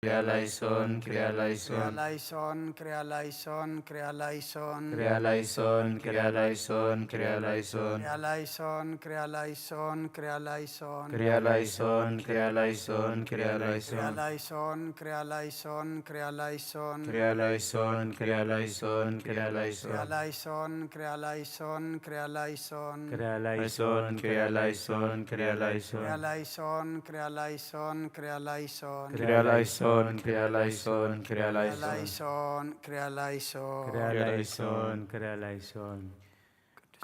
ክሪያላይሶን፣ ክሪያላይሶን። ክሪያላይሶን፣ ክሪያላይሶን፣ ክሪያላይሶን። ክሪያላይሶን፣ ክሪያላይሶን፣ ክሪያላይሶን። ክሪያላይሶን፣ ክሪያላይሶን፣ ክሪያላይሶን። ክሪያላይሶን፣ ክሪያላይሶን፣ ክሪያላይሶን። ክሪያላይሶን፣ ክሪያላይሶን፣ ክሪያላይሶን። ክሪያላይሶን፣ ክሪያላይሶን፣ ክሪያላይሶን። ክሪያላይሶን፣ ክሪያላይሶን፣ ክሪያላይሶን። ክሪያላይሶን፣ ክሪያላይሶን፣ ክሪያላይሶን። ክሪያላይሶን፣ ክሪያላይሶን፣ ክሪያላይሶን። ክሪያላይሶን፣ ክሪያላይሶን፣ ክሪያላይሶን። ክሪያላይሶን፣ ክሪያላይሶን። ክሪያላይሶን፣ ክሪያላይሶን።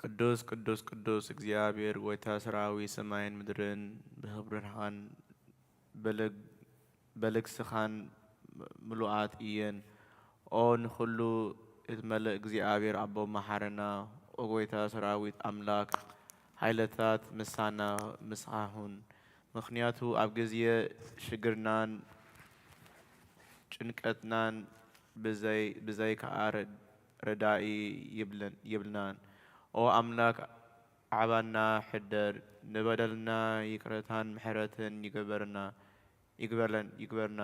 ቅዱስ፣ ቅዱስ፣ ቅዱስ እግዚኣብሔር ጐይታ ሰራዊት ሰማይን ምድርን ብኽብርኻን በልግ-፣ በልግስኻን ምሉኣት እየን። ኦ ንኹሉ እትመልእ እግዚኣብሔር ኣቦ መሓረና፣ ኦ ጐይታ ሰራዊት ኣምላክ፣ ሓይለታት ምሳና፣ ምሳኻ ሁን። ምኽንያቱ ኣብ ግዜ ሽግርናን ጭንቀትናን ብዘይ-፣ ብዘይካኣ ረ-፣ ረዳኢ ይብልን-፣ ይብልናን። ኦ ኣምላክ ዓባና ሕደር፣ ንበደልና ይቅረታን ምሕረትን ይግበርና፣ ይግበርለን-፣ ይግበርና።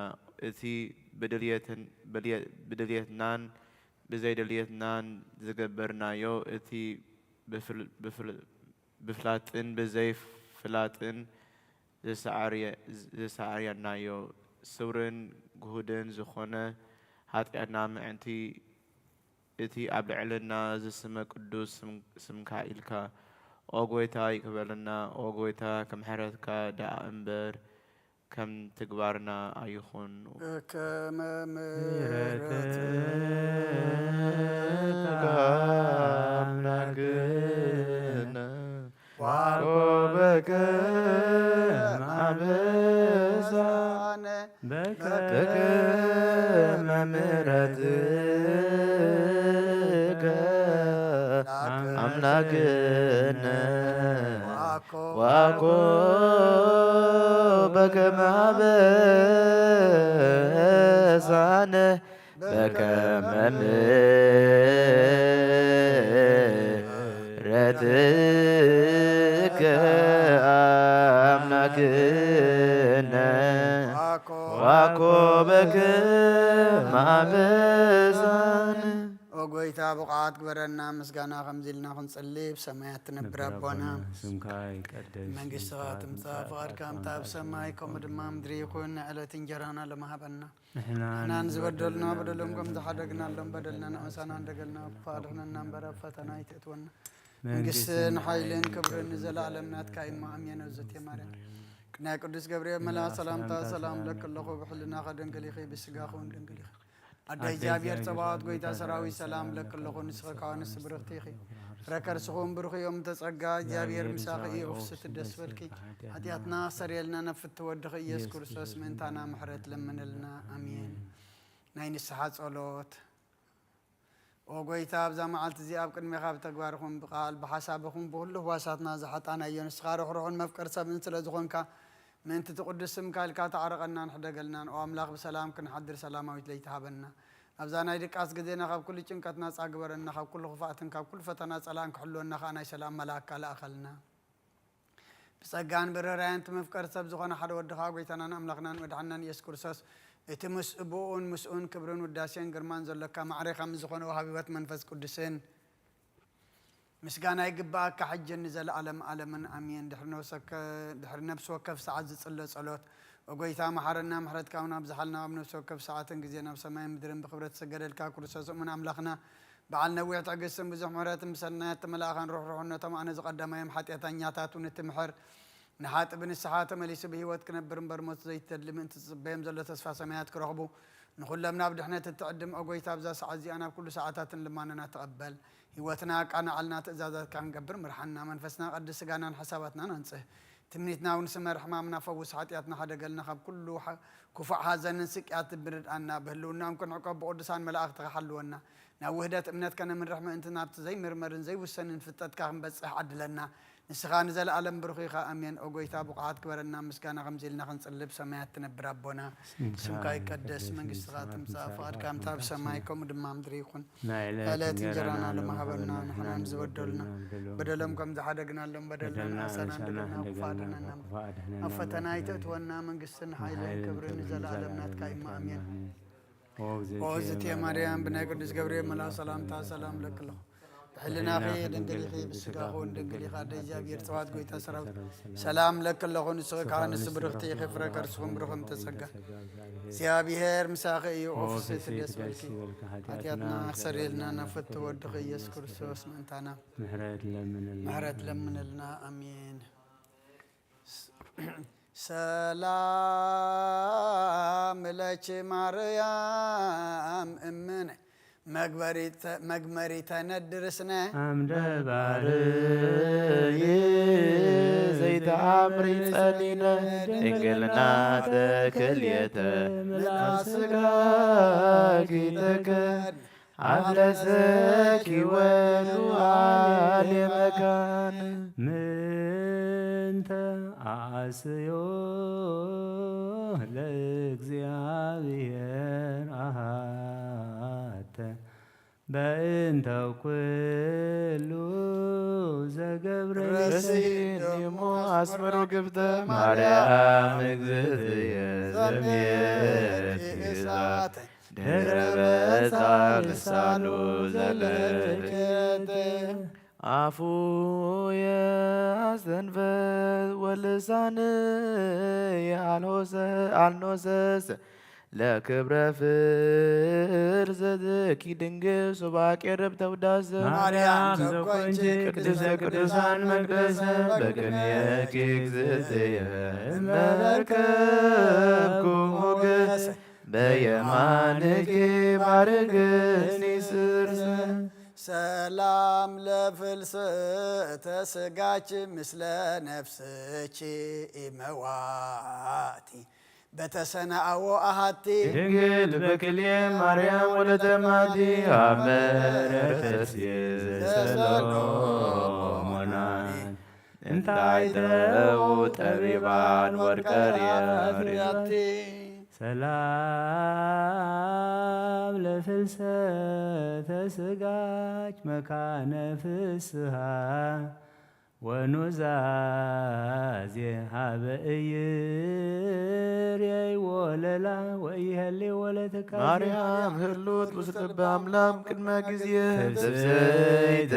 እቲ ብድልየትን-፣ ብድየ-፣ ብድልየትናን ብዘይድልየትናን ዝገበርናዮ፣ እቲ ብፍል-፣ ብፍል-፣ ብፍላጥን ብዘይፍላጥን ዝሰዓርየ-፣ ዝሰዓርናዮ፣ ስውርን ግሁድን ዝኾነ ሓጢኣትና ምእንቲ እቲ ኣብ ልዕልና ዝስመ ቅዱስ ስም-፣ ስምካ ኢልካ፣ ኦ ጐይታ፣ ይቅበለና። ኦ ጐይታ፣ ከም ምሕረትካ ደኣ እምበር ከም ትግባርና ኣይኹን። ከመ ምሕረትከ ኣምላክነ ዋኮበከ ማበሳነ በከመ ምሕረትከ ኣምላክነ ዋኮ በከመ አበሳነ በከመ ምሕረትከ አምላክነ ዋኮ በከመ አበሳነ። ኦ ጐይታ፣ ብቑዓት ግበረና፣ ምስጋና ከምዚ ኢልና ክንጽሊ፣ ብሰማያት ትነብር ኣቦና፣ ስምካ ይቀደስ፣ መንግስትኻ ትምጻእ፣ ፍቓድካ ከምቲ ኣብ ሰማይ ከምኡ ድማ ምድሪ ይኹን። ንዕለት እንጀራና ሎሚ ሃበና። ንሕና ንዝበደሉና በደሎም ከም ዝሓደግናሎም በደልና ንኣምሳና እንደገልና፣ ክፉ ኣድሕነና እምበር ኣብ ፈተና ኣይተእትወና። መንግስትን ሓይልን ክብርን ንዘለኣለም ናትካ እዩ እሞ፣ ኣሜን። እግዝእትየ ማርያም፣ ናይ ቅዱስ ገብርኤል መልኣክ ሰላምታ ሰላም እብለኪ ኣለኹ፣ ብሕልናኸ ድንግል ኢኺ፣ ብስጋኺ እውን ድንግል ኢኺ። ኣደ እግዚኣብሔር ጸባኦት፣ ጐይታ ሰራዊት፣ ሰላም እብለኪ ኣለኹ፣ ንስኺ ካብ ኣንስቲ ብርኽቲ ኢኺ፣ ፍረ ከርስኺ እውን ብሩኽ እዩ። እም ተጸጋ እግዚኣብሔር ምሳኺ እዩ፣ ፍስሕቲ ደስ በልኪ፣ ሓጢኣትና ኣስተሰርየልና፣ ናብ ፍትሒ ወድኺ ኢየሱስ ክርስቶስ ምእንታና ምሕረት ለምንልና። ኣሜን። ናይ ንስሓ ጸሎት። ኦ ጐይታ፣ ኣብዛ መዓልቲ እዚኣ ኣብ ቅድሜኻ ብተግባር ይኹን ብቓል ብሓሳብ ይኹን ብኹሉ ህዋሳትና ዝሓጣናዮ፣ ንስኻ ርሕሩሕን መፍቀሪ ሰብን ስለ ዝኾንካ፣ ምእንቲ እቲ ቅዱስ ስምካ ኢልካ ተዓረቐናን ሕደገልናን። ኦ ኣምላኽ፣ ብሰላም ክንሓድር ሰላማዊት ለይቲ ሃበና። ኣብዛ ናይ ድቃስ ግዜና ካብ ኩሉ ጭንቀት ናጻ ግበረና፣ ካብ ኩሉ ክፍኣትን ካብ ኩሉ ፈተና ጸላእን ክሕልወና ከኣ ናይ ሰላም መልኣክካ ለኣኸልና። ብጸጋን ብርህራሄን እቲ መፍቀሪ ሰብ ዝኾነ ሓደ ወድኻ፣ ጐይታናን ኣምላኽናን መድሓንናን ኢየሱስ ክርስቶስ፣ እቲ ምስ ብኡን ምስኡን ክብርን ውዳሴን ግርማን ዘሎካ፣ ማዕሬኻ ምስ ዝኾነ ወሃቢ ህይወት መንፈስ ቅዱስን ምስጋና ይግብኣካ፣ ሕጅን ንዘለኣለም ኣለምን ኣሜን። ድሕሪ ነፍሲ ወከ-፣ ድሕሪ ነፍሲ ወከፍ ሰዓት ዝጽለ ጸሎት፣ ኦ ጐይታ፣ መሓረና፣ ምሕረትካ እውን ኣብዝሓልና፣ ኣብ ነፍሲ ወከፍ ሰዓትን ግዜን ኣብ ሰማይን ምድርን ብኽብረት ዝሰገደልካ ክርስቶስ እሙን ኣምላኽና፣ በዓል ነዊሕ ትዕግስትን ብዙሕ ምሕረትን ብሰናያት ተመላእኻን ርሕሩሕነቶም ኣነ ዝቐዳማዮም ሓጢኣተኛታት እውን እትምሕር፣ ንሓጢእ ብንስሓ ተመሊሱ ብህይወት ክነብር እምበር ሞት ዘይትደሊ ምእንቲ ዝጽበዮም ዘሎ ተስፋ ሰማያት ክረኽቡ ንኹሎም ናብ ድሕነት እትዕድም ኦ ጐይታ ኣብዛ ሰዓት እዚኣ ናብ ኩሉ ሰዓታትን ልማኖና ተቐበል። ህይወትና ኣቃንዓልና ትእዛዛትካ ክንገብር ምርሓና። መንፈስና ቀድስ ስጋናን ሓሳባትናን ኣንጽህ። ትምኒትና እውን ስመር ሕማምና ፈውስ ሓጢኣትና ሓደገልና ካብ ኩሉ ሓ-፣ ክፉእ ሓዘንን ስቅያትን ብርድኣና ብህልውናኦም ክንዕቆብ ብቕዱሳን መላእኽትኻ ሓልወና። ናብ ውህደት እምነት ከነምርሕ ምእንቲ ናብቲ ዘይምርመርን ዘይውሰንን ፍልጠትካ ክንበጽሕ ዓድለና። ንስኻ ንዘለኣለም ብሩኽ ኢኻ። ኣሜን። ኦ ጎይታ፣ ብቑዓት ግበረና ምስጋና ከምዚ ኢልና ክንጽልብ። ሰማያት ትነብር ኣቦና፣ ስምካ ይቀደስ፣ መንግስትኻ ትምጻእ፣ ፍቓድካ ከምታ ብሰማይ ከምኡ ድማ ምድሪ ይኹን። ናይ ዕለት ዕለት እንጀራና እንጀራና ሎም ሎም ሃበና፣ ሃበና፣ ንሕና ንሕና ንዝበደሉና ንዝበደሉና በደሎም ከም ዝሓደግናሎም በደልና በደልና ንኣሳና ንኣሳና እንደገና እንደገና ናብ ክፉእ ኣድሕነና፣ ናብ ፈተና ኣይተእትወና፣ መንግስትን ሓይልን ሓይልን ክብርን ክብርን ንዘለኣለም ንዘለኣለም ናትካ እዩ። ናትካ እዩ። ኣሜን። ኣሜን። ኦ እግዝእትየ ኦ እግዝእትየ ማርያም፣ ማርያም፣ ብናይ ቅዱስ ገብርኤል መልኣክ ሰላምታ ሰላም እለኪ ኣለኹ። ብሕልናኺ ድንግል ኢኺ፣ ብስጋኹ እውን ድንግል ኢኻ። ኣደ እግዚኣብሔር ጸባኦት ጎይታ ሰራዊት ሰላም እለኪ ኣለኹ። ንስኺ ከኣ ንሱ ብርኽቲ ኢኺ፣ ፍረ ከርስኹም ብሩኽ እምተ ጸጋ። እግዚኣብሔር ምሳኺ እዩ። ኦ ፍስሕቲ ደስ ይበልኪ፣ ሓጢኣትና ኣስተሰርየልና፣ ናብ ፍትሒ ወድኺ ኢየሱስ ክርስቶስ ምእንታና ምሕረት ለምንልና። ምሕረት ለምንልና። ኣሜን። ሰላም ለኪ ማርያም እምነ መግበሪተ-፣ መግመሪተ ነድር ስነ። ኣምደ ባርይ ዘይተኣምሪ ጸሊለ ድንግልና ተክልየተ ምልኣት ስጋኪ ተከን ኣፍለሰኪ ወልዋል የመካን። ምንተ ኣስዮ ለእግዚኣብሔር ኣሃተ በእንተ ኩሉ ዘገብረ ረስይ ደሞ አስመሮ ግብተ ማርያም እግዝእትየ ዘምየት እሳት ድህረ በጻ ልሳኑ ዘለክት አፉ የአስተንፈስ ወልሳን አልኖሰስ ለክብረ ፍርዘትኪ ድንግል ሱባቄ ርብ ተውዳሰ ማርያም ዘኮንኪ ቅድስተ ቅዱሳን መቅደሰ በቅኔኪ እግዝእትየ እመረከብኩ ሞገስ በየማንኪ ባርክኒ ስርሰ ሰላም ለፍልሰተ ስጋኪ ምስለ ነፍስኪ ኢመዋቲ በተሰናአዎ አሃቲ ድንግል በክልኤ ማርያም ወለተ ማቲ አመረ ተስየ ዘሰሎሞናን እንታይ ተው ጠቢባን ወርቀ ሪያቲ ሰላም ለፍልሰተ ስጋኪ መካነ ፍስሃ ወኑዛዜ ሀበ ኢይርኤይ ወለላ ወኢይሄሊ ወለትካዜ። ማርያም ህሉት ውስጥ ልበ አምላክ ቅድመ ጊዜ ትፍስሕት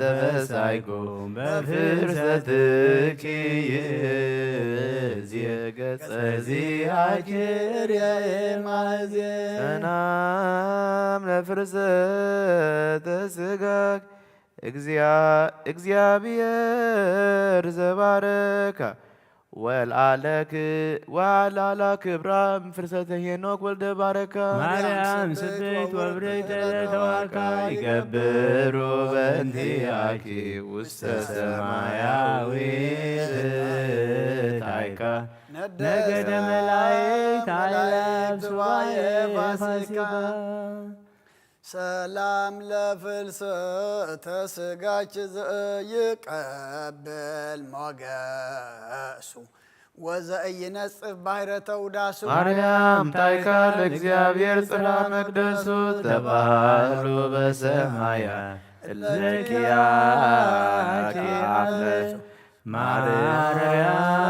ተበሳይኩ በፍርሰትኪ ይዜ ገጸ ዚአኪ ርኤ ማዜ። ሰላም ለፍርሰተ ስጋክ እግዚአ-፣ እግዚአብሔር ዘባረካ ወልአለክ-፣ ወአልአላ ክብራ እምፍርሰተ ሄኖክ ወልደ ባረካ። ማርያም ስብሕት ወብርክት ተዋካ ይገብሩ በእንቲአኪ ውስተ ሰማያዊ ታይካ ነገደ መላእክት አእላፍ ሱባኤ ፋሲካ። ሰላም ለፍልሰተ ስጋኪ ዘኢይቀብል ሞገሱ ወዘኢይነጽፍ ባሕረ ተውዳሱ። ማርያም ታይካ ለእግዚአብሔር ጽርሐ መቅደሱ ተባህሉ በሰማያ እለኪያኪ አፍለሱ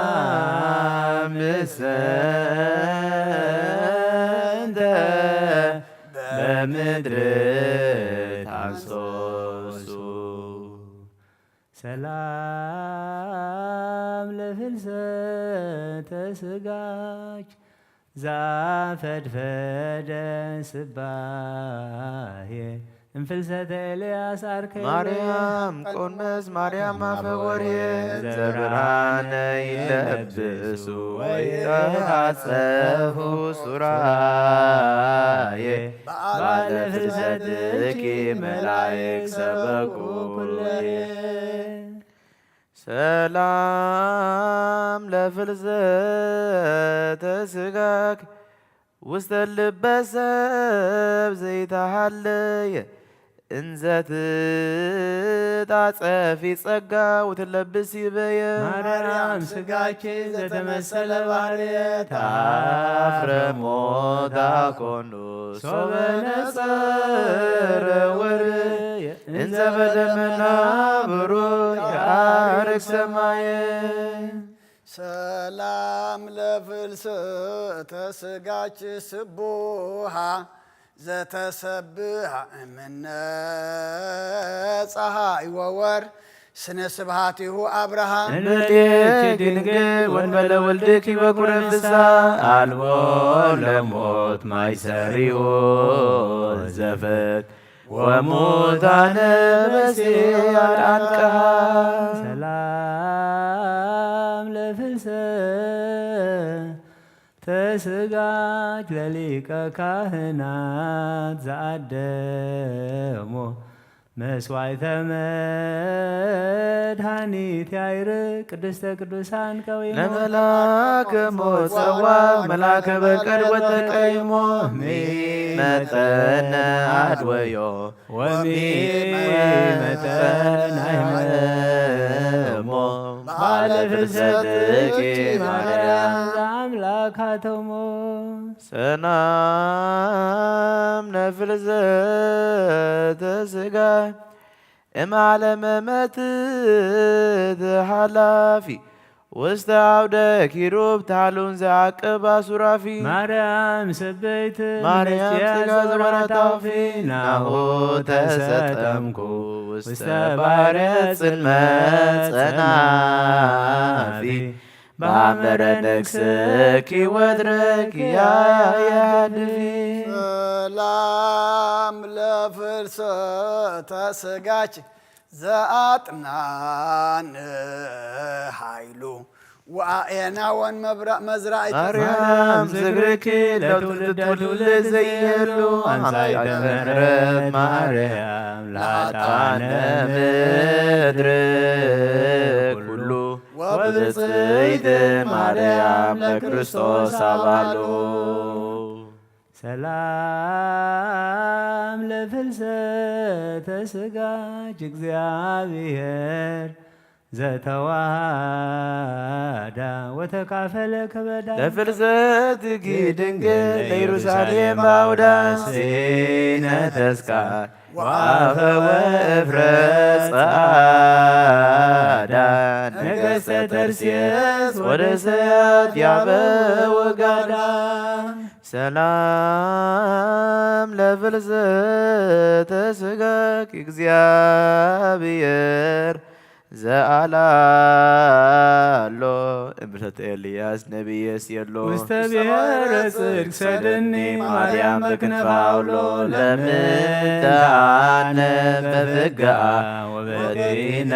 ማርያም እሰንተ በምድር ታንሶሱ። ሰላም ለፍልሰተ ስጋኪ ዛፈድፈደ ስባሄ እምፍልሰተ ኤልያስ አርከየ። ማርያም ቆንመስ ማርያም አፈ ወርየ ዘብርሃነ ይለብሱ ወይተአጸፉ ሱራዬ በዓለ ፍልሰትኪ መላእክት ሰበኩ ኩለየ። ሰላም ለፍልሰተ ስጋክ ውስተ ልበ ሰብ ዘይተሃለየ እንዘ ትታጸፊ ጸጋ ወትለብሲ በየ። ማርያም ስጋኪ ዘተመሰለ ባህርየ ታፍረ ሞታ ኮኑ ሶበ ነጸረ ወርየ። እንዘ በደመና ብሩህ የዐርግ ሰማየ። ሰላም ለፍልሰተ ስጋኪ ስቡሃ ዘተሰብሃ እምነ ጸሃይ ወወር ስነ ስብሃቲሁ አብርሃ። እንበሌኪ ድንግል ወንበለ ወልድኪ በኩረ ፍሳ አልቦ ለሞት ማይሰሪዎ ዘፈት ወሙታነ በስያድ አንቀሃ። ሰላም ለፍልሰ ተስጋጅ ለሊቀ ካህናት ዘአደሞ መስዋዕተ መድኃኒት ያይር ቅድስተ ቅዱሳን ቀዊሞ ለመልአከ ሞት ጸዋዕ መልአከ በቀል ወተቀይሞ ሚመጠነ አድወዮ ወሚመጠነ አይመሞ ባለ ፍልሰትኪ ማርያም ለአምላክ አተሞ። ሰላም ለፍልሰተ ስጋ እምዓለመ መትት ሓላፊ ውስተ አውደ ኪሩብ ታሉን ዘዓቅብ አሱራፊ። ማርያም ሰበይት ማርያም ስጋ ዘበራታውፊ ናሁ ተሰጠምኩ ውስተ ባሕረ ጽልመት ጸናፊ በአምረ ነግስኪ ወትረኪ ያያድፊ። ሰላም ለፍልሰተ ስጋኪ ዘአጥናን ኃይሉ ወአኤናወን መዝራእቲ ማርያም ዝግርኪ ለትውልደ ትውልድ ዘይህሉ አምሳይ ተመረት ማርያም ላጣነ ምድር ኩሉ ወብፅዕት ማርያም ለክርስቶስ አባሉ። ሰላም ለፍልሰተ ስጋች እግዚአብሔር ዘተዋሃዳ ወተካፈለ ከበዳ ለፍልሰትኪ ድንግል ለኢየሩሳሌም ባውዳ ሲነ ተስካር ወአፈወ እፍረ ጸዓዳ ነገሥተ ተርሴስ ወደ ሰያት ያበ ወጋዳ። ሰላም ለፍልሰተ ስጋኪ እግዚአብሔር ዘአላሎ እምሰተ ኤልያስ ነቢየ ስየሎ ውስተ ብሔረ ጽድቅ ሰደኒ ማርያም በክንፈ አውሎ ለምንተ አነ በፍግአ ወበዲነ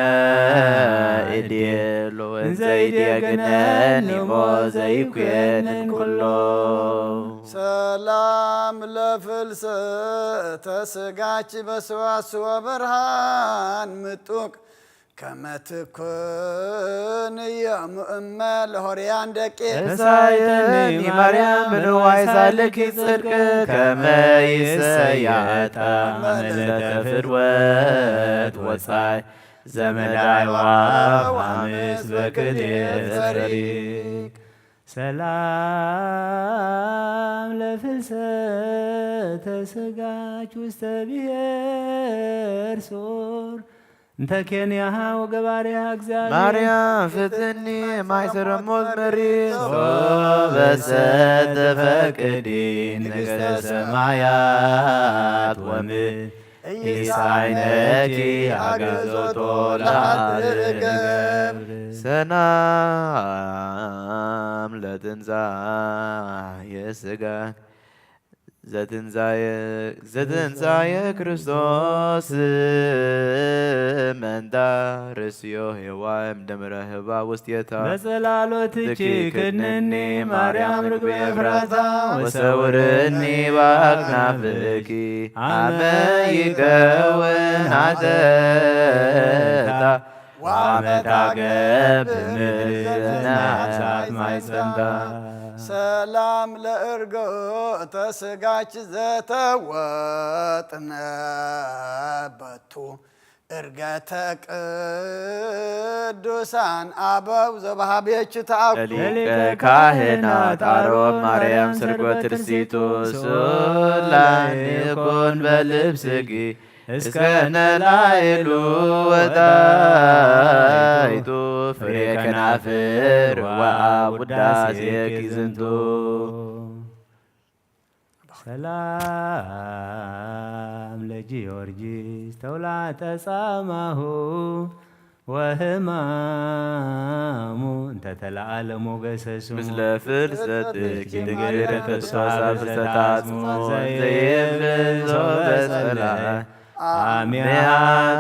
እዴሎ እንዘ ይዴግነኒ ሞ ዘይኩየንን ኩሎ። ሰላም ለፍልሰተ ስጋኪ በስዋስ ወበርሃን ምጡቅ ከመ ትኩን እየሙ እመ ለሆርያን ደቂ ተሳየኒ ማርያም ብንዋይ ሳልኪ ጽድቅ ከመ ይሰያጣ መለተ ፍድወት ወጻይ ዘመዳይ ዋው አምስ በክልኤ ጸሪቅ። ሰላም ለፍልሰተ ስጋች ውስተ ብሔር ሱር እንተ ኬንያሃ ወገባሬሃ እግዚአብሔር ማርያም ፍትኒ ማይሰረ ሞት መሪ ሶበሰ ተፈቅዲ ንግሥተ ሰማያት ወምድር ኢሳይነኪ አገዞቶ ለአትገብር። ሰላም ለትንሣኤ ስጋ ዘትንሣኤ ዘትንሣኤ ክርስቶስ መንታ ርእስዮ ኄዋይ እምደምረ ህባ ውስቴታ። በጸላሎትኪ ክድንኒ ማርያም ርግቤ ኤፍራታ ወሰውርኒ በአክናፍኪ አመ ይከውን ኃጢአታ ወአመ ታገብ ምድር ዘናሳት ማይጸንታ። ሰላም ለእርገተ ስጋች ዘተወጥነ በቱ እርገተ ቅዱሳን ኣበው ዘበሃብየች ተኣኩ። ለሊቀ ካህናት ኣሮን ማርያም ሰርጎ ትርሲቱ፣ ስኡል ላዕሌ ይኩን በልብስኪ እስከ ነላይሉ ወጣይቱ፣ ፍሬ ከናፍር ወአብ ውዳሴኪ ዝንቱ። ሰላም ለጊዮርጊስ ተውላጠ ጻማሁ ወህማሙ እንተ ተለዓለ ሞገሰ ስሙ። ምስለ ፍልሰትኪ ድንግል ተስፋ ፍልሰት አጽሙ ዘይብል ሶበ ጸላ አሜሃ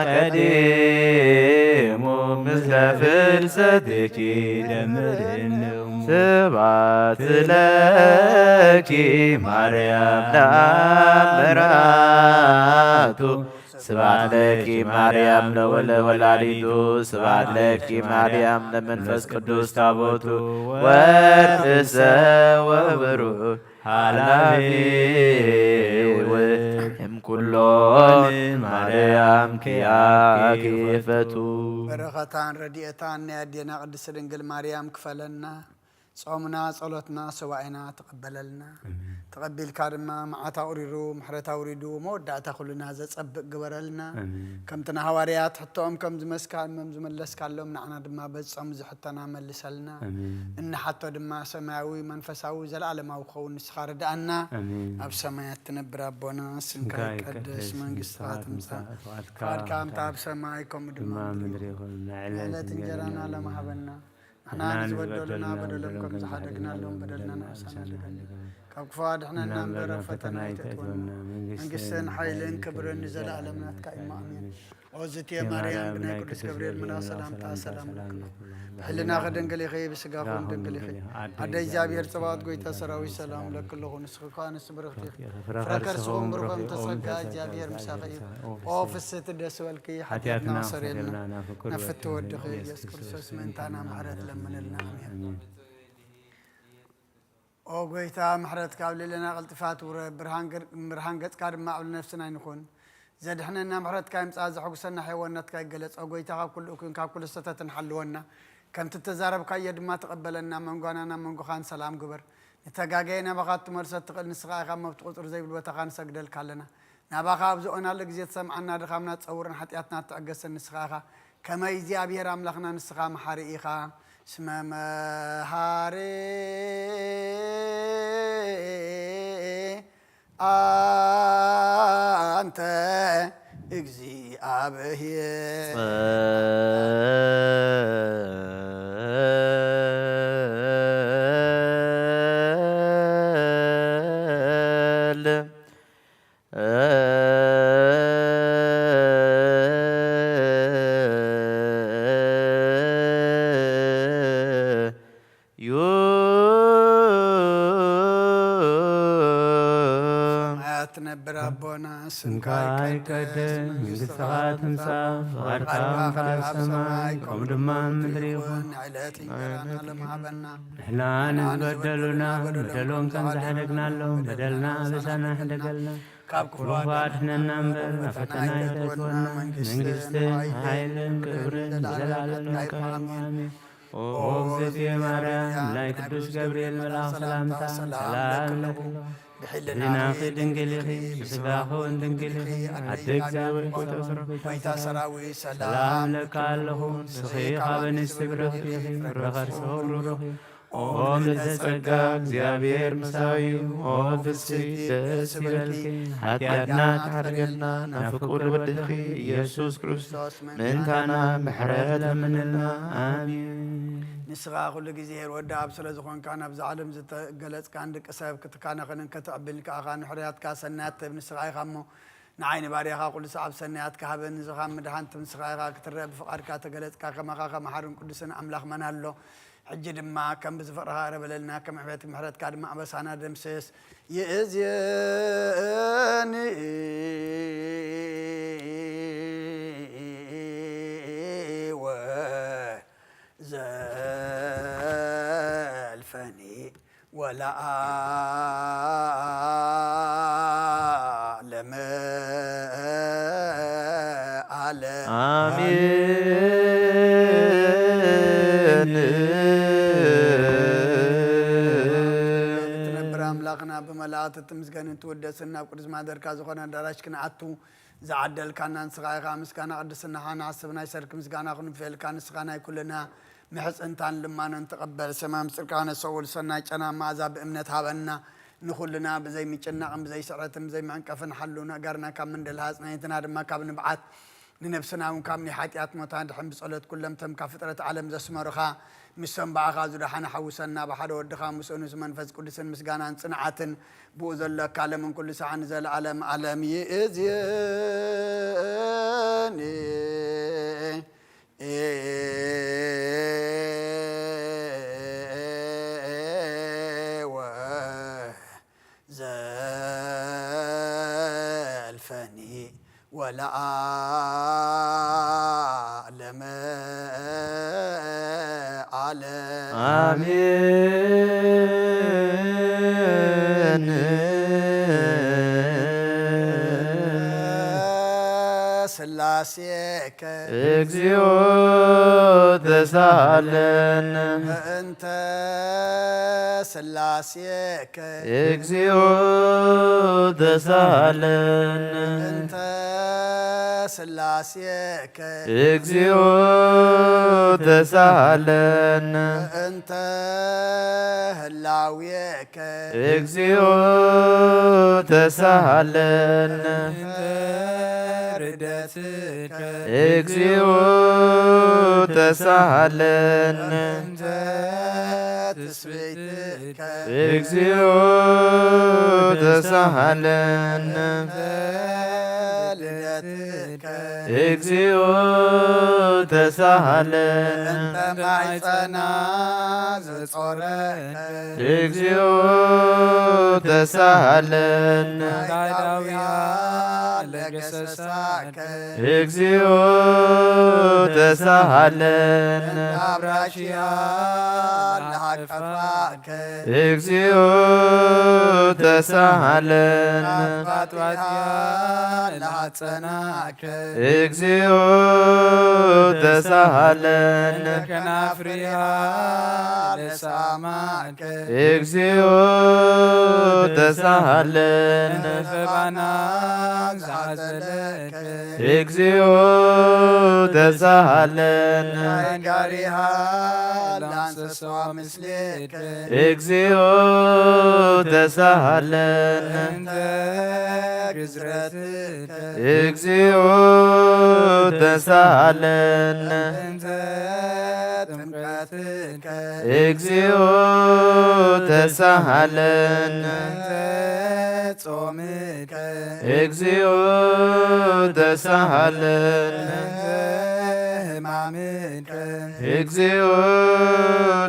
ቀዲሙ ምስለ ፍልሰትኪ ደምርንሙ። ስብሐት ለኪ ማርያም ለአመራቱ፣ ስብሐት ለኪ ማርያም ለወለ ወላዲቱ፣ ስብሐት ለኪ ማርያም ለመንፈስ ቅዱስ ታቦቱ፣ ወርቅሰ ወብሩር ኃላፊ እምኩሎን ማርያም ኪያኪ ፈቱ። በረኸታን ረድኤታን ናይ ኣዴና ቅድስት ድንግል ማርያም ክፈለና። ጾምና ጸሎትና ሱባኤና ተቐበለልና። ኣሜን። ተቐቢልካ ድማ መዓት ኣቑሪሩ ምሕረት ኣውሪዱ መወዳእታ ኩልና ዘጸብቕ ግበረልና። ኣሜን። ከምቲ ንሃዋርያት ሕቶኦም ከም ዝመስካ እመም ዝመለስካሎም ንዓና ድማ በጾም ዝሕተና መልሰልና። ኣሜን። እንሓቶ ድማ ሰማያዊ መንፈሳዊ ዘለኣለማዊ ክኸውን ንስኻ ርድኣና። ኣሜን። ኣብ ሰማያት ትነብር ኣቦና ስምካ ስምካ ይቀደስ ይቀደስ መንግስትኻ መንግስትኻ ትምጻእ ትምጻእ ፍቓድካ ፍቓድካ ከምታ ኣብ ሰማይ ከምኡ ድማ ድማ ምድሪ ምድሪ ይኹን። ንዕለት ዕለት እንጀራና እንጀራና ሎም ሃበና። ንሕና ንሕና ንዝበደሉና ንዝበደሉና በደሎም በደሎም ከም ከም ዝሓደግናሎም ዝሓደግናሎም በደልና በደልና ንሳና ንሳና ንበደል። ንበደል። ካብ ክፉ ኣድሕነና እምበር እምበር ኣብ ፈተና ፈተና ኣይተእትወና። ኣይተእትወና። መንግስትን መንግስትን ሓይልን ሓይልን ክብርን ክብርን ንዘለኣለምና ንዘለኣለምና ትካ እዩ። እማ ኣሜን። ኣሜን። ኦ ዝቴ ማርያም ብናይ ቅዱስ ገብርኤል ምና ሰላምታ ሰላም ለክሎ። ብሕልናኺ ድንግል ኢኺ፣ ብስጋኹን ድንግል ኢኺ። ኣደ እግዚኣብሔር ጽባኦት ጎይታ ሰራዊት ሰላም ለክሎ። ንስኺ ከኣ ንስ ብርኽቲ ኢኺ። ፍረ ከርስኹም ብሩኽ እም ተጸጋ እግዚኣብሔር ምሳኺ እዩ። ኦ ፍስሕቲ ደስ በልኪ፣ ሓጢኣትና ሓጢኣትና ኣስተሰርየልና፣ ኣስተሰርየልና፣ ናብ ፍቅር ናብ ፍትው ወድኺ ወድኺ ኢየሱስ ኢየሱስ ክርስቶስ ክርስቶስ ምእንታና ምሕረት ምሕረት ለምንልና። ለምንልና። ኣሜን። ኣሜን። ኦ ጎይታ፣ ምሕረትካ ኣብ ልዕሌና ቀልጢፋ ትውረድ፣ ብርሃን ገር-፣ ብርሃን ገጽካ ድማ ኣብ ነፍስና ይኹን። ዘድሕነና ምሕረትካ ይምጻእ፣ ዘሐጉሰና ሕያውነትካ ይገለጽ። ኦ ጎይታ፣ ካብ ኩሉ እኩይን ካብ ኩሉ ሰተትን ሓልወና። ከምቲ እተዛረብካዮ ድማ ተቐበለና፣ መንጓና ናብ መንጎኻን ሰላም ግበር። ንተጋገየ ናባኻ እትመልሶ እትኽእል ንስኻ ኢኻ፣ እሞ ኣብቲ ቁጽሪ ዘይብል ቦታኻ ንሰግደልካ ኣለና። ናባኻ ኣብ ዝኦናሉ ግዜ ትሰምዓና፣ ድኻምና ትጸውርን ሓጢኣትና ትዕገስን ንስኻ ኢኻ። ከመይ እግዚኣብሔር ኣምላኽና ንስኻ መሓሪ ኢኻ። እስመ መሃሪ ኣንተ እግዚኣብሔር። ጸል ዩ ሰማያት ትነብር ኣቦና፣ ስምካ ስምካ ይቀደስ፣ ይቀደስ፣ መንግስትኻ መንግስትኻ ትምጻእ፣ ትምጻእ፣ ፍቓድካ ፍቓድካ ከም ኣብ ከም ኣብ ሰማይ ሰማይ ከምኡ ከምኡ ድማ ድማ ኣብ ምድሪ ምድሪ ይኹን። ይኹን። ዕለት እንጀራና ሎም ሃበና። ንሕና ንዝበደሉና በደሎም ከም ዝሓደግናሎም በደልና ኣበሳና ሕደገልና። ካብ ክፉ ኣድሕነና እምበር ናብ ፈተና ኣይተእትወና። መንግስትን ሓይልን ክብርን ንዘለኣለም ናትካ እዩ። ኣሜን። ኦ እግዝእትየ ማርያም፣ ናይ ቅዱስ ገብርኤል መልኣኽ ሰላምታ ሰላም ለክለኹ። ብሕልናኺ ድንግል ኢኺ፣ ብስጋኺ እውን ድንግል ኢኺ። ኣደ እግዚኣብሔር ጎይታ ሰራዊት፣ ሰላም ለካ ኣለኹ። ንስኺ ካብ ኣንስቲ ብርኽቲ ኢኺ፣ ፍረ ከርስኺ ብሩኽ እዩ። ኦ ምልዕተ ጸጋ፣ እግዚኣብሔር ምሳኺ እዩ። ኦ ፍስሕቲ ደስ ይበልኪ፣ ሓጢኣትና ተሓድገልና፣ ናብ ፍቁር ወድኺ ኢየሱስ ክርስቶስ ምእንታና ምሕረት ለምንልና። ኣሜን። ንስኻ ኩሉ ግዜ ኄር ወዲ ኣብ ስለ ዝኾንካ፣ ናብዛ ዓለም ዝተገለጽካን ደቂ ሰብ ክትካነኸንን ከተዕብልን ከኣኻ ንሕርያትካ ሰናያት ትህብ ንስኻ ኢኻ እሞ፣ ንዓይ ንባርያኻ ኩሉ ሰዓብ ሰናያት ክሃበኒ፣ ዝኻ ምድሓን ትምስኻ ኢኻ ክትረአ ብፍቓድካ ተገለጽካ። ከማኻ ከመ ሓርን ቅዱስን ኣምላኽ መን ኣሎ? ሕጂ ድማ ከም ብዝፍቕርኻ ቅረበለልና፣ ከም ዕቤት ምሕረትካ ድማ ኣበሳና ደምስስ። ይእዜኒ ወዘልፈኒ ለዓለመ ዓለም። ኣሜን። ትነብር ኣምላኽና ብመላእኽቲ ትምስገንን ትውደስን ናብ ቅዱስ ማደርካ ዝኾነ ኣዳራሽ ክንኣቱ ዝዓደልካና ንስኻ ኢኻ። ምስጋና ቅድስናኻ ንዓስብ ናይ ሰርክ ምስጋና ክንፍየልካ። ንስኻ ናይ ኩልና ምሕጽንታን ልማኖን ትቐበል። ሰማም ጽድቃነ ሰውል ሰናይ ጨና መኣዛ ብእምነት ሃበና። ንኹልና ብዘይ ምጭናቕን ብዘይ ስዕረትን ብዘይ መዕንቀፍን ሓሉ ነገርና ካብ ምንድል ሃጽናይትና ድማ ካብ ንብዓት ንነብስና እውን ካብ ናይ ሓጢኣት ሞታ ድሕን ብጸሎት ኩለምተም ካብ ፍጥረት ዓለም ዘስመሩኻ ምስቶም ብኣኻ ዝደሓነ ሓውሰና ብሓደ ወድኻ ምስኡ ንሱ መንፈስ ቅዱስን ምስጋናን ጽንዓትን ብኡ ዘሎ ኣካለምን ኩሉ ሰዓን ንዘለዓለም ዓለም ይእዝየኒ። ወዘልፈኒ ወለዓለመ ዓለም። ኣሜን። ስላሴከ እግዚኦ ተሳለን። በእንተ ስላሴከ እግዚኦ ተሳለን። እንተ ስላሴከ እግዚኦ ተሳለን። እንተ ህላዌከ እግዚኦ ተሳለን። እንተ ርደትከ እግዚኦ ተሳለን። እንተ ትስብእትከ እግዚኦ ተሳለን። እንተ ልደትከ እግዚኦ ተሳለን። እንተ ማይጸና ዘጾረከ እግዚኦ ተሳለን። ናይ ዳውያ ለገሰሳከ እግዚኦ ተሳለን። እንተ ኣብራሽያ ለሃቀፋከ እግዚኦ ተሳለን። ኣባጥባጥያ ለሃጸናከ እግዚኦ ተሳለን። ከናፍርያ ለሳማከ እግዚኦ ተሳለን። እንተ ባና ዝሓዘለከ እግዚኦ ተሳለን። ናይ ጋሪሃ ላንሰሶ ምስሌከ እግዚኦ ተሳለን። እንተ ግዝረትከ እግዚኦ ተሳለን። እንተ ጥምቀትከ እግዚኦ ተሳለን። እንተ ጾምከ እግዚኦ ተሳለን። እንተ ሕማምከ እግዚኦ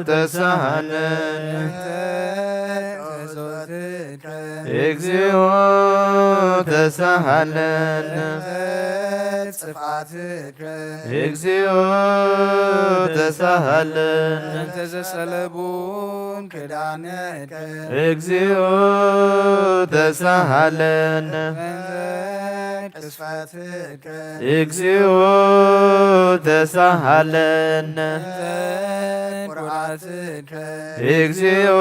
ተሳለን። እንተ ጸሎትከ እግዚኦ ተሳለን። እንተ ጽፋትከ እግዚኦ ተሳለን። እንተ ዘጸለቡን ክዳነከ እግዚኦ ተሳለን። እንተ ቅስፈትከ እግዚኦ ተሳለን። እንተ ቁርኣትከ እግዚኦ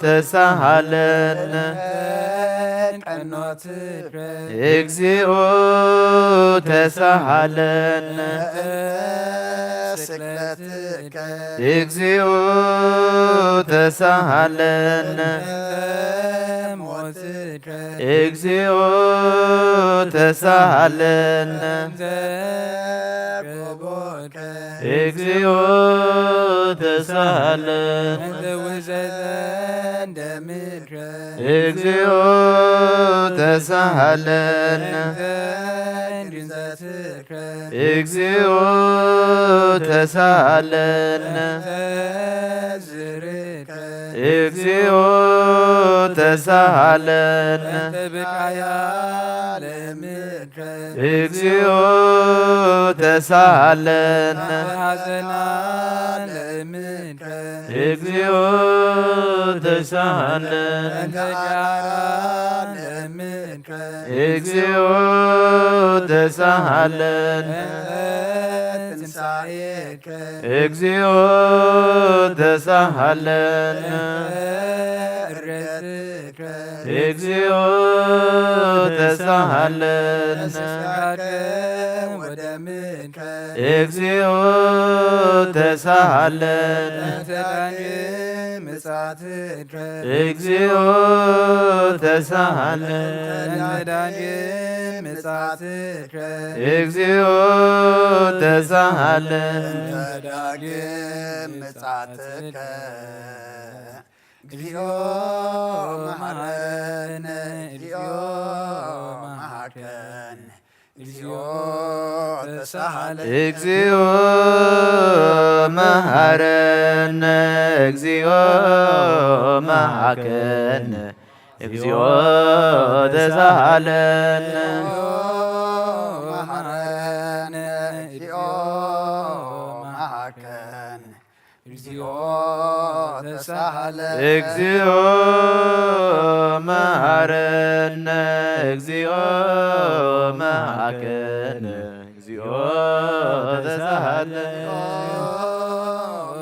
ተሳለን። እንተ ቀኖትከ እግዚኦ ተሳለን። እንተ ስቅለትከ እግዚኦ ተሳለን። እንተ ሞትከ እግዚኦ ተሳለን። እንተ ጎቦከ እግዚኦ ተሳለን። እንተ ውዘተ እንደምከ እግዚኦ ተሳለን። እንተ ግንዘትከ እግዚኦ ተሳለን። እንተ ዝርከ እግዚኦ ተሳለን። እንተ ብካያ ለምከ እግዚኦ ተሳለን። እንተ ሃዘና ለምከ እግዚኦ ተሳሃለን። እንተ ጃራ ለምንከ። እግዚኦ ተሳሃለን። እንተ ትንሳኤከ። እግዚኦ ተሳሃለን። እንተ እርገትከ። እግዚኦ ተሳሃለን። ስጋከ ወደምከ። እግዚኦ ተሳሃለን። እንተ ዳግም ምጽኣትከ። እግዚኦ ተሳሃለን። እንተ ዳግም ምጽኣትከ። እግዚኦ ተሳሃለን። እንተ ዳግም ምጽኣትከ። እግዚኦ መሐረነ፣ እግዚኦ መሐረነ። እግዚኦ ተሳሃለ። እግዚኦ መሐረነ፣ እግዚኦ መሐከነ፣ እግዚኦ ተሳሃለነ። መሐረነ፣ እግዚኦ መሐከነ። እግዚኦ ተሳሃለ። እግዚኦ መሐረነ፣ እግዚኦ መሐከነ፣ እግዚኦ ተሳሃለ።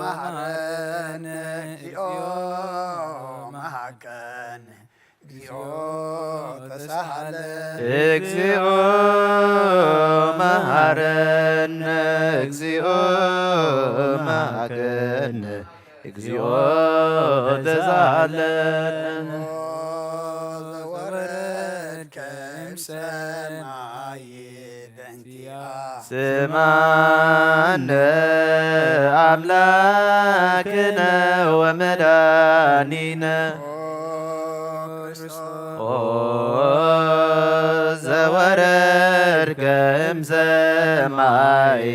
መሐረነ፣ እግዚኦ መሐከነ፣ እግዚኦ ተሳሃለ። እግዚኦ መሐረነ፣ እግዚኦ መሐከነ፣ እግዚኦ ተሳሃለነ። ዘወረድከ እምሰማይ በእንቲኣ። ስማነ አምላክነ ወመድኃኒነ። ኦ ዘወረድከ እምሰማይ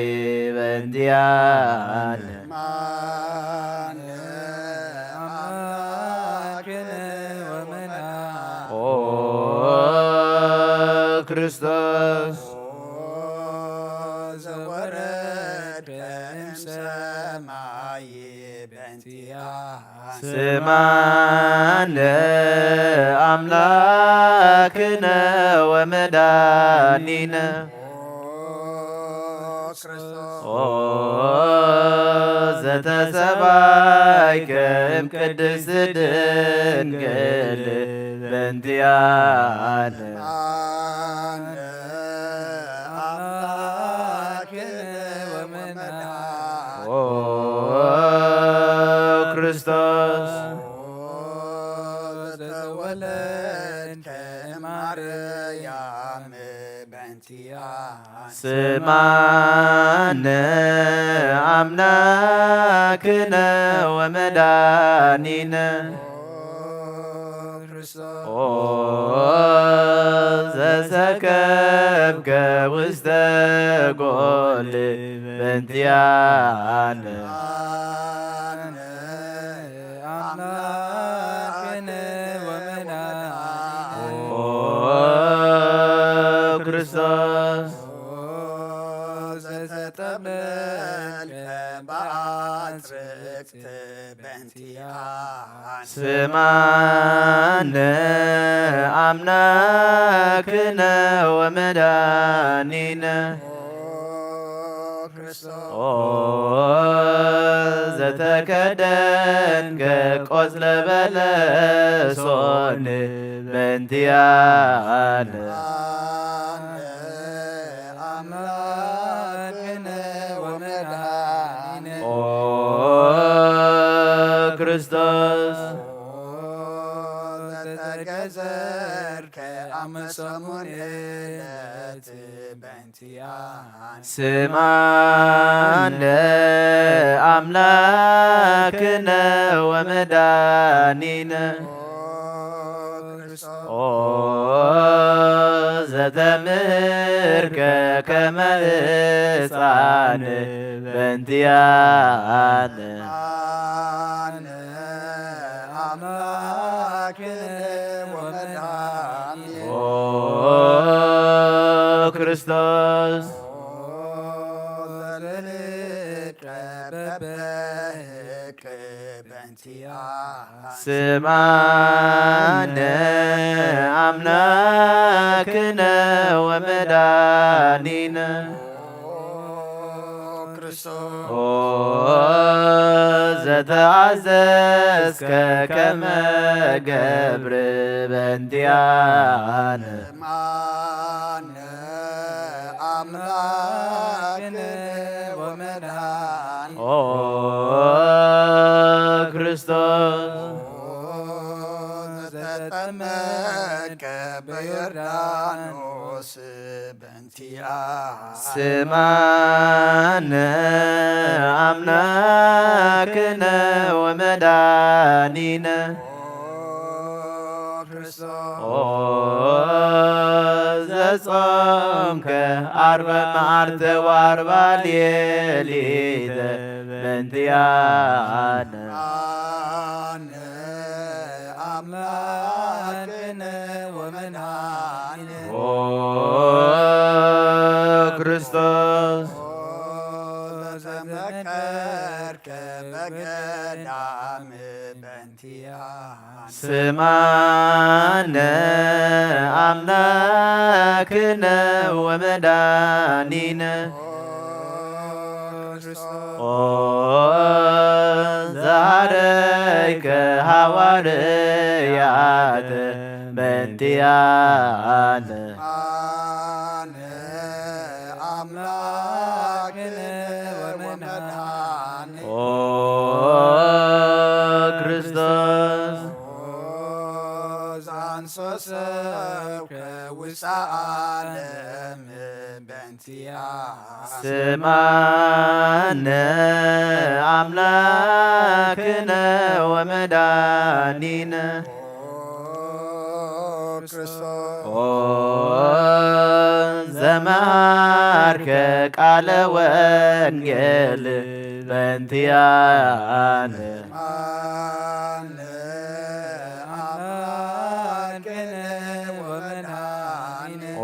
በእንቲኣነ። ስማነ አምላክነ ወመድኃኒነ። ኦ ክርስቶስ። ኦ ዘወረድከ እምሰማይ በእንቲኣነ። ስማነ አምላክነ ወመድኃኒነ። ኦ ክርስቶስ። ኦ ዘተሰባይከ እምቅድስት ድንግል በእንቲኣነ። ስማነ አምላክነ ወመድኃኒነ። ኦ ክርስቶስ። ኦ ዘተወለድከ ማርያም በእንቲኣነ። ስማነ አምላክነ ወመድኃኒነ። ኦ ክርስቶስ። ኦ ዘሰከብከ ውስተ ጎል በእንቲኣነ። ስማነ አምላክነ ወመድኃኒነ። ኦ ክርስቶስ። ኦ ዘተጠብለልከ በአጽርቅት በእንቲኣነ። ስማነ አምላክነ ወመድኃኒነ። ኦ ክርስቶስ። ኦ ዘተከደንከ ቆጽለ በለሶን በእንቲኣነ። ስማነ አምላክነ ወመድኃኒነ። ኦ ክርስቶስ። ኦ ዘተገዘርከ አመ ሰሙን ዕለት በእንቲኣነ። ስማነ አምላክነ ወመድኃኒነ። ኦ ክርስቶስ። ኦ ዘተምህርከ ከመ ሕፃን በእንቲኣነ። ስማነ አምላክነ ወመድኃኒነ። ኦ ክርስቶስ። ኦ ዘልልከ በበህቅ ስማነ ኣምላክነ ወመድኃኒነ ኦ ዘተአዘዝከ ከመ ገብር በእንቲአነ። ማነ አምላክነ ወመድኃኒነ ኦ ክርስቶስ ኦ ዘተጠመቀ በዮርዳኖስ በእንቲአ ስማነ አምላክነ ወመድኃኒነ ኦ ክርስቶስ ኦ ዘጾምከ አርበ መዓልተ ወአርባ ሌሊተ በእንቲአነ። አነ አምላክነ ወመድኃኒነ ኦ ክርስቶስ ኦ ዘተመከርከ በገዳም በእንቲአነ። ስማነ አምላክነ ወመድኃኒነ ኦ ዘሐረይከ ሐዋርያተ በእንቲአነ። አነ አምላክነ ወመድኃኒነ ኦ ክርስቶስ ኦ ዘአንሶ ሰብከ ውስተ ዓለም በእንቲአ ስማነ አምላክነ ወመድኃኒነ ኦ ክርስቶስ ኦ ዘመሃርከ ቃለ ወንጌል በእንቲአነ። አነ አምላክነ ወመድኃኒነ ኦ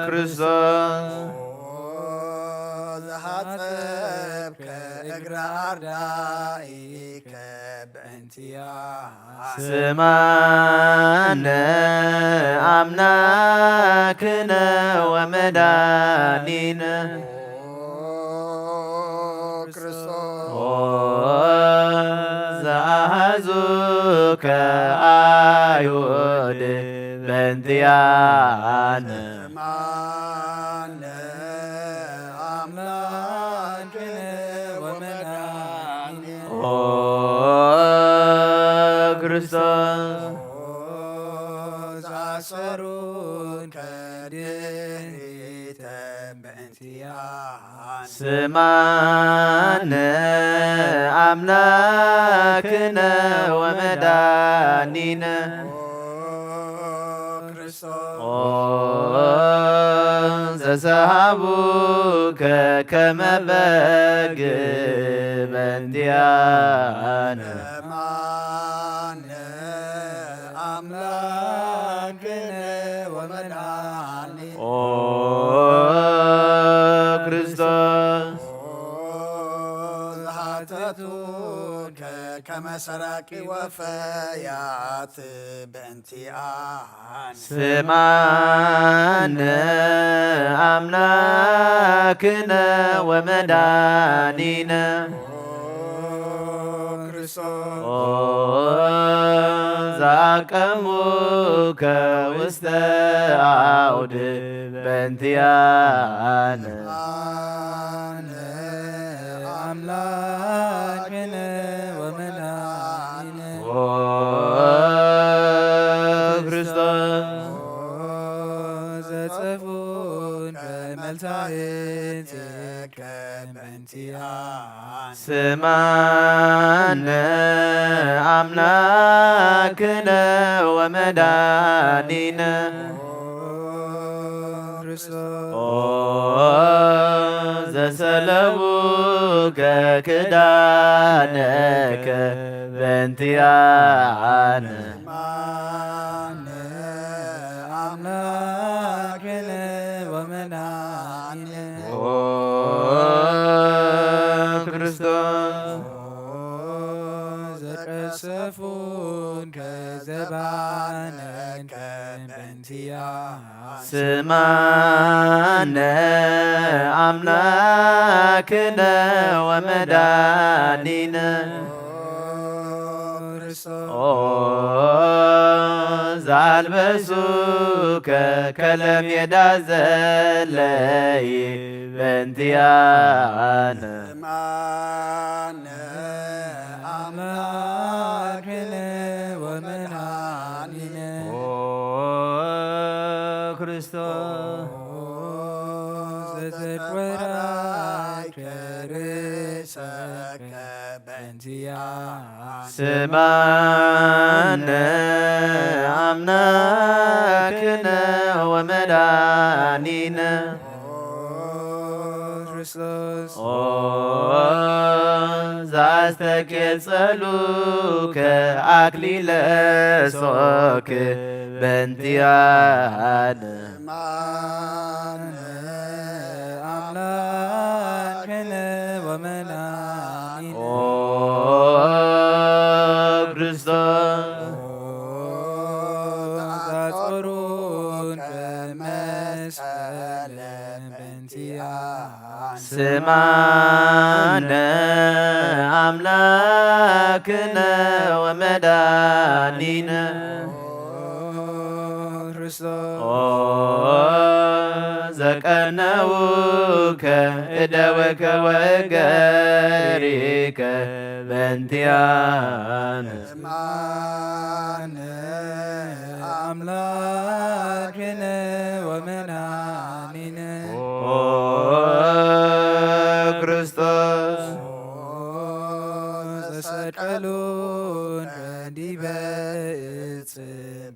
ክርስቶስ ኦ ዘሐጸብከ እግረ አርዳኢከ በእንቲአነ። ስማነ አምላክነ ወመድኃኒነ ኦ ክርስቶስ ኦ ዘአሐዙከ አይሁድ በእንቲአነ። ስማነ አምላክነ ወመድኃኒነ ኦ ክርስቶስ ኦ ዘአሰሩከ ድሪተ በእንቲአነ። ስማነ አምላክነ ወመድኃኒነ ኦ ክርስቶስ ኦ ዘሰሃቡከ ከመ በግ በእንቲአነ። ማነ አምላክነ ወመድኃኒነ ኦ ክርስቶስ ኦ ዘሐተቱከ ከመ ሰራቂ ወፈያት በእንቲአነ። ስማነ አምላክነ ወመድኃኒነ ኦ ክርስቶስ ኦ ዘአቀሙከ ውስተ አውድ በእንቲአነ። አነ አምላክነ ወመድኃኒነ ኦ ክርስቶስ ኦ ዘጽፉን ከመልታይትከ በእንቲአነ። ስማነ አምላክነ ወመድኃኒነ ኦ ክርስቶስ ኦ ዘሰለቡከ ክዳነከ በእንቲአነ። ማነ አምላክነ ወመድኃኒነ ኦ ክርስቶስ ኦ ዘባነከ በእንቲኣነ። ስማነ ኣምላክነ ወመድኃኒነ። ኦ ዛልበሱከ ከለሜዳ ዘለይ በእንቲኣነ። ስማነ ኣምላክነ ወመድኃኒነ። ኦ ክርስቶስ ዘተቆራይከ ርእሰከ በእንቲኣነ። ስማነ ኣምላክነ ወመድኃኒነ። ኦ ክርስቶስ ኦ ዘአስተኬጸሉከ አክሊለ ሶክ በእንቲአነ። ማነ አምላክነ ወመድኃኒነ። ኦ ክርስቶስ ኦ ዛጾሩን ከመስቀለ በእንቲአነ። ስማነ አምላክነ ወመድኃኒነ። ኦ ክርስቶስ ኦ ዘቀነውከ እደወከ ወእገሪከ በእንቲአነ። ማነ አምላክነ ወመድኃኒነ። ኦ ክርስቶስ ኦ ዘሰቀሉን በዲበ እጽ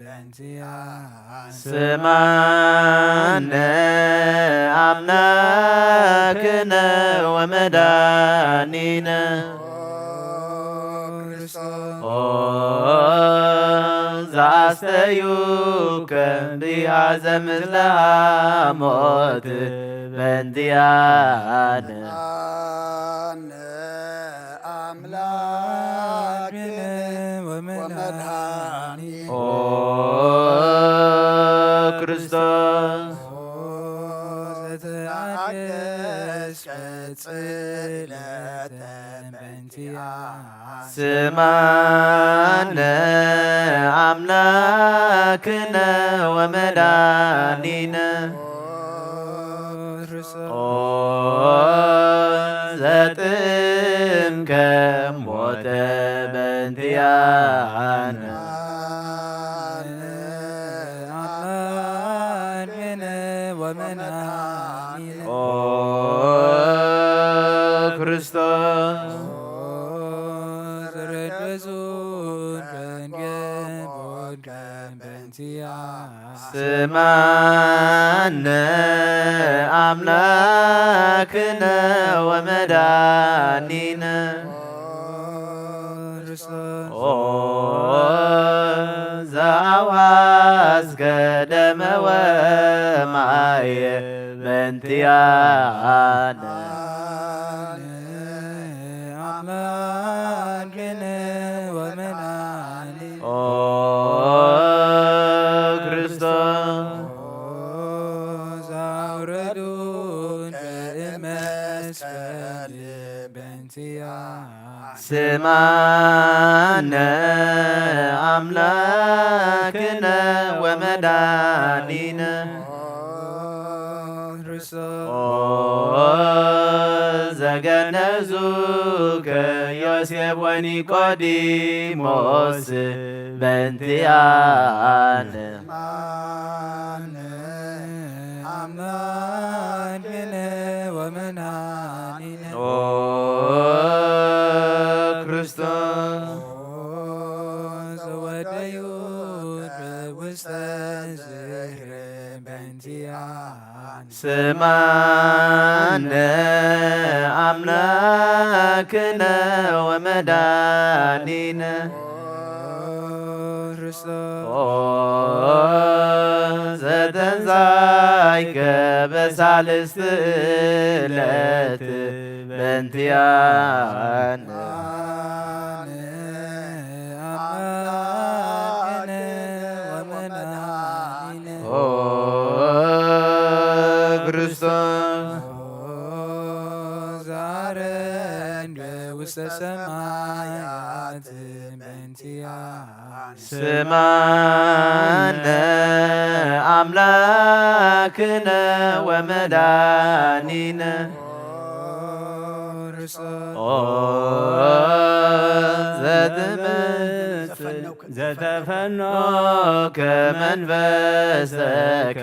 በእንቲአነ። ስማነ አምላክነ ወመድኃኒነ። ኦ ክርስቶስ ኦ ዘአስተዩከ ቢአዘ ምስለ ሐሞት በእንቲአነ። አነ አምላክነ ወመድኃኒነ። ኦ ክርስቶስ ኦ ዘተአገስከ ጽለተ በእንቲአነ። ስማነ አምላክነ ወመድኃኒነ። ኦ ዘጥምከ ሞተ በእንቲአነ። አምላክነ ወመድኃኒነ። ኦ ክርስቶስ ኦ ዘረገጹ ደንገቦት በእንቲአነ። ስማነ አምላክነ ወመድኃኒነ። ኦ ዘአውሐዝከ ደመ ወማየ በእንቲአነ። አምላክነ ወመድኃኒነ። ኦ ክርስቶስ ዘአውረዱከ እመስቀል በእንቲአነ። ስማነ አምላክነ ወመድኃኒነ። ኦ ዘገነዙከ ዮሴፍ ወኒቆዲሞስ በእንቲአነ። ማነ አምላክነ ወመድኃኒነ። ኦ ክርስቶስ ኦ ዘወደዩከ ውስተ ዝክር በእንቲአነ። ስማነ አምላክነ ወመድኃኒነ። ኦ ዘተንሳይከ በሳልስት ዕለት በእንቲአነ። ስማነ ኣምላክነ ወመድኃኒነ ኦ ዘትመጽእ ዘተፈኖከ መንፈሰከ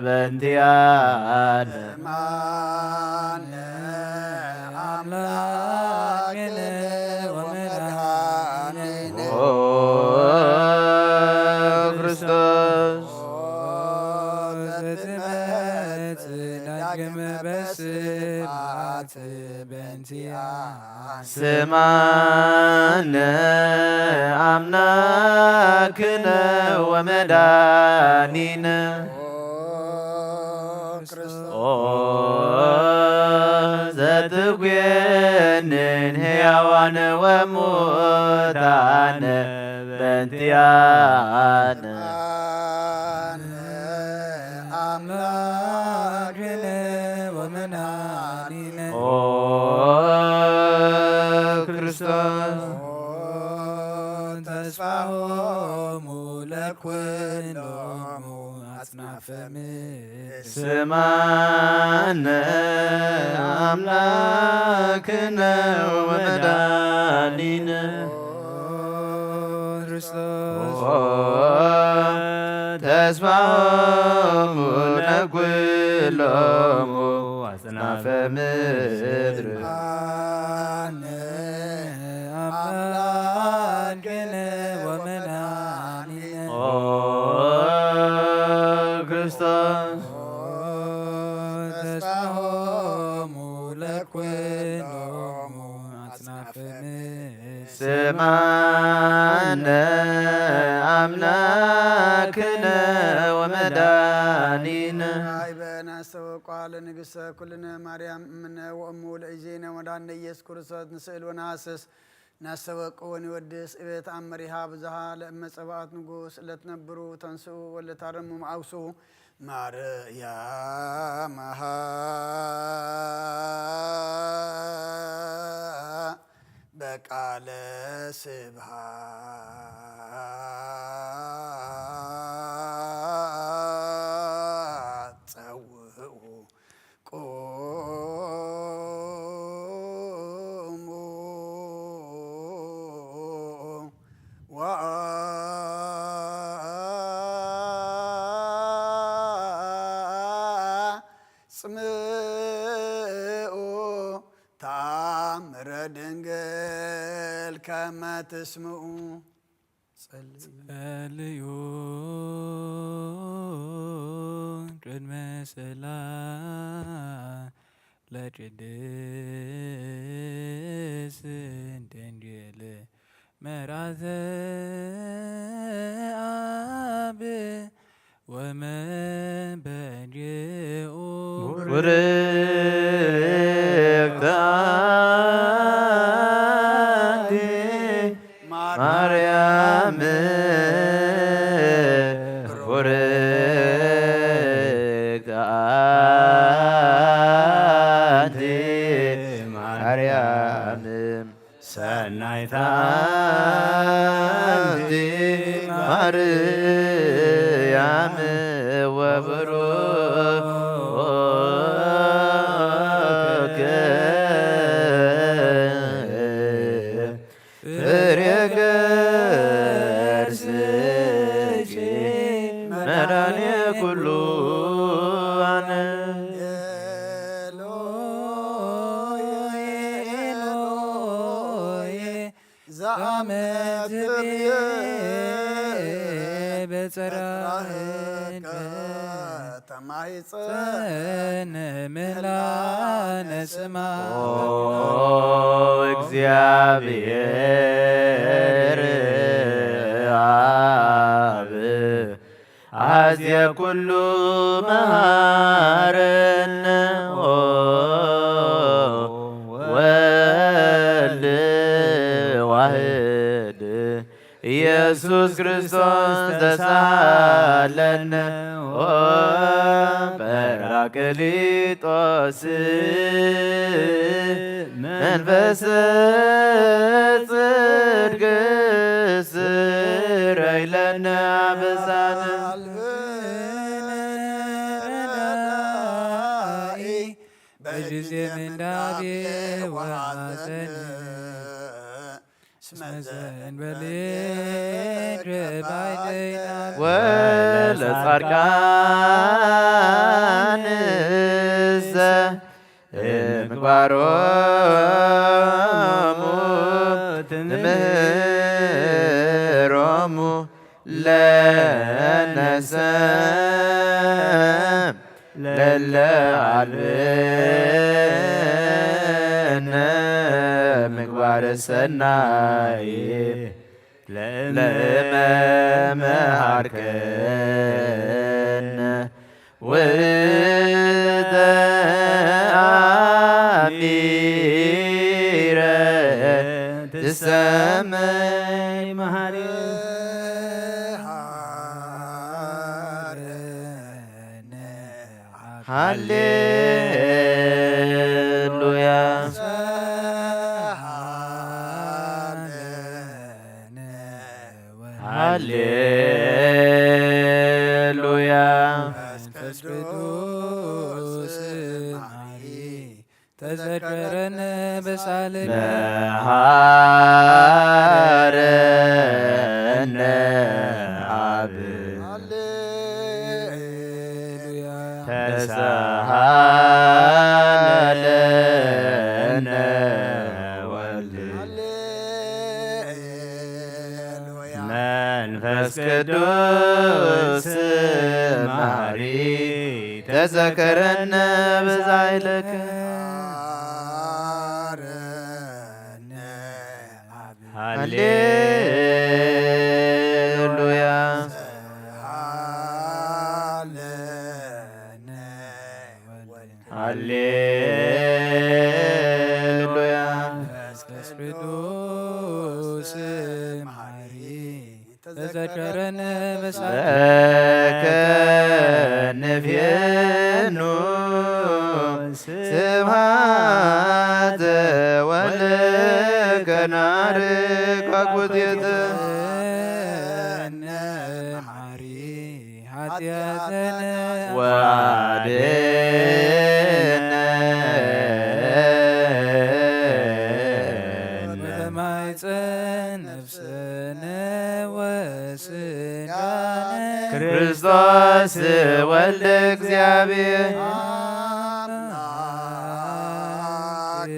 በንቲያነ። ስማነ ኣምላክነ ወመድኃኒነ ኦ ክርስቶስ ኦ ዘትመጽእ ዳግመ በስብሐት በንቲያ ስማነ ኣምላክነ ወመድኃኒነ ኦ ዘትኩንን ሕያዋን ወሙታን በንቲያነ ኣምላክነ ወመድኃኒነ ኦ ክርስቶስ ተስፋሆሙ ለኩሎሙ አጽናፈ ምድር። ስማነ አምላክነ ወመድኃኒነ ክርስቶስ ተስፋሆሙ ለኩሎሙ አጽናፈ ምድር። አነ አምላክነ ወመድኃኒነ ኦ ክርስቶስ ተስፋሆሙ ለኩሎሙ አጽናፈ ምድር። ስማነ አምላክነ ወመድኃኒነ። አይ በናስተወቋ ለንግሥተ ኩልነ ማርያም እምነ ወእሙ ለእዜነ ወዳነ ኢየሱስ ክርስቶስ ንስእል ወነሐስስ ናስተወቅ ወንወድስ እቤት አመሪሃ ብዙሃ ለእመ ጸባኦት ንጉስ ለትነብሩ ተንስኡ ወለታረሙ መዓውሱ ማርያም አሃ በቃለ ስብሃት ጸውኡ ቁሙ ወአጽምዑ ተአምረ ድንግል ከመ ትስምዑ። ጸልዩ። ጸልዩ ቅድመ ስእላ ለቅድስት ድንግል መርዓተ አብ ወመንበዴኡ። ቡርክት አንቲ ማርያም ቡርክት አንቲ ማርያም ሰናይት አንቲ ማርያም ወብሩክ ፍሬ ከርስኪ መድኃኔ ኩሉ ዓለም። ኤሎሄ ኤሎሄ ዘአመትብየ በጽራህከ ተማሂጸነ ምህላነ ስማ። ኦ እግዚአብሔር አብ አዜ ኩሉ መሃረነ ኦ ወልድ ዋህድ ኢየሱስ ክርስቶስ ተሳለነ። ኦ ጰራቅሊጦስ መንፈስ ጽድቅ ስረይለነ ኣበሳነ። በጊዜ ምንዳቤ ወሐዘን እስመ ዘእንበሌ ባይደይና ወለጻድቃንሰ ምግባሮሙ ትምህሮሙ ለነሰ ለለ አልብነ ምግባረ ሰናይ ለእመ መሃርከነ ውእተ አሚረ ትሰመይ መሃሪ። ሃሌሉያ። ሃሌሉያ። መንፈስ ቅዱስ ማሪ ተዘከረነ በሳልነ መሃረነ አብ ሃሌሉያ። ተሳሃለነ ወልድ። ሃሌሉያ። መንፈስ ቅዱስ መሐሪ ተዘከረነ ብዛይለከ። ሃሌሉያ። ሃሌሉያ። መንፈስ ቅዱስ መሐሪ ተዘከረነ በሳልከ ንፌኑ ስብሐተ ወልከ ናርግ አኩቴተ። መሐሪ ኃጢአተነ ወአድነን ወበማይፀን ነፍስነ ወስጋነ ክርስቶስ ወልደ እግዚአብሔር አምላክ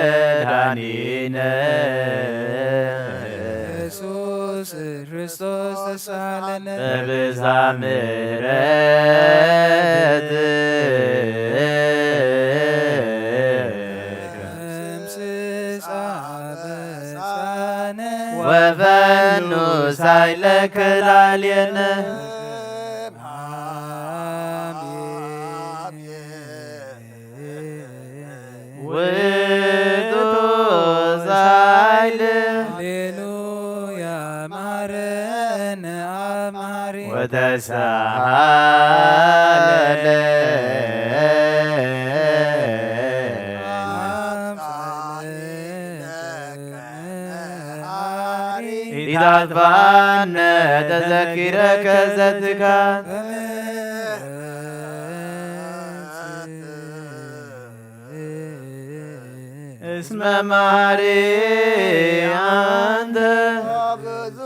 ወመድኃኒነ ኢየሱስ ክርስቶስ ተሳለነ በብዛ ምሕረት ደምስስ አበሳነ ወፈኑ ሳይለከ ላዕሌነ። ውእቱ ሳይል ሃሌሉያ መሐረነ አብ መሐሪ ወተሳሃለነ ኢታጥፋነ ተዘኪረከ ዘትካት እስመ መሐሪ አንተ ብዙ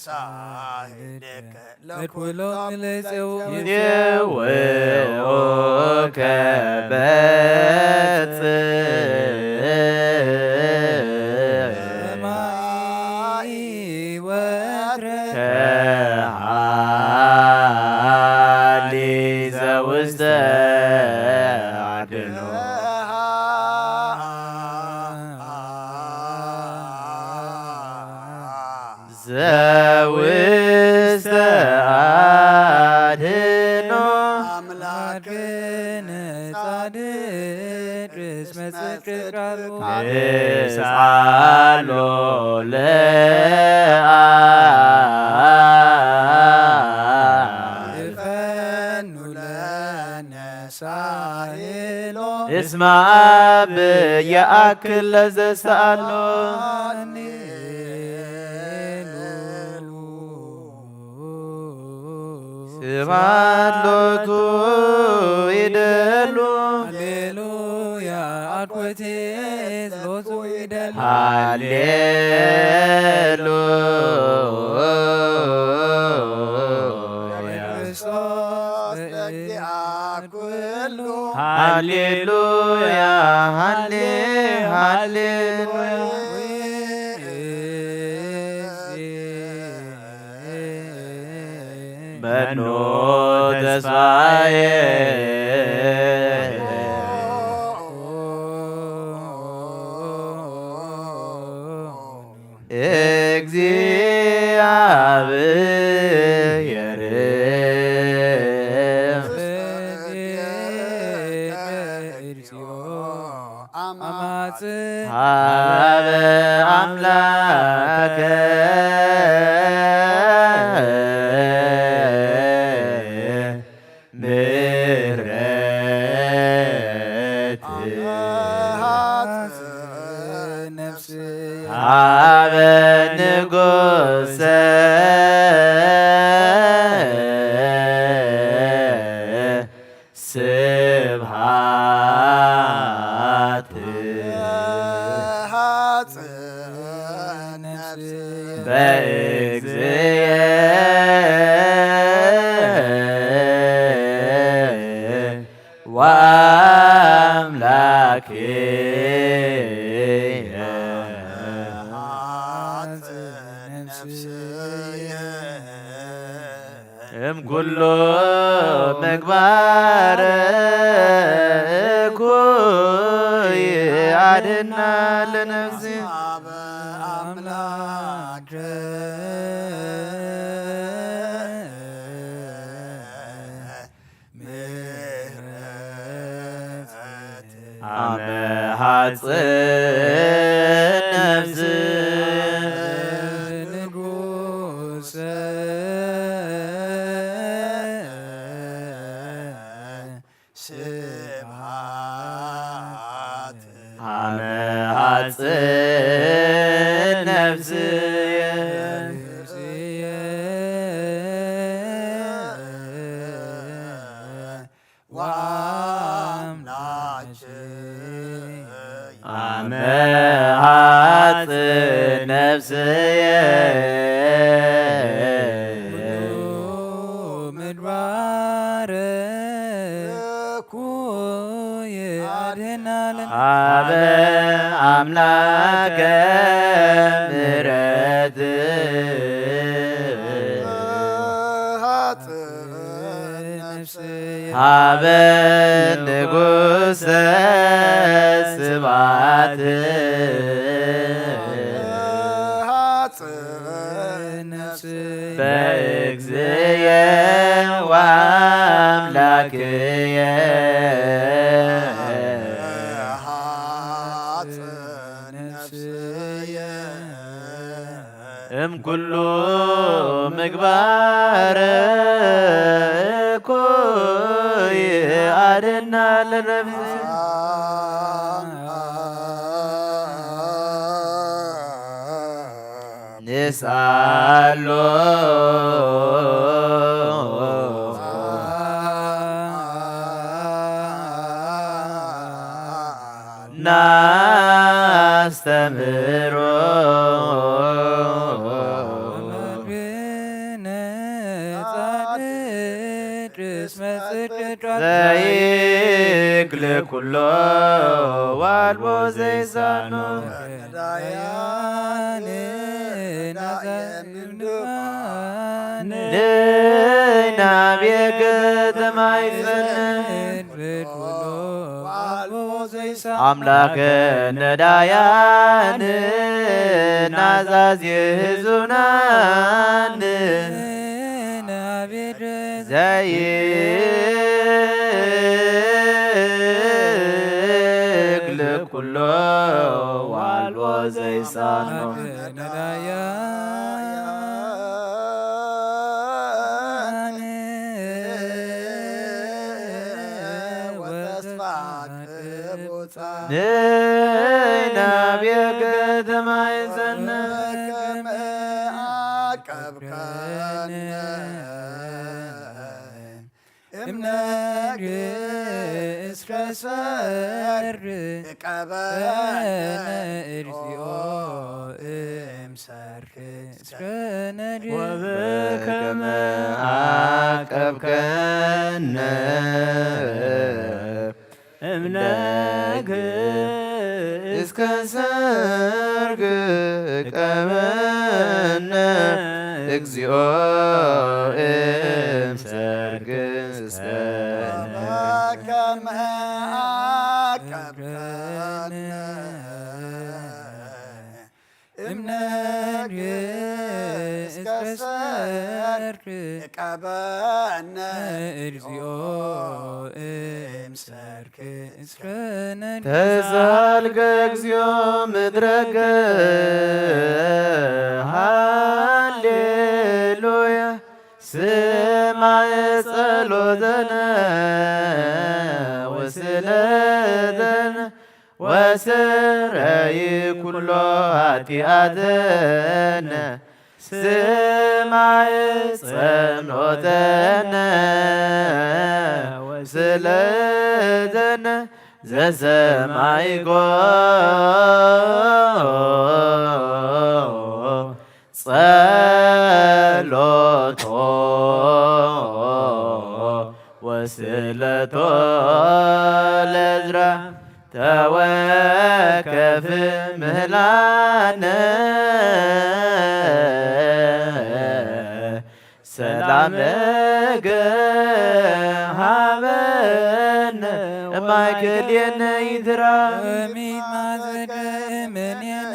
ሳህልከ ለኩሎም ለይጼው ይጼውዑከ በጽእ ሰማይ ወትረ ከሃሊ ዘውስተ አድኖ ዘውስተ አድኖ አምላክነ ጻድቅ እስመ ጽድቅ ቃሉ ንስኣሎ ለኣብ። ይፈኑ ለነ ሳይሎ። እስመ አብ ይኣክል ለዘሰኣሎ። ስብሐት ሎቱ ይደሉ። ሃሌሉያ። አኮቴ ሎቱ ይደሉ። ሃሌሉያ። ክርስቶስ በጊዓ ኩሉ። ሃሌሉያ። ሃሌ-፣ ሃሌሉያ። መኑ ተስፋዬ። እግዚአብሔር። አማጽ ሀበ አምላከ ምሕረት። ሀበ ንጉሰ ስብሐት። በእግዚእ ወአምላክየ። እምኩሉ ምግባር እኩይ አድና ለነፍሲ። አምላክ ምሕረት። አመ ሐጽ ነፍስ ንጉሰ ስብሐት። አመ ሐጽ ነፍስ ወአምላክ አመ ሐጽ ነፍስየ። ምግባር እኩይ አድህናለን። አበ አምላከ ምሕረት ሀበ ንጉሰ ስብሐት በእግዚእየ ወአምላክየ። እምኩሉ ምግባር እኩይ አድና ለነፍስ። ንስአሎ ናስተምህሮ። ዘይክል ኩሎ ዋልቦ ዘይሳኖ። ዳያንና ንናብየ ከተማይጸን። አምላከ ነዳያን ናዛዝ የህዙናን ዘይክል ኩሎ ዘይሳኖ። ንናብየ ከተማ ይዘነ። እምነግ እስከ ሰርግ ቀበነ እግዚኦ እምሰርክ እስከ ነድር። ወበከመ ዓቀብከነ እምነግ እስከ ሰርግ ቀበነ እግዚኦ እምሰርግ እስከ ከመ ዓቀብከነ እምነግ እስከ ሰርክ ቀበነ እግዚኦ እምሰርክ እስከ ነድር። ተሳልከ እግዚኦ ምድረከ ሃሌሉያ። ስማዕ ጸሎተነ ወስእለተነ ወስረይ ኩሎ ኃጢአተነ። ስማዕ ጸሎተነ ወስእለተነ ዘሰማዕኮ ጸሎቶ ወስእለቶ ለዕዝራ ተወከፍ ምህላነ። ሰላመከ ሃበነ እማእከሌነ ይትራ። እምይእዜሰ እምኔነ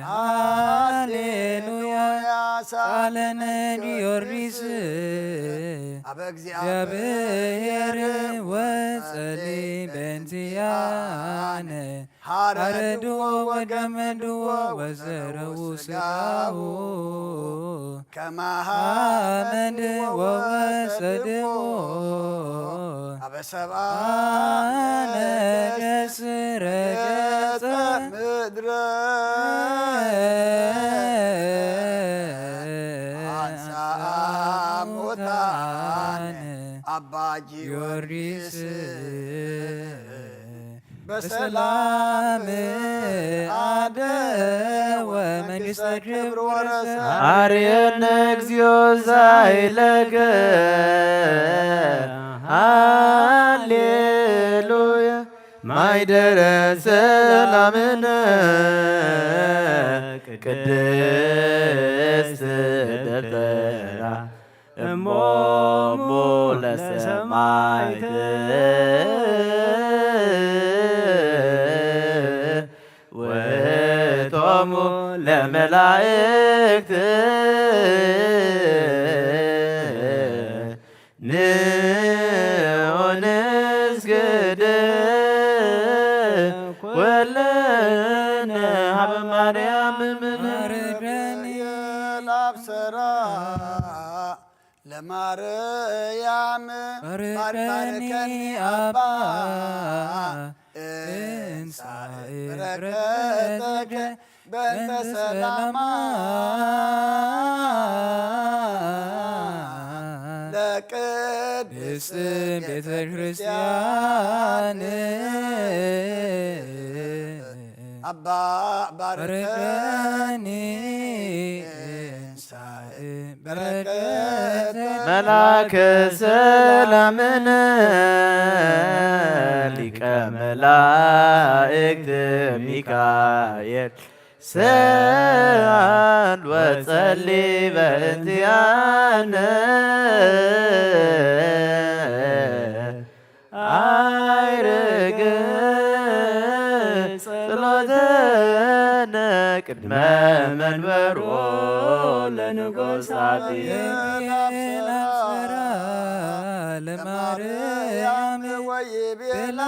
ሃሌሉያ። ሳለነ ጊዮርጊስ አበ እግዚአብሔር ወጸሊ በእንቲአነ። ሐረድዎ ወገመድዎ ወዘረዉ ስጋሁ ከማሃመድ ወወሰድዎ አበ ሰብአ ነገስ ረገጸ ምድረ አንሳ ሙታነ አባ ጊዮርጊስ በሰላም አደወ መንግሥተ ክብር ወረሰ። አርየነ እግዚኦ ዛይለከ ሃሌሉያ። ማይደረ ሰላምነ ቅድስት ደብተራ እሞሙ ለሰማዕት ውእቶሙ ለመላእክት። ንዑ ንስግድ ኩልነ ሀበ ማርያም እምነ። ማርደኒ ላብሰራ ለማርያም ባርከኒ አባ እንሳእ በረከተከ በእንተ ሰላማ ለቅድስት ቤተ ክርስቲያን አባ ባርከኒ። መልአከ ሰላምነ ሊቀ መላእክት ሚካኤል ሰአል ወጸሊ በእንቲአነ። አይርግ ጸሎተነ ቅድመ መንበሮ ለንጉሥ አብየ። ለማርያም ወይቤላ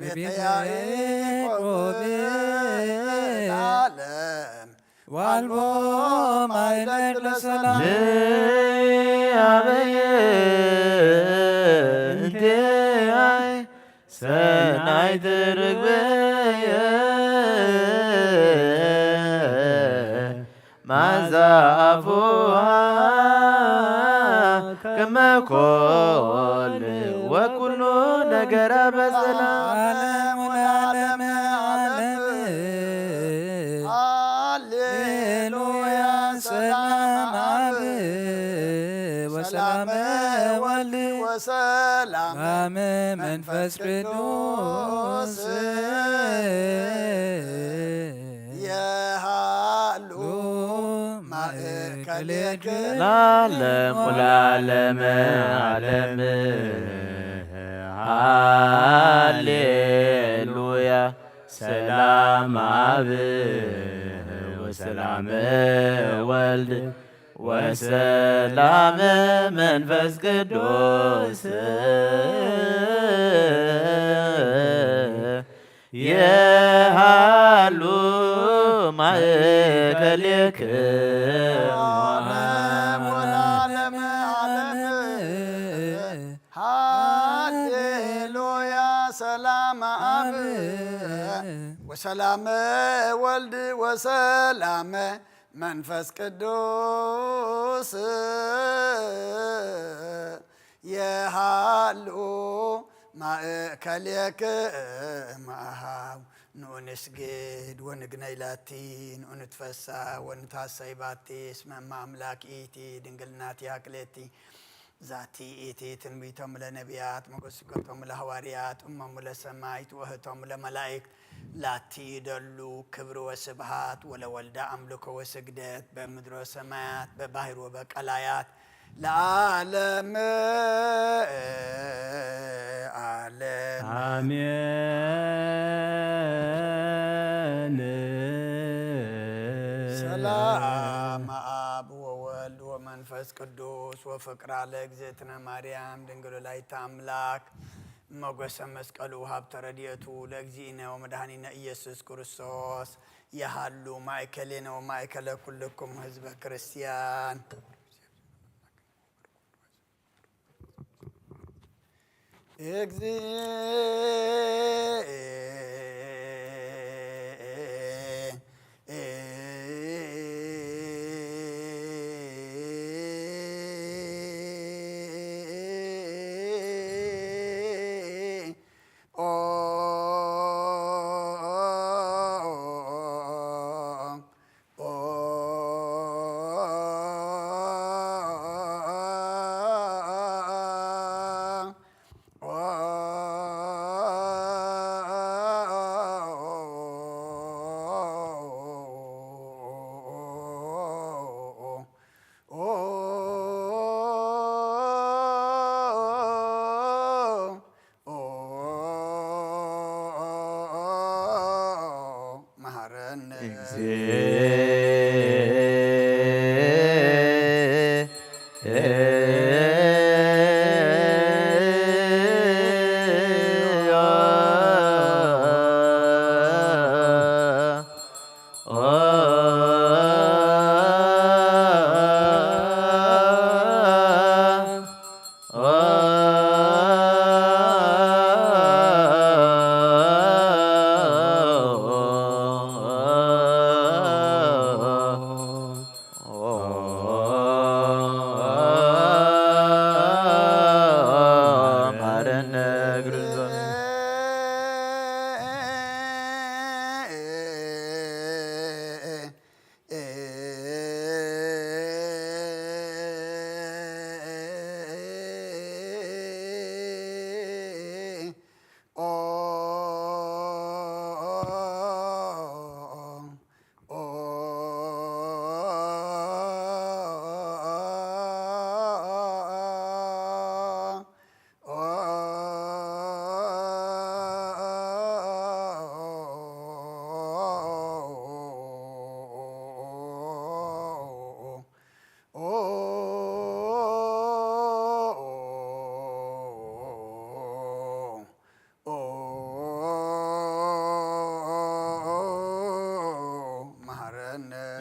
ቤተ ያዕቆብ ለዓለም ዋልቦ ማይለቅ ለሰላም ለያበየ እንቴ ሰናይ ትርግበየ ማዛ ኣፉሃ ከመኮል ወኩሉ ነገራ በሰላም ዓለም ወለዓለመ ዓለም። ሃሌሉያ ሰላም አብ ወሰላም ወልድ ወሰላም መንፈስ ቅዱስ የሃሉ ማእከሌክ ለዓለም ወለዓለመ ዓለም ሃሌሉያ ሰላም አብ ወሰላም ወልድ ወሰላም መንፈስ ቅዱስ የሃሉ ማእከሌክ ዓለም ወለዓለመ ዓለም። ሃሌሉያ ሰላም አብ ወሰላም ወልድ ወሰላም መንፈስ ቅዱስ የሃሉ ማእከሌክ መሃው ንኡ ንስግድ ወንግነይ ላቲ ንኡ ንትፈሳ ወንትሃሰይ ባቲ እስመ እመ አምላክ ኢቲ ድንግል ናቲ ሃክሌቲ ዛቲ ኢቲ ትንቢቶም ለነቢያት መጎስቆቶም ለሐዋርያት እሞሙ ለሰማይት ወህቶም ለመላእክት ላቲ ይደሉ ክብር ወስብሃት ወለወልደ አምልኮ ወስግደት በምድሮ ሰማያት በባህር ወበቀላያት ለዓለም ዓለም። አሜን። ሰላም አብ ወወልድ ወመንፈስ ቅዱስ ወፍቅራ ለእግዝእትነ ማርያም ድንግል ወላዲተ አምላክ ሞገሰ መስቀሉ ሀብተ ረድኤቱ ለእግዚእነ ወመድኃኒነ ኢየሱስ ክርስቶስ የሃሉ ማእከሌነ ወማእከለ ኩልኩም ህዝበ ክርስቲያን። እግዚእ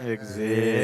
እግዚእ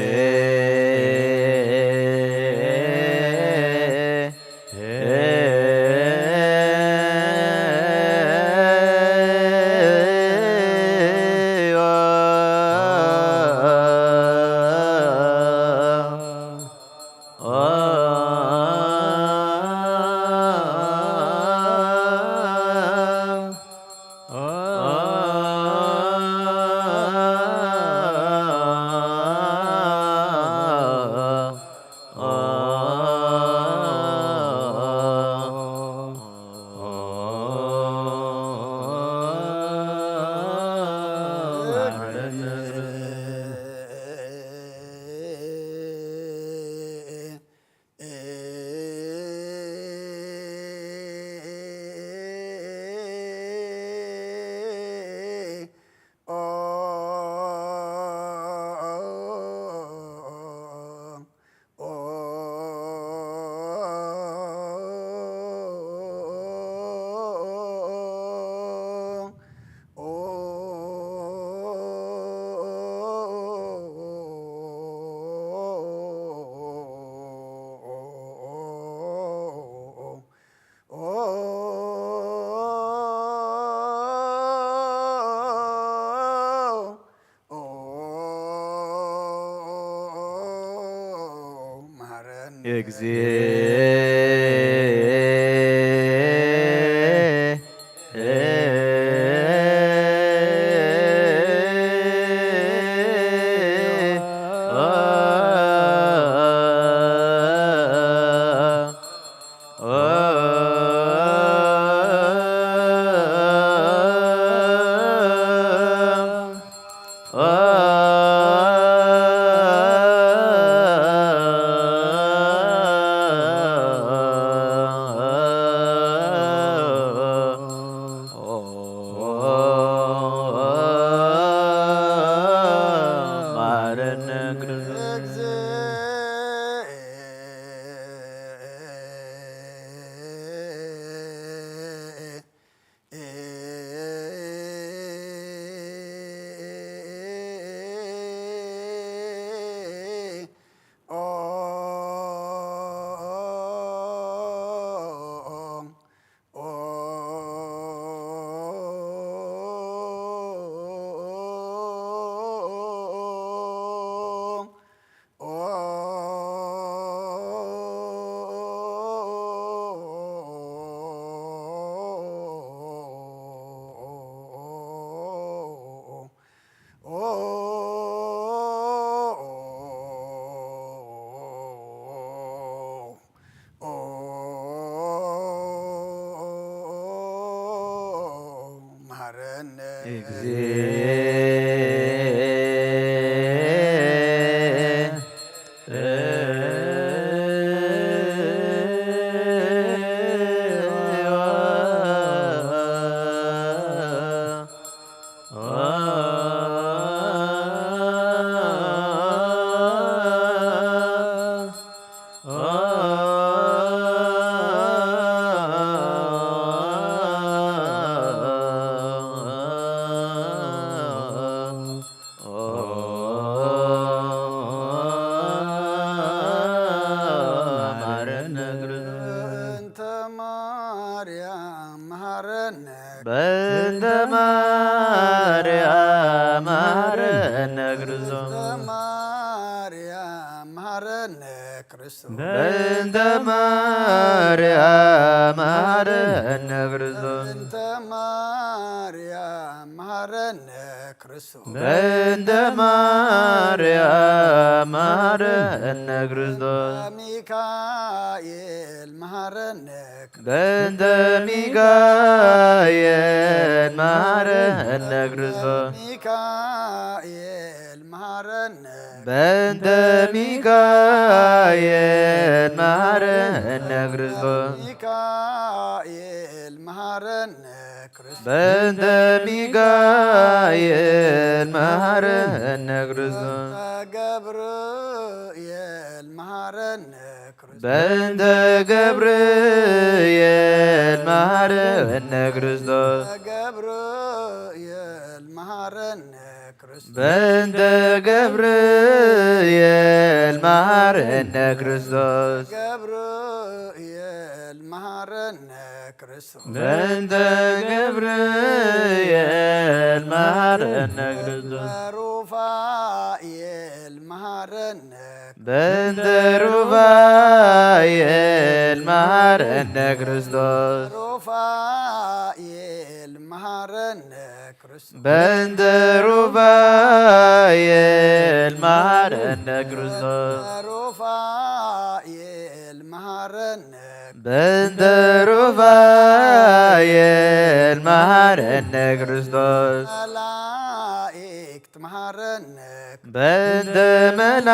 መሃረነ። በእንተ ማርያም መሃረነ። በእንተ ማርያም መሃረነ ክርስቶስ። በእንተ ማርያም መሃረነ ክርስቶስ። በእንተ ማርያም መሃረነ ክርስቶስ። በእንተ ማርያም መሃረነ ክርስቶስ። በእንተ ማርያም መሃረነ ክርስቶስ። ሚካኤል መሃረነ። በእንተ ሚካኤል መሃረነ ክርስቶስ። ሚካኤል መሃረነ። በእንተ ሚካኤል መሃረነ ክርስቶስ። ሚካኤል መሃረነ። በእንተ ሚካኤል መሃረነ ክርስቶስ። ገብርኤል መሃረነ ክርስቶስ። በእንተ ገብርኤል መሃረነ ክርስቶስ። ገብርኤል መሃረነ በእንተ ገብርኤል መሐረነ ክርስቶስ። ገብርኤል መሐረነ ክርስቶስ። በእንተ ገብርኤል መሐረነ ክርስቶስ። ሩፋኤል መሐረነ በእንተ ሩፋኤል መሐረነ ክርስቶስ። ሩፋኤል መሐረነ ክርስቶስ። በእንተ ሩፋኤል መሐረነ ክርስቶስ። ሩፋኤል መሐረነ በእንተ ሩፋኤል መሐረነ ክርስቶስ። መላእክት መሐረነ በእንተ መላእክት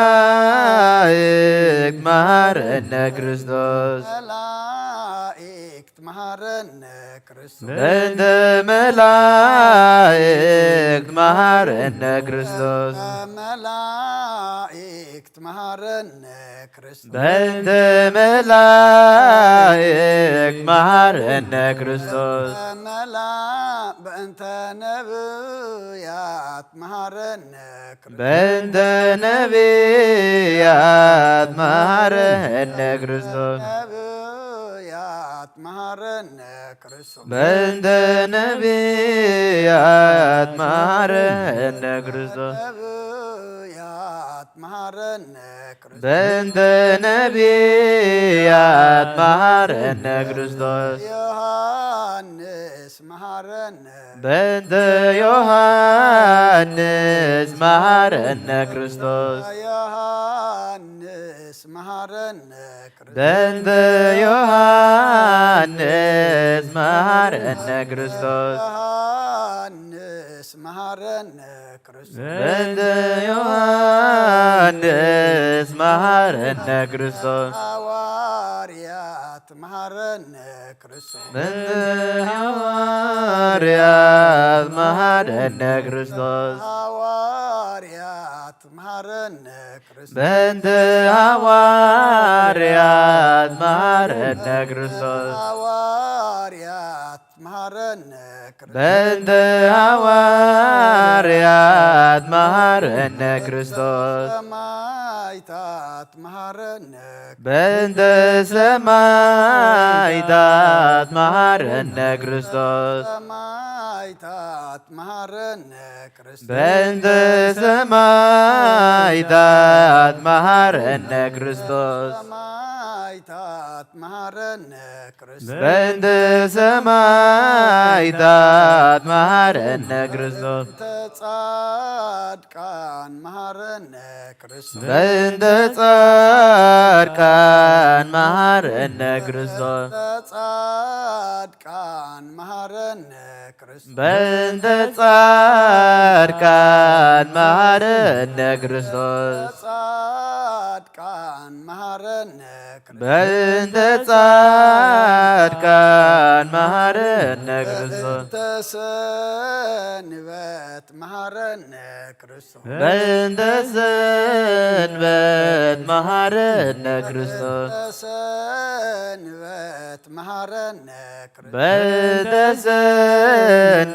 መሐረነ ክርስቶስ። መላእክት መሐረነ ክርስቶስ። በእንተ መላእክት መሐረነ ክርስቶስ። መላእክት መሐረነ ክርስቶስ። በእንተ መላእክት መሐረነ ክርስቶስ። መላ-፣ በእንተ ነብያት መሐረነ ክርስቶስ። በእንተ ነብያት መሐረነ ክርስቶስ። ነብያት መሐረነ ክርስቶስ። በእንተ ነብያት መሐረነ ክርስቶስ። ነብያት መሐረነ ክርስቶስ። በእንተ ነብያት መሐረነ ክርስቶስ። ዮሐንስ መሐረነ በእንተ ዮሐንስ መሐረነ ክርስቶስ። ዮሐንስ መሐረነ ክርስቶስ። በእንተ ዮሐንስ መሐረነ ክርስቶስ። ዮሐንስ መሐረነ ክርስቶስ። በእንተ ዮሐንስ መሐረነ ክርስቶስ። ሐዋርያት መሐረነ ክርስቶስ። በእንተ ሐዋርያት መሐረነ ክርስቶስ። ሐዋርያት መሐረነ ክርስቶስ። በእንተ ሐዋርያት መሐረነ ክርስቶስ። ሐዋርያት መሐረነ ክርስቶስ። በእንተ ሐዋርያት መሐረነ ክርስቶስ። ሰማዕታት መሐረነ በእንተ ሰማዕታት መሐረነ ክርስቶስ። ሰማዕታት መሐረነ ክርስቶስ። በእንተ ሰማዕታት መሐረነ ክርስቶስ። ሰማዕታት መሐረነ ክርስቶስ። በእንተ ሰማዕታት መሐረነ ክርስቶስ። በእንተ ጻድቃን መሐረነ ክርስቶስ። በእንተ ጻድቃን መሐረነ ክርስቶስ። በእንተ ጻድቃን መሐረነ ክርስቶስ። በእንተ ጻድቃን መሐረነ ክርስቶስ። ጻድቃን መሐረነ ክርስቶስ። በእንተ ጻድቃን መሐረነ ክርስቶስ። በእንተ ሰንበት መሐረነ ክርስቶስ። በእንተ ሰንበት መሐረነ ክርስቶስ። በእንተ ሰንበት መሐረነ ክርስቶስ። በእንተ ሰንበት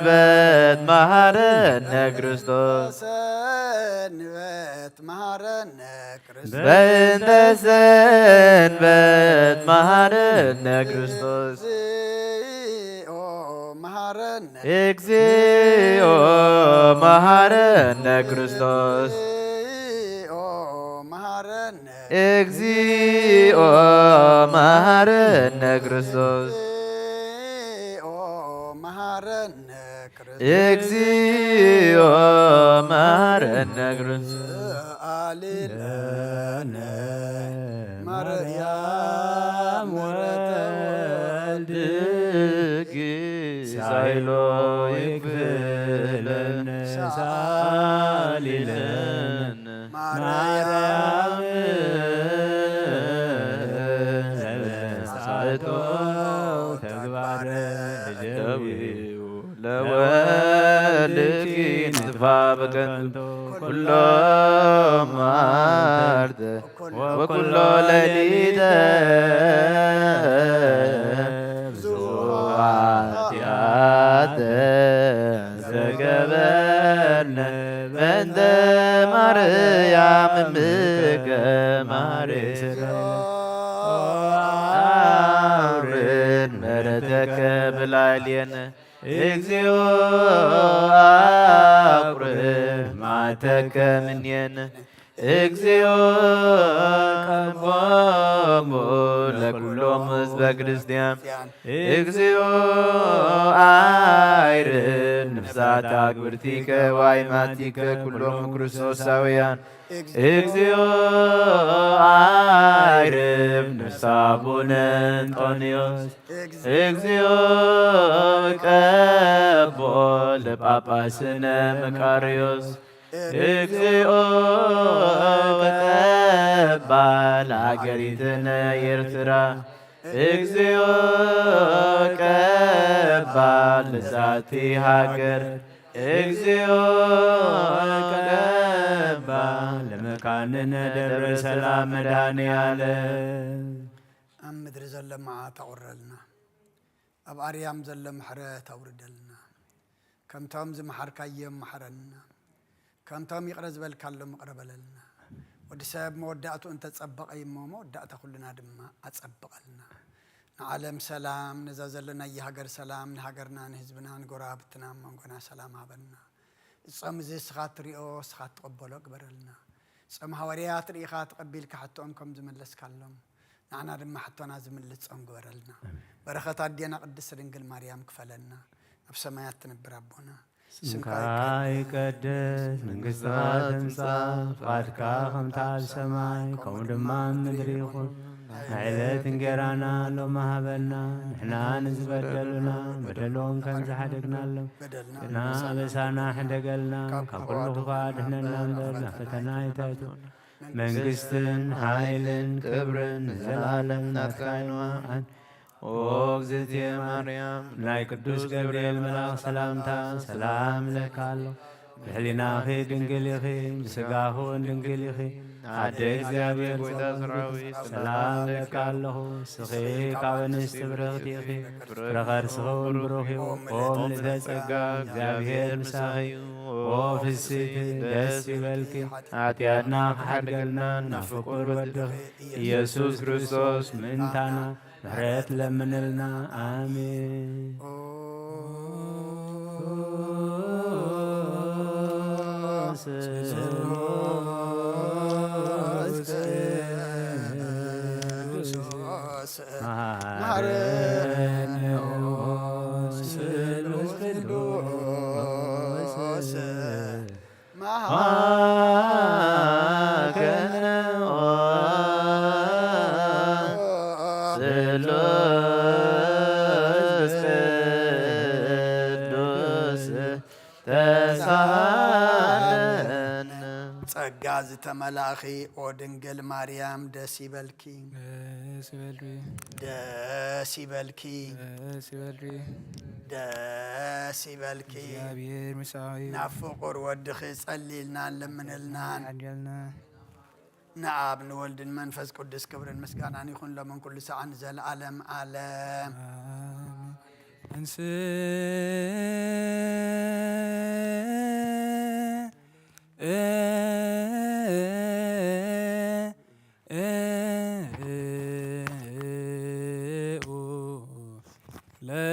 መሐረነ ክርስቶስ። ሰንበት መሐረነ ክርስቶስ። በእንተ ሰንበት መሐረነ ክርስቶስ። እግዚኦ መሐረነ። እግዚኦ መሐረነ ክርስቶስ። እግዚኦ መሐረነ። እግዚኦ መሐረነ ክርስቶስ። እግዚኦ መሐረነ ክርስቶስ። እግዚኦ መሐረነ ክርስቶስ። አሊለነ ማርያም ወረተ ወልድኪ ሳይሎ ይክፍለነ ሳሊለነ ማርያም ዘበሳቶ ተግባረ እደዊው ለወልድኪ ንጥፋ በከንቱ ኩሎ ማርተ ወኩሎ ሌሊተ ብዙ ኃጢአተ ዘገበርነ በእንተ ያምምከ ማሬ ስጋ አውርድ ምሕረተከ ብላዕሌነ እግዚኦ አቁርብ መዓተከ ምኔነ እግዚኦ ቀቦሙ ለኩሎም ህዝበ ክርስቲያን እግዚኦ አይርድ ንፍሳት አግብርቲከ ዋይማቲከ ኩሎም ክርስቶሳውያን እግዚኦ አይርድ ንፍሳ አቡነ እንጦንዮስ እግዚኦ ቀቦ ለጳጳስነ መቃርዮስ እግዚኦ ቀባ ለሀገሪትነ ኤርትራ እግዚኦ ቀባ ለዛቲ ሀገር እግዚኦ ቀባ ለመካንነ ደብረ ሰላም መድኃኔ ዓለም። ኣብ ምድሪ ዘሎ መዓት ኣቑረልና፣ ኣብ ኣርያም ዘሎ ምሕረት ኣውርደልና። ከምቶም ዝመሓርካዮም መሓረና፣ ከምቶም ይቕረ ዝበልካሎም ይቕረ በለልና። ወዲ ሰብ መወዳእቱ እንተጸበቐ እሞ መወዳእታ ኩልና ድማ ኣጸብቐልና። ንዓለም ሰላም፣ ነዛ ዘለናያ ሃገር ሰላም፣ ንሃገርና ንህዝብና ንጎረባብትና መንጎና ሰላም ሃበና። እጾም እዚ እስኻ ትሪኦ እስኻ ትቕበሎ ግበረልና። ጾም ሃዋርያት ርኢኻ ተቐቢልካ ሕቶኦም ከም ዝመለስካሎም ንዓና ድማ ሕቶና ዝምልስ ጾም ግበረልና። በረኸት ኣዴና ቅድስት ድንግል ማርያም ክፈለና። ኣብ ሰማያት ትነብር ኣቦና ስምካ ይቀደስ፣ መንግስትኻ ትምጻእ፣ ፍቓድካ ከምታ ኣብ ሰማይ ከምኡ ድማ ኣብ ምድሪ ይኹን። ናይ ዕለት እንጌራና ሎሚ ሃበና፣ ንሕና ንዝበደሉና በደሎም ከም ዝሓደግናሎም ንሕና ኣበሳና ሕደገልና፣ ካብ ኩሉ ክፉእ ኣድሕነና እምበር ናብ ፈተና ኣይተእትወና። መንግስትን ሓይልን ክብርን ንዘለኣለም ናትካ እዩ። ኣሜን። ኦ እግዝእትየ ማርያም፣ ናይ ቅዱስ ገብርኤል መልኣኽ ሰላምታ ሰላም እለካ ኣለኹ። ብሕሊናኺ ድንግል ኢኺ፣ ብስጋኺ እውን ድንግል ኢኺ። ኣደ እግዚኣብሔር ጎይታ ሰራዊት፣ ሰላም እለካ ኣለኹ። ንስኺ ካብ ኣንስቲ ብርኽቲ ኢኺ፣ ፍረ ከርስኺ እውን ብሩኽ እዩ። ኦ ምልእተ ጸጋ፣ እግዚኣብሔር ምሳኺ እዩ። ኦ ፍስሕቲ ደስ ይበልኪ፣ ሓጢኣትና ክሓድገልና ናብ ፍቁር ወድኺ ኢየሱስ ክርስቶስ ምእንታና ምሕረት ለምንልና። ኣሜን። መሐረነ ኦ ስሉስ ቅዱስ መሐከነ ኦ ስሉስ ቅዱስ ተሳሃለነ። ጸጋ ዝተመላእኺ ኦ ድንግል ማርያም ደስ ይበልኪ። ደስ ይበልኪ። ደስ ይበልኪ። ደስ ይበልኪ። ደስ ይበልኪ። እግዚኣብሔር ምሳኺ። ናብ ፍቁር ወድኺ ጸልይልና ለምንልና። ሓድገልና። ንኣብ ንወልድን መንፈስ ቅዱስ ክብርን ምስጋናን ይኹን ሎምን ኩሉ ሰዓን ዘለዓለም ዓለም። ኣሜን። እንስ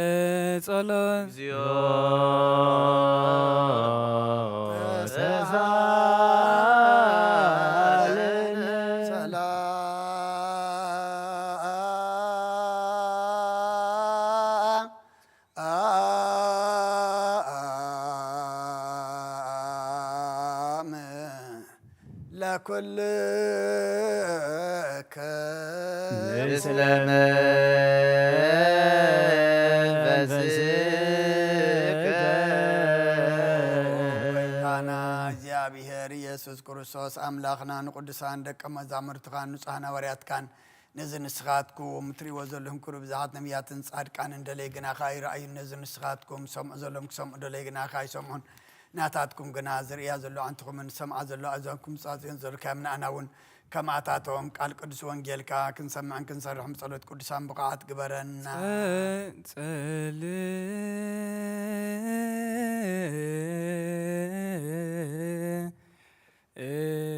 ለጸሎት እግዚኦ ተሳለነ። ሰላም ለኩልከ ምስለ መንፈስከ። ጎይታና እግዚኣብሔር ኢየሱስ ክርስቶስ ኣምላኽና ንቅዱሳን ደቀ መዛሙርትኻን ንጹሓን ሃዋርያትካን ነዚ ንስኻትኩም ትርእይዎ ዘለኹም ክብሪ ብዙሓት ነቢያትን ጻድቃንን ደለይ ግናኻ ኣይረኣዩን። ነዚ ንስኻትኩም ሰምዑ ዘለኹም ክሰምዑ ደለይ ግናኻ ኣይሰምዑን። ናታትኩም ግና ዝርእያ ዘሎ ኣዕንትኹምን ዝሰምዓ ዘሎ ኣእዛንኩም ዝጻጽዮን ዘለካዮም ንኣና እውን ከማታቶም ቃል ቅዱስ ወንጌልካ ክንሰምዕን ክንሰርሕን ብጸሎት ቅዱሳን ብቕዓት ግበረና። ጸ-፣ ጸልእ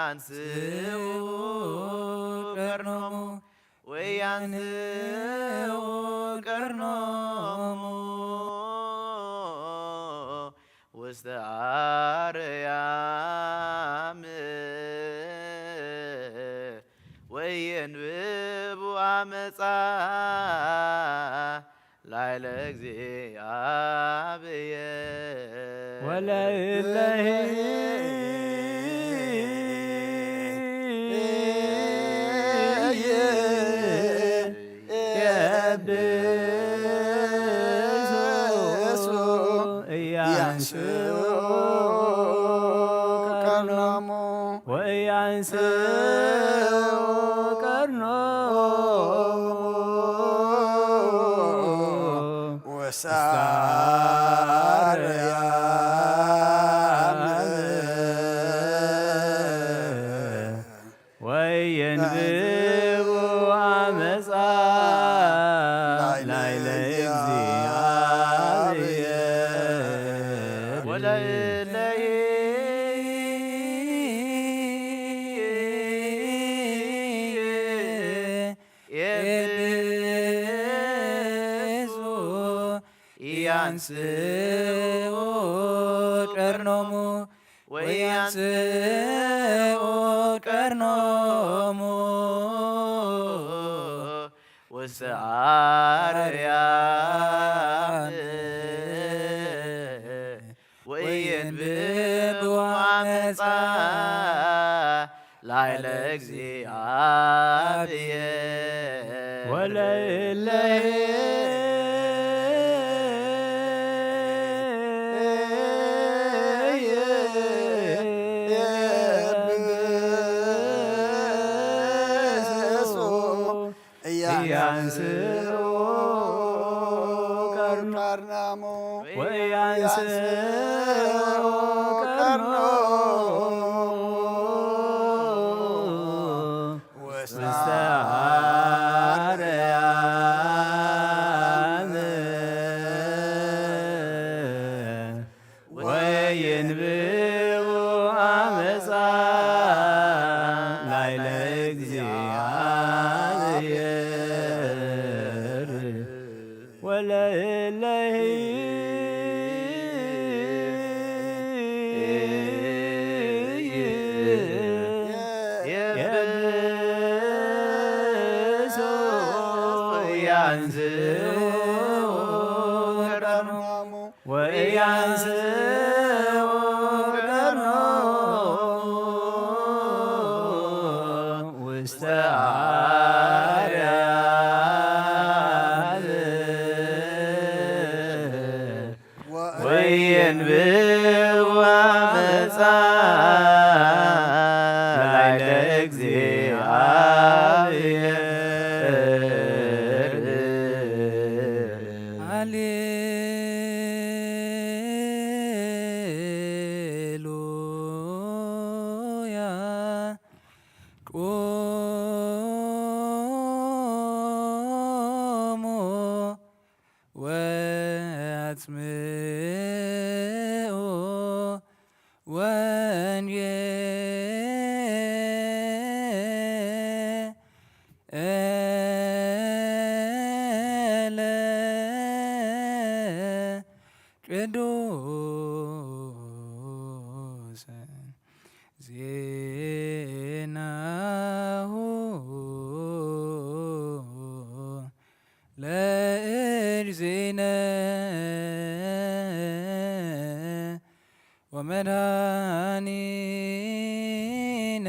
ወያንስኡ ቀርኖሙ፣ ወያንስኡ ቀርኖሙ ውስተ ኣርያም ወየንብቡ ኣመፃ ላይለ እግዚኣብሔር። ወለእለሂ የብሱ እያንስኡ ቀርኖሙ ወእያንስኡ ቀርኖሙ ውስተ አርያም ወየንብቡ አመፃ ላይለ እግዚአብሔር። ወለእለሂ የብሱ ኢያንስኡ ቀርኖሙ ወኢያንስኡ ቀርኖሙ ውስተ አርያም ወኢይንብቡ አመፃ ላይለ እግዚአብሔር። ወለእለሂ የብሱ ኢያንስኡ ቀርናሙ ወኢያንስኡ ቀርኖሙ ውስተ አርያም ወይንብቡ አመፃ ላይለ እግዚአብሔር ወለእለሂ የብሱ ያንስኡ ቀርኖሙ ወኢያንስኡ ቀርኖሙ ውስተ አርያም ወይንብቡ አመፃ ላይለ እግዚአብሔር። ሃሌሉያ ቁሙ ወአጽምዑ ወንጌለ ቅዱስ ዜናሁ ለእግዚእነ ወመድኃኒነ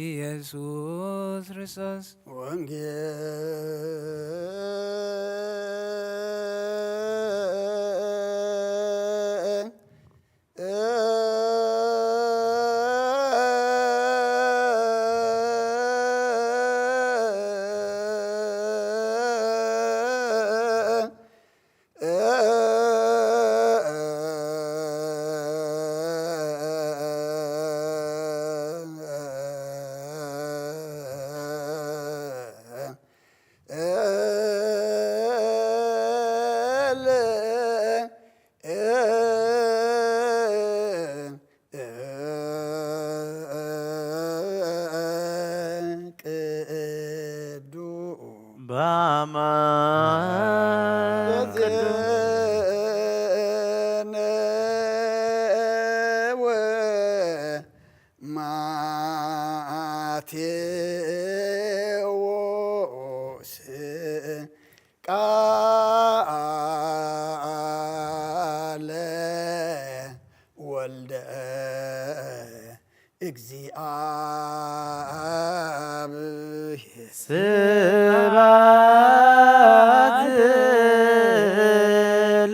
ኢየሱስ ክርስቶስ። ወንጌል ቅዱስ ማቴዎስ ቃለ ወልደ እግዚአብሔር። ስብሐት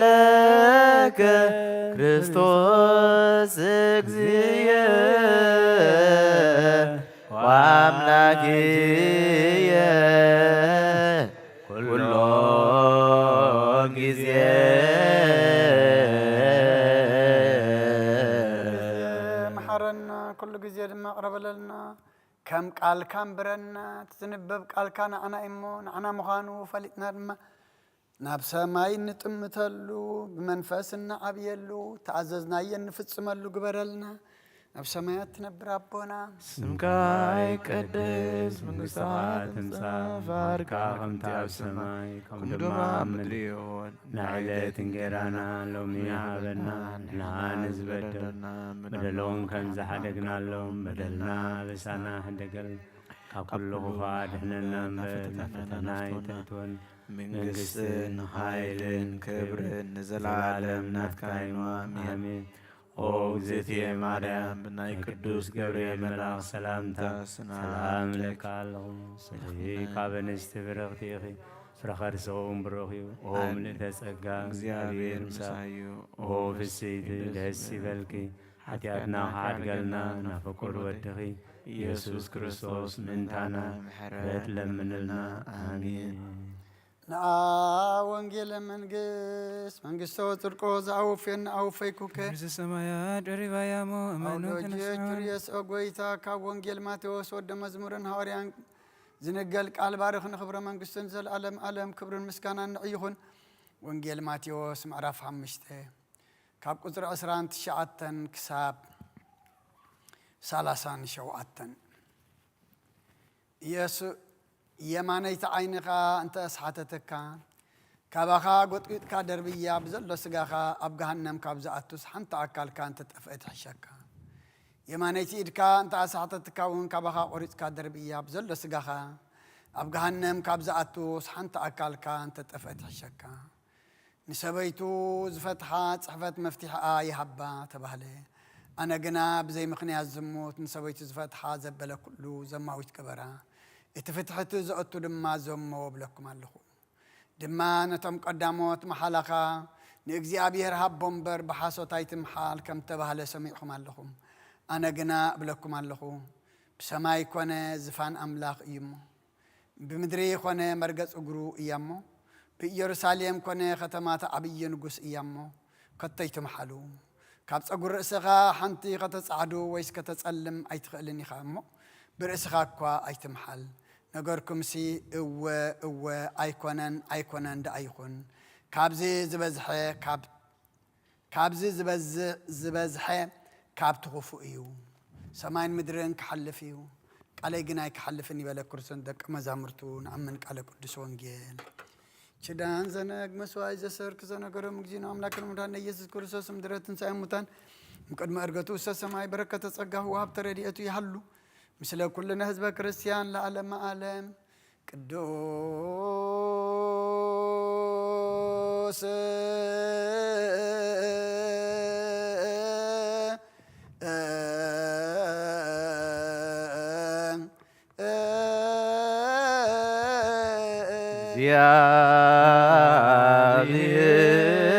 ለከ ክርስቶስ እግዚእ ወአምላክየ ኩሎ ጊዜ። መሓረና፣ ኩሉ ግዜ ድማ ቅረበለልና። ከም ቃልካ እንብረና። እቲ ዝንበብ ቃልካ ንዓና እዩ እሞ፣ ንዓና ምዃኑ ፈሊጥና ድማ ናብ ሰማይ እንጥምተሉ፣ ብመንፈስ እንዓብየሉ፣ ተኣዘዝናዮ እንፍጽመሉ ግበረልና። ኣብ ሰማያት ትነብር ኣቦና፣ ስምካ ይቀደስ፣ መንግስትኻ ትምጻእ፣ ፍቓድካ ከምቲ ኣብ ሰማይ ከምኡ ድማ ኣብ ምድሪ ይኹን። ንዕለት እንጌራና ሎሚ ሃበና፣ ንሕና ንዝበደልና በደሎም ከም ዝሓደግናሎም በደልና በሳና ሕደገል፣ ካብ ኩሉ ክፉእ ኣድሕነና እምበር ናብ ፈተና ኣይተእትወን። መንግስትን ሓይልን ክብርን ንዘለዓለም ናትካ እዩ። ኣሜን። ኣሜን። ኦ እግዝእትየ ማርያም፣ ብናይ ቅዱስ ገብርኤል መልኣኽ ሰላምታ ሰላም እለካ ኣለኹ። ብሩኽቲ ኢኺ፣ ካብ ኣንስቲ ብርኽቲ ኢኺ፣ ፍረ ከርስኺ እውን ብሩኽ እዩ። ኦ ምልእተ ጸጋ፣ እግዚኣብሔር ምሳኺ እዩ። ኦ ፍስሕቲ ደስ ይበልኪ፣ ሓጢኣትና ክሓድገልና ናብ ፍቁር ወድኺ ኢየሱስ ክርስቶስ ምእንታና ምሕረት ለምንልና። ኣሜን። ንኣ ወንጌለ መንግስት መንግስቶ ጽድቆ ዘኣወፍየኒ ኣወፈይኩከ። መንግስተ ሰማያት ደሪባያ እሞ እመኑ ኣውሎጂ ተነስኡ። ጁልየስ ኦ ጎይታ፣ ካብ ወንጌል ማቴዎስ ወደ መዝሙርን ሃዋርያን ዝንገል ቃል ባርኽ ንኽብረ መንግስትን ዘለዓለም ዓለም ክብርን ምስጋናን ንዕይ ይኹን። ወንጌል ማቴዎስ ምዕራፍ ሓሙሽተ ካብ ቁጽሪ ዕስራን ትሽዓተን ክሳብ ሰላሳን ሸውዓተን። ኢየሱ-፣ የማነይቲ ዓይንኻ እንተ ኣስሓተተካ፣ ካባኻ ጎጥጒጥካ ደርብያ፣ ብዘሎ ስጋኻ ኣብ ገሃነም ካብ ዝኣቱስ ሓንቲ ኣካልካ እንተ ጠፍአ ትሕሸካ። የማነይቲ ኢድካ እንተ ኣስሓተትካ እውን ካባኻ ቆሪጽካ ደርብያ፣ ብዘሎ ስጋኻ ኣብ ገሃነም ካብ ዝኣቱስ ሓንቲ ኣካልካ እንተ ጠፍአ ትሕሸካ። ንሰበይቱ ዝፈትሓ ጽሕፈት መፍትሒኣ ይሃባ ተባህለ። ኣነ ግና ብዘይ ምኽንያት ዝሙት ንሰበይቱ ዝፈትሓ ዘበለ ኩሉ ዘማዊት ግበራ፣ እቲ ፍትሒ እቲ ዘእቱ ድማ ዘሞ እብለኩም ኣለኹ። ድማ ነቶም ቀዳሞት መሓላኻ ንእግዚኣብሔር ሃቦ እምበር ብሓሶት ኣይትምሓል ከም ተባህለ ሰሚዕኹም ኣለኹም። ኣነ ግና እብለኩም ኣለኹ፣ ብሰማይ ኮነ ዝፋን ኣምላኽ እዩ እሞ፣ ብምድሪ ኾነ መርገጽ እግሩ እያ እሞ፣ ብኢየሩሳሌም ኮነ ኸተማ እቲ ዓብዪ ንጉስ እያ እሞ፣ ከቶ ኣይትምሓሉ። ካብ ጸጉሪ ርእስኻ ሓንቲ ኸተጻዕዱ ወይስ ከተጸልም ኣይትኽእልን ኢኻ እሞ፣ ብርእስኻ እኳ ኣይትምሓል። ነገርኩምሲ፣ እወ፣ እወ፣ ኣይኮነን፣ ኣይኮነን ደኣ ይኹን። ካብዚ ዝበዝሐ ካብ ካብዚ ዝበዝሕ ዝበዝሐ ካብቲ ክፉእ እዩ። ሰማይን ምድርን ክሓልፍ እዩ፣ ቃለይ ግን ኣይክሓልፍን ይበለ ክርስቶስ ደቀ መዛሙርቱ። ንኣምን ቃለ ቅዱስ ወንጌል። ችዳን ዘነግ መስዋይ ዘሰርክ ዘነገሮም እግዚእነ ኣምላክን መድኃኒነ ኢየሱስ ክርስቶስ ምድረ ትንሣኤ ሙታን እምቅድመ ዕርገቱ ውስተ ሰማይ በረከተ ጸጋሁ ወሃብተ ረድኤቱ ይሃሉ ምስለ ኩልነ ህዝበ ክርስቲያን ለዓለመ ዓለም። ቅዱስ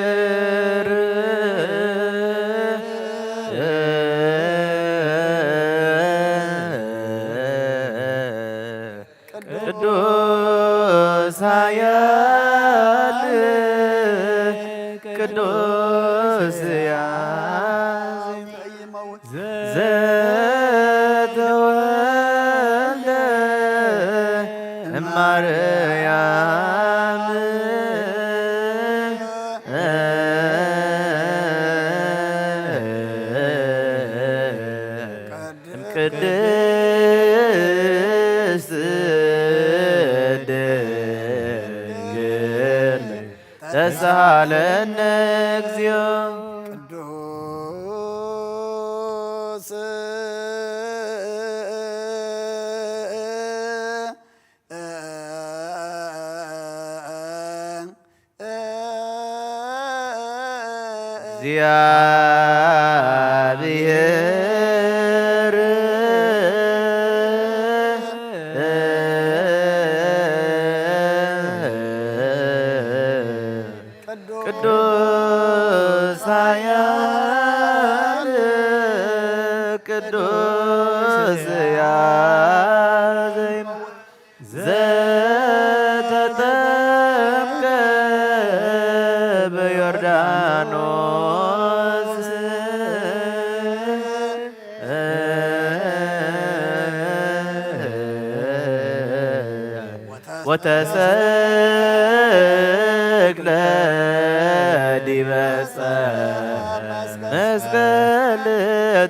እግዚአብሔር ቅዱስ ኃያል ቅዱስ ሕያው ዘተወልደ እማርያም ተሳሃለነ እግዚኦ። ቅዱስ እግዚአብሔር ቅዱስ ኃያል ቅዱስ ያዘይም ዘተጠምቀ በዮርዳኖስ ወተሰቅለ ዲበ መስቀል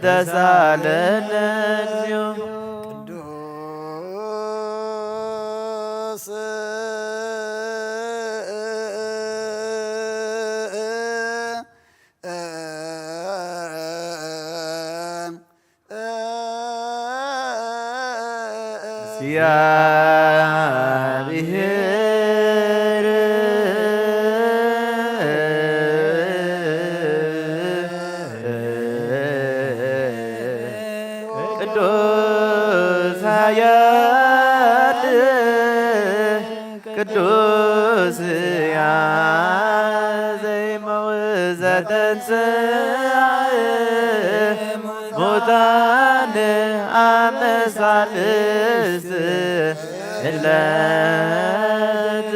ተሳለነ እግዚኦ። ቅዱስ እግዚአብሔር ቅዱስ ኃያል ቅዱስ ያዘይመውት ዘተንሥአ ሙታን አመ ሣልስት ዕለት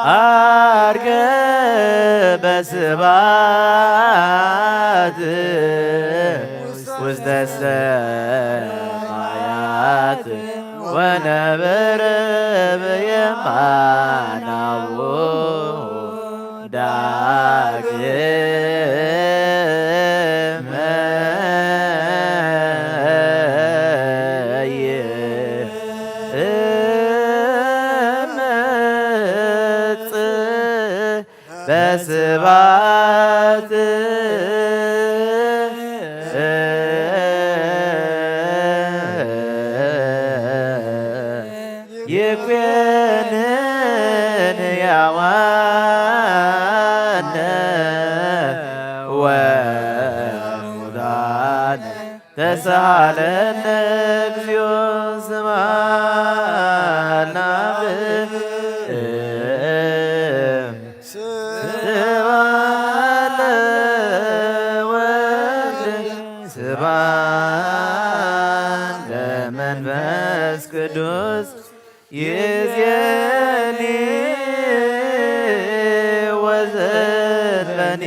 ዐርገ በስብሐት ውስተ ሰማያት ወነበረ በየማነ አቡሁ ዳግመ ይመጽእ በስብሐት ይኩንን ሕያዋነ ወሙታነ ተሳሃለነ እግዚኦ ስብሐት ለአብ። ስብሐት ለወልድ ስብሐት ለመንፈስ ቅዱስ ይእዜኒ ወዘልፈኒ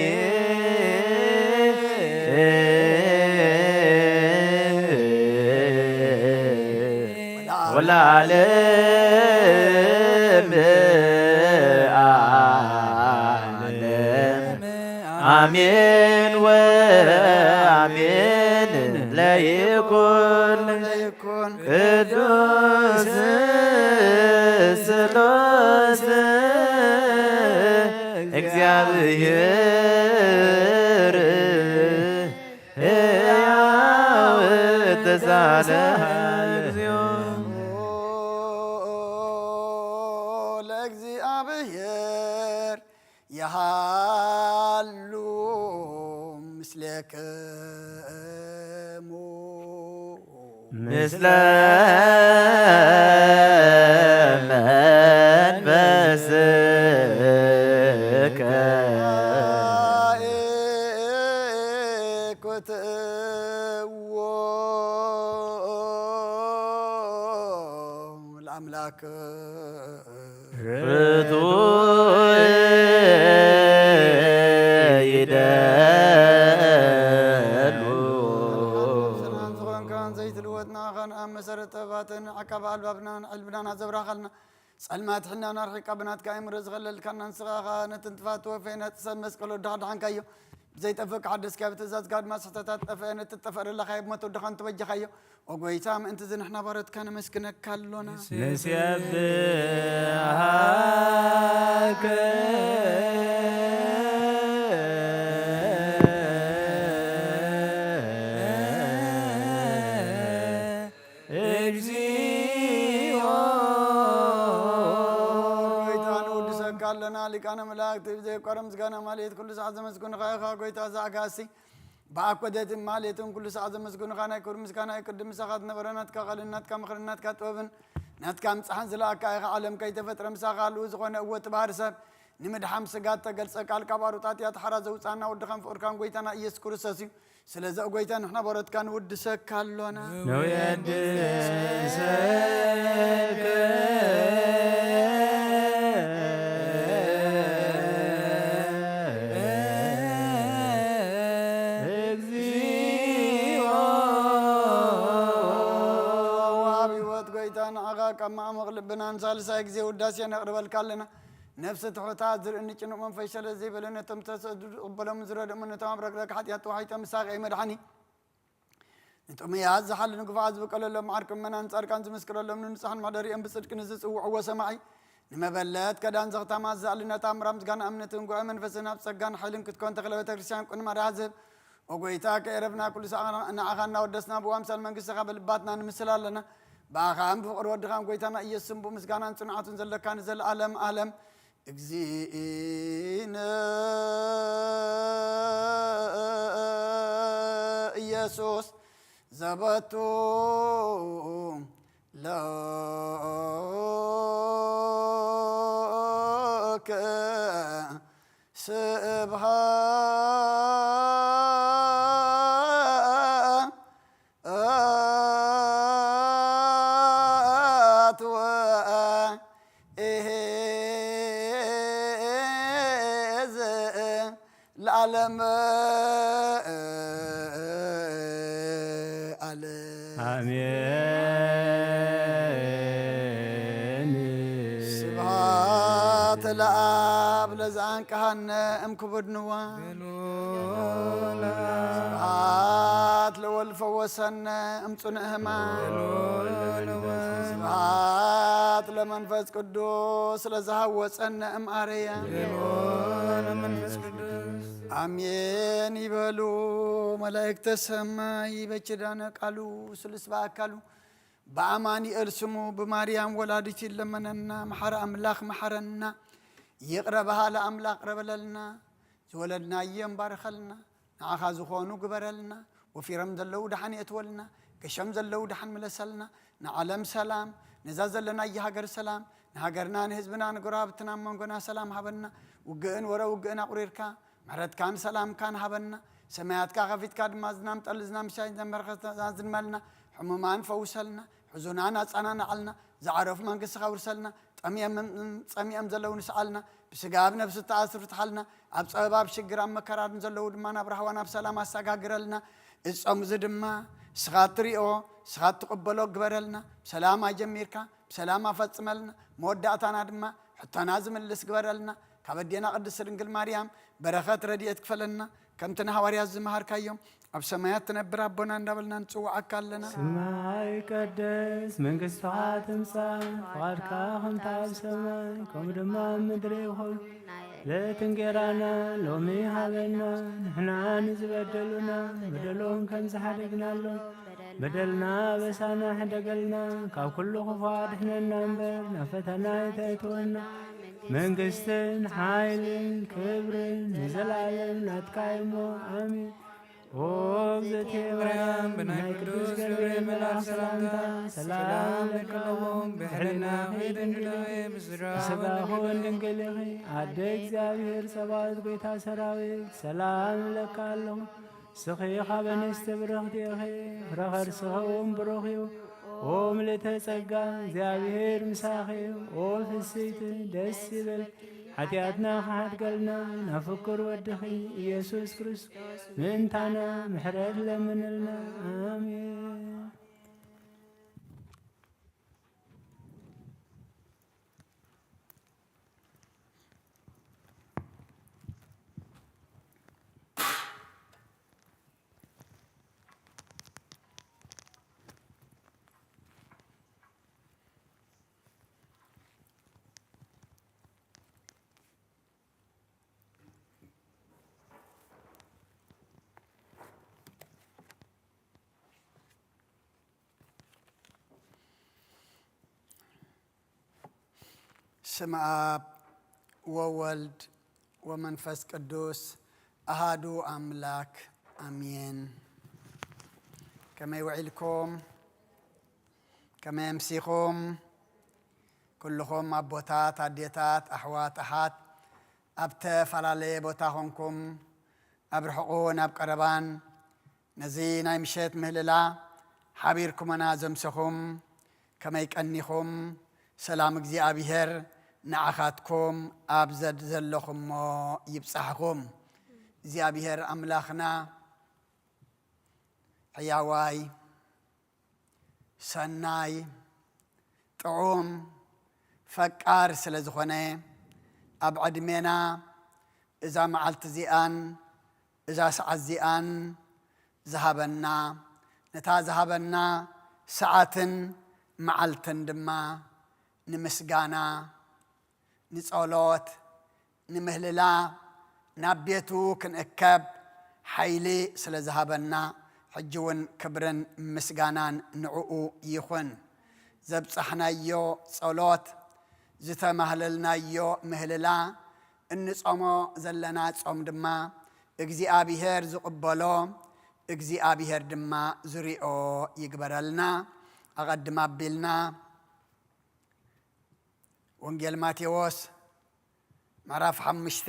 ወለዓለመ ዓለም አሜን ወአሜን። ለይኩን ቅዱስ ስሉስ እግዚአብሔር ሕያው ተሳለ እግዚኦ። ለእግዚአብሔር የሃሉ ምስሌክሙ ምስለ መንፈስከ። ኩትዎ ለአምላክ ርቱዕ ይደሉ። ሰላም ዝኾንካን ዘይትልወጥና ኻን ኣብ መሰረት ጥበባትን ዓቃቢ ኣልባብናን ዕልብናን ኣዘብራኸልና። ጸልማት ሕናና ኣርሒቕካ ብናትካ ኣእምሮ ዝኸለልካና ንስኻ ኸኣ ነቲ ንጥፋት ወፈይ ነቲ ሰብ መስቀል ወዳሕዳሕንካዮ። ዘይጠፍእ ክሓደስካዮ፣ ብትእዛዝካ ድማ ስሕተታት ጠፍአ። ነቲ እትጠፍእ ዘለኻዮ ብሞት ወድኻ እንተበጀኻዮ፣ ኦ ጐይታ፣ ምእንቲ እዚ ንሕና ባሮትካ ነመስግነካ ኣሎና። ንሴብሐከ እግዚኦ። ጐይታ፣ ንውድሰካ ኣለና። ሊቃነ መላእክት ብዘይቋረ ምስጋና ማሌት ኩሉ ሰዓት ዘመስግኑኻ ኢኻ። ጐይታ፣ እዚ ኣጋሲ ብኣኮደትን ማሌትን ኩሉ ሰዓት ዘመስግኑኻ፣ ናይ ክብሪ ምስጋና ይቅድም። ምሳኻ ዝነበረ ናትካ ቃልን ናትካ ምኽርን ናትካ ጥበብን ናትካ ምጽሓን ዝለኣካ ኢኻ። ዓለም ከይተፈጥረ ምሳኻ ኣልኡ ዝኾነ እወ እቲ ባህሪ ሰብ ንምድሓም ስጋ እተገልጸ ቃል ካብ ኣሩጣት እያ ተሓራ ዘውጻና ወድኻን ፍቕርካን ጐይታና ኢየሱስ ክርስቶስ እዩ። ስለዚ ኦ ጐይታ ንሕና ባሮትካ ንውድሰካ ኣሎና። ንውየድሰከ እግዚኦ። ወሃቢ ህይወት ጐይታ ንዓኻ ካብ ማዕሙቕ ልብናን ሳልሳይ ግዜ ውዳሴ ነቕርበልካ ኣለና። ነፍሲ ትሑታት ዝርእኒ ጭኑቕ መንፈስ ሸለል ዘይበለ ነቶም ዝተሰዱ ዝቕበሎም ዝረድእሙ ነቶም ኣብ ረግረግ ሓጢኣት ተዋሒጦም ምሳኻ መድሓኒ ንጥሙያት ዝሓሊ ንግፉዓት ዝበቀለሎም ዓርኪ ምእመናን ጻድቃን ዝምስክረሎም ንንጹሓን መሕደሪኦም ብጽድቂ ንዝጽውዕዎ ሰማዒ ንመበለት ከዳን ዘኽታማት ዝኣልነት ኣምራ ምስጋና እምነትን ጉባኤ መንፈስን ኣብ ጸጋን ሓይልን ክትኮን ተኽለ ቤተክርስትያን ቁን ማርያ ዝህብ ኦ ጐይታ ከየረፍና ኩሉ ሰዓት ንዓኻ እናወደስና ብኡ ኣምሳል መንግስትኻ በልባትና ንምስል ኣለና። ብኣኻን ብፍቕሪ ወድኻን ጐይታና ኢየሱስን ብኡ ምስጋናን ጽንዓቱን ዘለካ ንዘለኣለም ኣለም። እግዚእነ ኢየሱስ ዘበቱ ለከ ስብሐት ወእሄዝ ለዓለመ ዓለም። ኣሜን። ስብሐት ለአብ ለዘአንቀሐነ እምክቡድ ንዋ። ስብሐት ለወልድ ፈወሰነ እምጽኑዕ ሕማም። ስብሐት ለመንፈስ ቅዱስ ለዘሃወጸነ እምአረያ። ኣሜን ይበሉ መላእክተ ሰማይ። በኪዳነ ቃሉ ስሉስ በአካሉ በአማኑኤል ስሙ ብማርያም ወላዲት ይለመነና። መሓሪ ኣምላኽ መሓረና። ይቕረ በሃሊ ኣምላኽ ቅረ በለልና። ዝወለድናዮም ባርኸልና። ንዓኻ ዝኾኑ ግበረልና። ወፊሮም ዘለዉ ደሓን የእትወልና። ገሾም ዘለዉ ደሓን ምለሰልና። ንዓለም ሰላም፣ ነዛ ዘለናያ ሃገር ሰላም፣ ንሃገርና ንህዝብና ንጎረባብትና ኣብ መንጎና ሰላም ሃበና። ውግእን ወረ ውግእን ኣቑሪርካ ምሕረትካን ሰላምካን ሃበና። ሰማያትካ ከፊትካ ድማ ዝናም ጠሊ ዝናም ሻይ ዝናም በረኸት ኣዝንበልና። ሕሙማን ፈውሰልና። ሕዙናን ኣጸናንዓልና። ዝዓረፉ መንግስትኻ ውርሰልና። ጠምየም ጸሚኦም ዘለዉ ንስዓልና። ብስጋ ኣብ ነፍሲ ተኣስሩ ፍትሓልና። ኣብ ጸበባ ኣብ ሽግር ኣብ መከራ ዘለዉ ድማ ናብ ራህዋ ናብ ሰላም ኣሰጋግረልና። እጾም እዚ ድማ ንስኻ እትሪኦ ንስኻ እትቕበሎ ግበረልና። ብሰላም ኣጀሚርካ ብሰላም ኣፈጽመልና። መወዳእታና ድማ ሕቶና ዝምልስ ግበረልና። ካብ ኣዴና ቅድስት ድንግል ማርያም በረኸት ረድኤት ክፈለና። ከምቲ ንሃዋርያት ዝመሃርካዮም ኣብ ሰማያት ትነብር ኣቦና እንዳበልና ንጽውዓካ ኣለና። ስማይ ይቀደስ መንግስትኻ ትምጻእ ፍቓድካ ከምቲ ኣብ ሰማይ ከምኡ ድማ ኣብ ምድሪ ይኹን። ለእቲ እንጌራና ሎሚ ሃበና ንሕና ንዝበደሉና በደሎም ከም ዝሓደግናሎም በደልና ኣበሳና ሕደገልና ካብ ኩሉ ክፉ ኣድሕነና እምበር ናብ ፈተና ኣይተእትወና። መንግስትን ሓይልን ክብርን ንዘለኣለም ናትካ እሞ ኣሜን። ኦ እግዝእትየ ማርያም ብናይ ቅዱስ ገብርኤል መልኣክ ሰላምታ ሰላም እብለኪ ኣለኹ። ብሕልናኺ ድንግል ኢኺ፣ ብስጋኺ እውን ድንግል ኢኺ። ኣደ እግዚኣብሔር ጸባኦት ጐይታ ሰራዊት ሰላም እብለኪ ኣለኹ። ንስኺ ካብ ኣንስቲ ብርኽቲ ኢኺ፣ ፍረ ከርስኺ እውን ብሩኽ እዩ። ኦ ምልእተ ጸጋ እግዚኣብሔር ምሳኺ እዩ። ኦ ፍስይቲ ደስ ይበል ሓጢኣትና ክሓድገልና ናብ ፍቁር ወድኺ ኢየሱስ ክርስቶስ ምእንታና ምሕረት ለምንልና። ኣሜን። በስመ አብ ወወልድ ወመንፈስ ቅዱስ አሃዱ አምላክ አሜን። ከመይ ውዒልኩም? ከመይ ኣምሲኹም? ኩልኹም ኣቦታት፣ ኣዴታት፣ ኣሕዋት፣ ኣሓት ኣብ ተፈላለየ ቦታ ኾንኩም ኣብ ርሑቑን ኣብ ቀረባን ነዚ ናይ ምሸት ምህልላ ሓቢርኩምና ዘምሰኹም ከመይ ቀኒኹም? ሰላም እግዚኣብሔር ንዓኻትኩም ኣብ ዘድ ዘለኹሞ ይብጻሕኹም። እግዚኣብሔር ኣምላኽና ሕያዋይ፣ ሰናይ፣ ጥዑም፣ ፈቃር ስለ ዝኾነ ኣብ ዕድሜና እዛ መዓልቲ እዚኣን እዛ ሰዓት እዚኣን ዝሃበና፣ ነታ ዝሃበና ሰዓትን መዓልትን ድማ ንምስጋና፣ ንጸሎት፣ ንምህልላ፣ ናብ ቤቱ ክንእከብ ሓይሊ ስለ ዝሃበና፣ ሕጂ እውን ክብርን ምስጋናን ንዕኡ ይኹን። ዘብጻሕናዮ ጸሎት፣ ዝተማህለልናዮ ምህልላ፣ እንጾሞ ዘለና ጾም ድማ እግዚኣብሔር ዝቕበሎ፣ እግዚኣብሔር ድማ ዝሪኦ ይግበረልና። ኣቐድም ኣቢልና ወንጌል ማቴዎስ ምዕራፍ ሓሙሽተ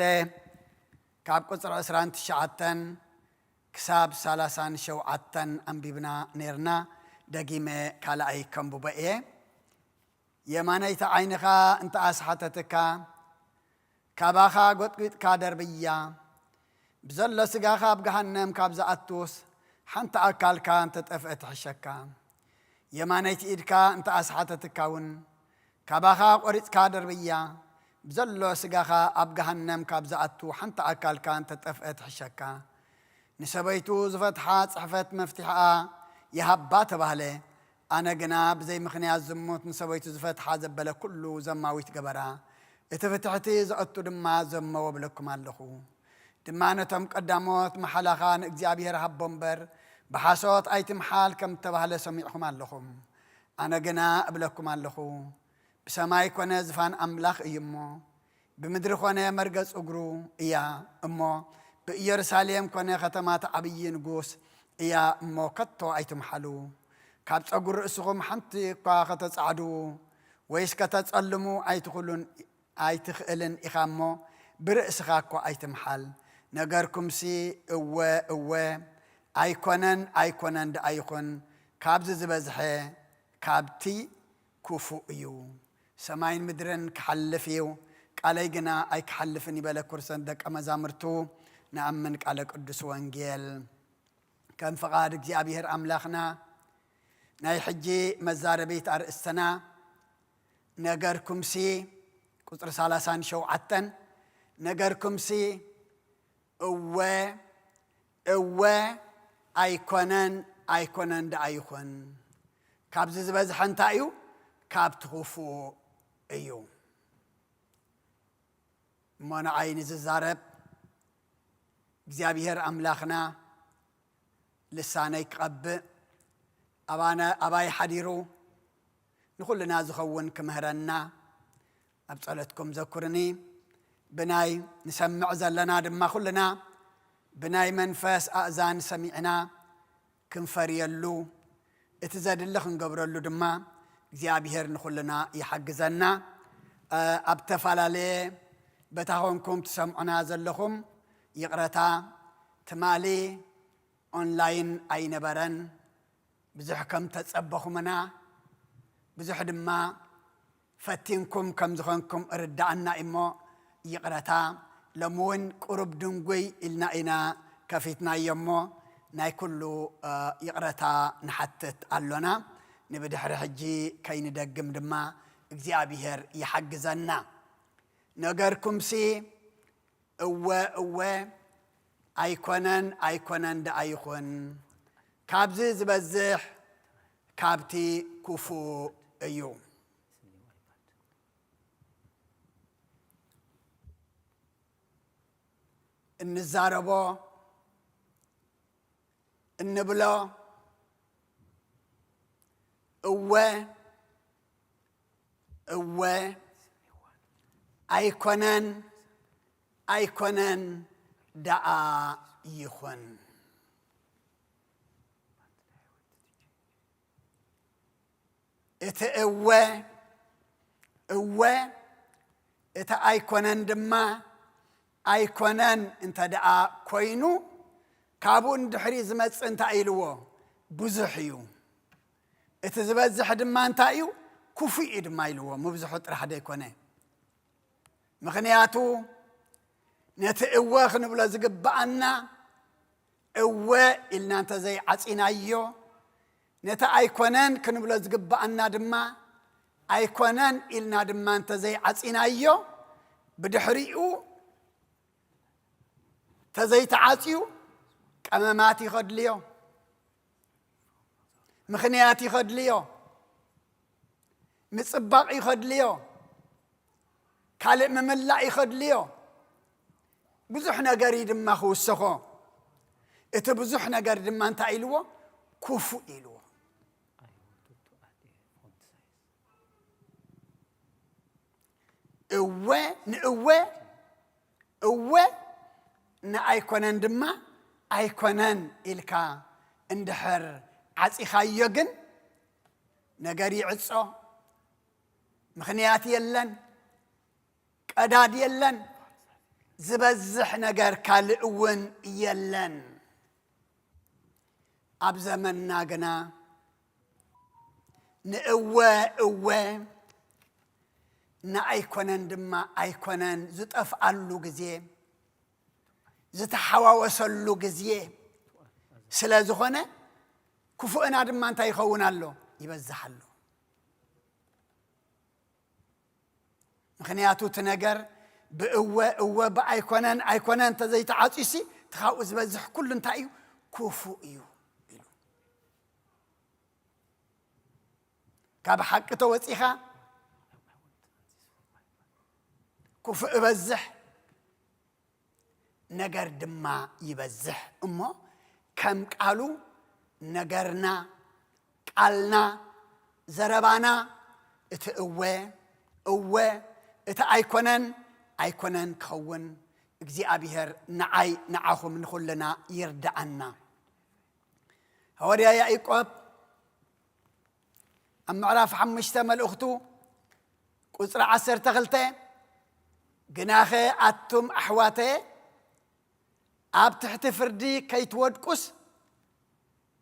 ካብ ቁጽሪ ዕስራን ትሽዓተን ክሳብ ሰላሳን ሸውዓተን ኣንቢብና ነይርና። ደጊመ ካልኣይ ከንብቦ እየ። የማነይቲ ዓይንኻ እንተ ኣስሓተትካ፣ ካባኻ ጎጥጒጥካ ደርብያ። ብዘሎ ስጋኻ ኣብ ገሃነም ካብ ዝኣቱስ፣ ሓንቲ ኣካልካ እንተ ጠፍአ ትሕሸካ። የማነይቲ ኢድካ እንተ ኣስሓተትካ እውን፣ ካባኻ ቆሪጽካ ደርብያ። ብዘሎ ስጋኻ ኣብ ገሃነም ካብ ዝኣቱ ሓንቲ ኣካልካ እንተ ጠፍአ ትሕሸካ። ንሰበይቱ ዝፈትሓ ጽሕፈት መፍትሕኣ ይሃባ ተባህለ። ኣነ ግና ብዘይ ምኽንያት ዝሙት ንሰበይቱ ዝፈትሓ ዘበለ ኩሉ ዘማዊት ገበራ። እቲ ፍትሕቲ ዘእቱ ድማ ዘመ ወብለኩም ኣለኹ። ድማ ነቶም ቀዳሞት መሓላኻ ንእግዚኣብሔር ሃቦ እምበር፣ ብሓሶት ኣይትምሓል ከም እተባህለ ሰሚዕኹም ኣለኹም። ኣነ ግና እብለኩም ኣለኹ፣ ብሰማይ ኮነ ዝፋን ኣምላኽ እዩ እሞ፣ ብምድሪ ኮነ መርገጽ እግሩ እያ እሞ፣ ብኢየሩሳሌም ኮነ ከተማት ዓብዪ ንጉስ እያ እሞ፣ ከቶ ኣይትምሓሉ። ካብ ጸጉሪ ርእስኹም ሓንቲ እኳ ከተጻዕዱ ወይስ ከተጸልሙ ኣይትኽእሉን፣ ኣይትኽእልን ኢኻ እሞ፣ ብርእስኻ እኳ ኣይትምሓል። ነገርኩምሲ እወ፣ እወ፣ ኣይኮነን፣ ኣይኮነን ደኣ ይኹን፣ ካብዚ ዝበዝሐ ካብቲ ክፉእ እዩ። ሰማይን ምድርን ክሓልፍ እዩ፣ ቃለይ ግና ኣይክሓልፍን ይበለ። ክቡራት ደቀ መዛሙርቱ ንኣምን ቃለ ቅዱስ ወንጌል። ከም ፍቓድ እግዚኣብሔር ኣምላኽና፣ ናይ ሕጂ መዛረቢት ኣርእስትና ነገርኩምሲ፣ ቁጽሪ ሰላሳን ሸውዓተን፣ ነገርኩምሲ እወ፣ እወ፣ ኣይኮነን፣ ኣይኮነን ደኣ ይኹን። ካብዚ ዝበዝሐ እንታይ እዩ? ካብቲ ክፉእ እዩ። እሞ ንዓይ ንዝዛረብ እግዚኣብሔር ኣምላኽና ልሳነይ ክቐብእ፣ ኣባነ-፣ ኣባይ ሓዲሩ ንኹልና ዝኸውን ክምህረና ኣብ ጸሎትኩም ዘኩርኒ። ብናይ ንሰምዕ ዘለና ድማ ኩልና ብናይ መንፈስ ኣእዛን ሰሚዕና ክንፈርየሉ፣ እቲ ዘድሊ ክንገብረሉ ድማ እግዚኣብሔር ንኹልና ይሓግዘና። እ፣ ኣብ ተፈላለየ በታ ኾንኩም ትሰምዑና ዘለኹም ይቕረታ። ትማሊ ኦንላይን ኣይነበረን። ብዙሕ ከም ተጸበኹምና፣ ብዙሕ ድማ ፈቲንኩም ከም ዝኾንኩም እርዳእና እሞ፣ ይቕረታ። ሎሚ እውን ቁሩብ ድንጉይ ኢልና ኢና ከፊትናዮ እሞ፣ ናይ ኩሉ፣ እ፣ ይቕረታ ንሓትት ኣሎና። ንብድሕሪ ሕጂ ከይንደግም ድማ እግዚኣብሔር ይሓግዘና። ነገርኩምሲ እወ፣ እወ፣ ኣይኮነን፣ ኣይኮነን ደኣ ይኹን። ካብዚ ዝበዝሕ ካብቲ ክፉእ እዩ። እንዛረቦ፣ እንብሎ፣ እወ፣ እወ፣ ኣይኮነን ኣይኮነን ደኣ ይኹን። እቲ እወ እወ፣ እቲ ኣይኮነን ድማ ኣይኮነን እንተ ደኣ ኮይኑ፣ ካብኡ ንድሕሪ ዝመጽእ እንታይ ኢልዎ? ብዙሕ እዩ። እቲ ዝበዝሕ ድማ እንታይ እዩ? ክፉእ እዩ ድማ ኢልዎ። ምብዝሑ ጥራሕ ደይኮነ። ምኽንያቱ ነቲ እወ ክንብሎ ዝግብኣና እወ ኢልና እንተ ዘይዓጺናዮ፣ ነቲ ኣይኮነን ክንብሎ ዝግብኣና ድማ ኣይኮነን ኢልና ድማ እንተ ዘይዓጺናዮ፣ ብድሕሪኡ ተዘይተዓጽዩ ቀመማት ይኸድልዮ፣ ምኽንያት ይኸድልዮ፣ ምጽባቕ ይኸድልዮ፣ ካልእ ምምላእ ይኸድልዮ። ብዙሕ ነገር እዩ ድማ ክውሰኾ። እቲ ብዙሕ ነገር ድማ እንታይ ኢልዎ? ክፉእ ኢልዎ። እወ ንእወ፣ እወ ንኣይኮነን ድማ ኣይኮነን ኢልካ እንድሕር ዓጺኻዮ ግን ነገር ይዕጾ፣ ምኽንያት የለን፣ ቀዳድ የለን፣ ዝበዝሕ ነገር ካልእ እውን የለን። ኣብ ዘመንና ግና ንእወ እወ ንኣይኮነን ድማ ኣይኮነን ዝጠፍኣሉ ግዜ፣ ዝተሓዋወሰሉ ግዜ ስለ ዝኾነ፣ ክፉእና ድማ እንታይ ይኸውን ኣሎ? ይበዝሕ ኣሎ። ምኽንያቱ እቲ ነገር ብእወ እወ፣ ብኣይኮነን ኣይኮነን እንተዘይተዓጽዩሲ፣ እቲ ካብኡ ዝበዝሕ ኩሉ እንታይ እዩ? ክፉእ እዩ ኢሉ። ካብ ሓቂ ተወጺኻ ክፉእ እበዝሕ፣ ነገር ድማ ይበዝሕ እሞ፣ ከም ቃሉ ነገርና፣ ቃልና፣ ዘረባና፣ እቲ እወ እወ፣ እቲ ኣይኮነን ኣይኮነን ክኸውን እግዚኣብሔር ንዓይ ንዓኹም ንኹልና ይርድኣና። ሃዋርያ ያዕቆብ ኣብ ምዕራፍ ሓሙሽተ መልእኽቱ ቁጽሪ ዓሰርተ ክልተ፣ ግናኸ ኣቱም ኣሕዋተየ ኣብ ትሕቲ ፍርዲ ከይትወድቁስ፣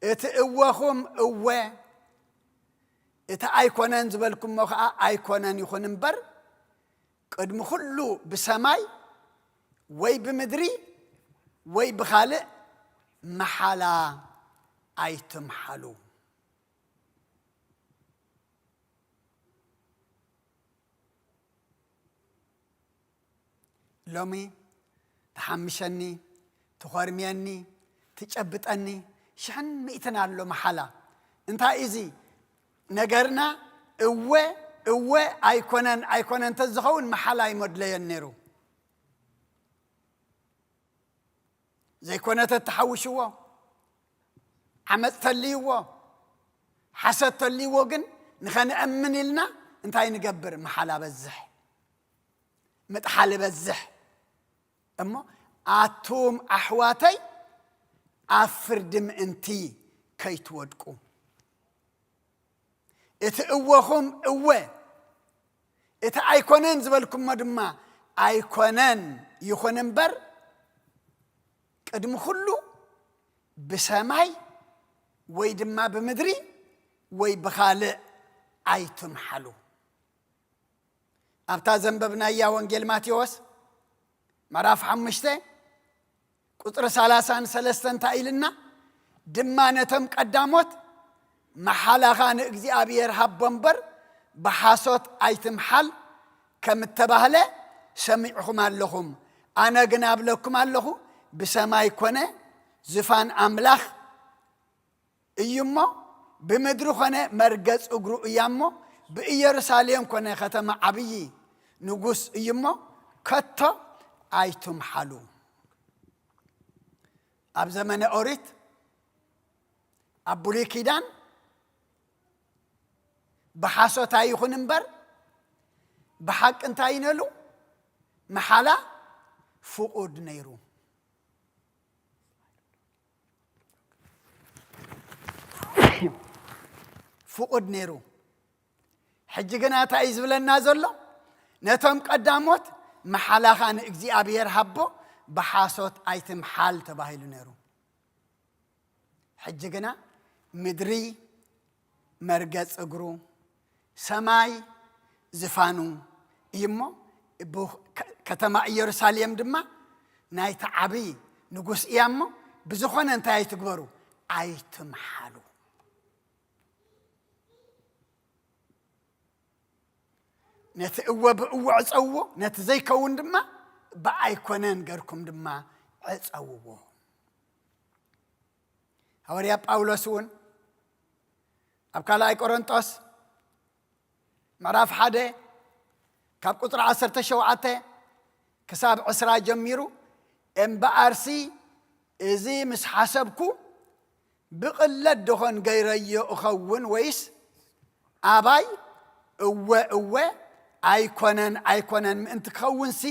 እቲ እወኹም እወ፣ እቲ ኣይኮነን ዝበልኩሞ ኸኣ ኣይኮነን ይኹን እምበር፣ ቅድሚ ኩሉ ብሰማይ ወይ ብምድሪ ወይ ብኻልእ መሓላ ኣይትምሓሉ። ሎሚ ትሓምሸኒ፣ ትኾርምየኒ፣ ትጨብጠኒ ሽሕን ሚእትን ኣሎ መሓላ። እንታይ እዚ ነገርና? እወ እወ ኣይኮነን ኣይኮነን እንተዝኸውን መሓላ ኣይመድለዮን ነይሩ። ዘይኮነ ተተሓውሽዎ፣ ዓመፅ ተልይዎ፣ ሓሰት ተልይዎ ግን ንኸንእምን ኢልና እንታይ ንገብር? መሓላ በዝሕ፣ ምጥሓል በዝሕ። እሞ ኣቱም ኣሕዋተይ ኣብ ፍርዲ ምእንቲ ከይትወድቁ፣ እቲ እወኹም እወ፣ እቲ ኣይኮነን ዝበልኩሞ ድማ ኣይኮነን ይኹን እምበር፣ ቅድሚ ኩሉ ብሰማይ ወይ ድማ ብምድሪ ወይ ብኻልእ ኣይትምሓሉ። ኣብታ ዘንበብናያ ወንጌል ማቴዎስ ምዕራፍ ሓሙሽተ ቁጽሪ ሰላሳን ሰለስተን እንታይ ኢልና? ድማ ነቶም ቀዳሞት መሓላኻ ንእግዚኣብሔር ሃቦ እምበር ብሓሶት ኣይትምሓል ከም እተባህለ ሰሚዕኹም ኣለኹም። ኣነ ግን ኣብለኩም ኣለኹ፣ ብሰማይ ኮነ ዝፋን ኣምላኽ እዩ እሞ፣ ብምድሪ ኾነ መርገጽ እግሩ እያ እሞ፣ ብኢየሩሳሌም ኮነ ከተማ ዓብዪ ንጉስ እዩ እሞ፣ ከቶ ኣይትምሓሉ። ኣብ ዘመነ ኦሪት፣ ኣብ ብሉይ ኪዳን፣ ብሓሶት ኣይኹን እምበር፣ ብሓቂ እንታይ ይነሉ? መሓላ ፍቑድ ነይሩ። ፍቑድ ነይሩ። ሕጂ ግና እንታይ እዩ ዝብለና ዘሎ? ነቶም ቀዳሞት፣ "መሓላኻ ንእግዚኣብሔር ሃቦ፣ ብሓሶት ኣይትምሓል" ተባሂሉ ነይሩ። ሕጂ ግና ምድሪ መርገጽ እግሩ፣ ሰማይ ዝፋኑ እዩ እሞ፣ ብ-፣ ከ-፣ ከተማ ኢየሩሳሌም ድማ ናይቲ ዓብዪ ንጉስ እያ እሞ፣ ብዝኾነ እንታይ ኣይትግበሩ? ኣይትምሓሉ። ነቲ እወ ብእወ ዕጸውዎ፣ ነቲ ዘይከውን ድማ ብኣይኮነን ገርኩም ድማ ዕጸውዎ። ሃዋርያ ጳውሎስ እውን ኣብ ካልኣይ ቆሮንጦስ ምዕራፍ ሓደ ካብ ቁጽሪ ዓሰርተ ሸውዓተ ክሳብ ዕስራ ጀሚሩ፣ "እምበኣርሲ እዚ ምስ ሓሰብኩ፣ ብቕለት ደኾን ገይረዮ እኸውን ወይስ ኣባይ እወ እወ ኣይኮነን ኣይኮነን ምእንቲ ክኸውንሲ፣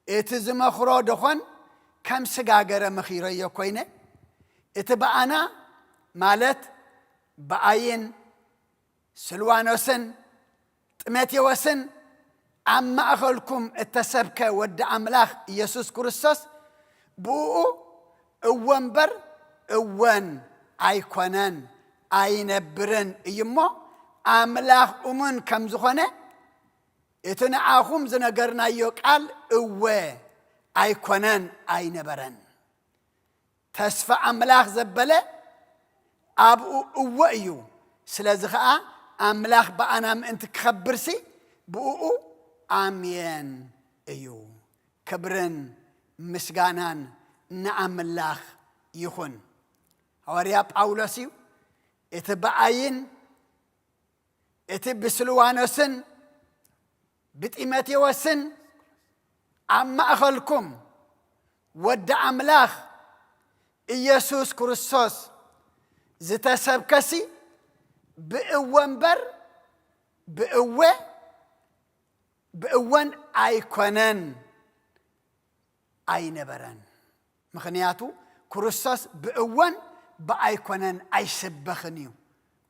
እቲ ዝመኽሮ ደኾን ከም ስጋ ገረ መኺረዮ ኮይነ፣ እቲ ብኣና ማለት ብኣይን ስልዋኖስን ጢሞቴዎስን ኣብ ማእኸልኩም እተሰብከ ወዲ ኣምላኽ ኢየሱስ ክርስቶስ፣ ብእኡ እወ እምበር እወን ኣይኮነን ኣይነብርን እዩ እሞ፣ ኣምላኽ እሙን ከም ዝኾነ፣ እቲ ንኣኹም ዝነገርናዮ ቃል እወ ኣይኮነን ኣይነበረን። ተስፋ ኣምላኽ ዘበለ ኣብኡ እወ እዩ። ስለዚ ኸኣ ኣምላኽ ብኣና ምእንቲ ክኸብርሲ ብእኡ ኣሜን እዩ። ክብርን ምስጋናን ንኣምላኽ ይኹን። ሃዋርያ ጳውሎስ እዩ እቲ ብኣይን እቲ ብስልዋኖስን ብጢሞቴዎስን ኣብ ማእኸልኩም ወዲ ኣምላኽ ኢየሱስ ክርስቶስ ዝተሰብከሲ ብእወ እምበር ብእወ ብእወን ኣይኮነን ኣይነበረን። ምኽንያቱ ክርስቶስ ብእወን ብኣይኮነን ኣይስበኽን እዩ።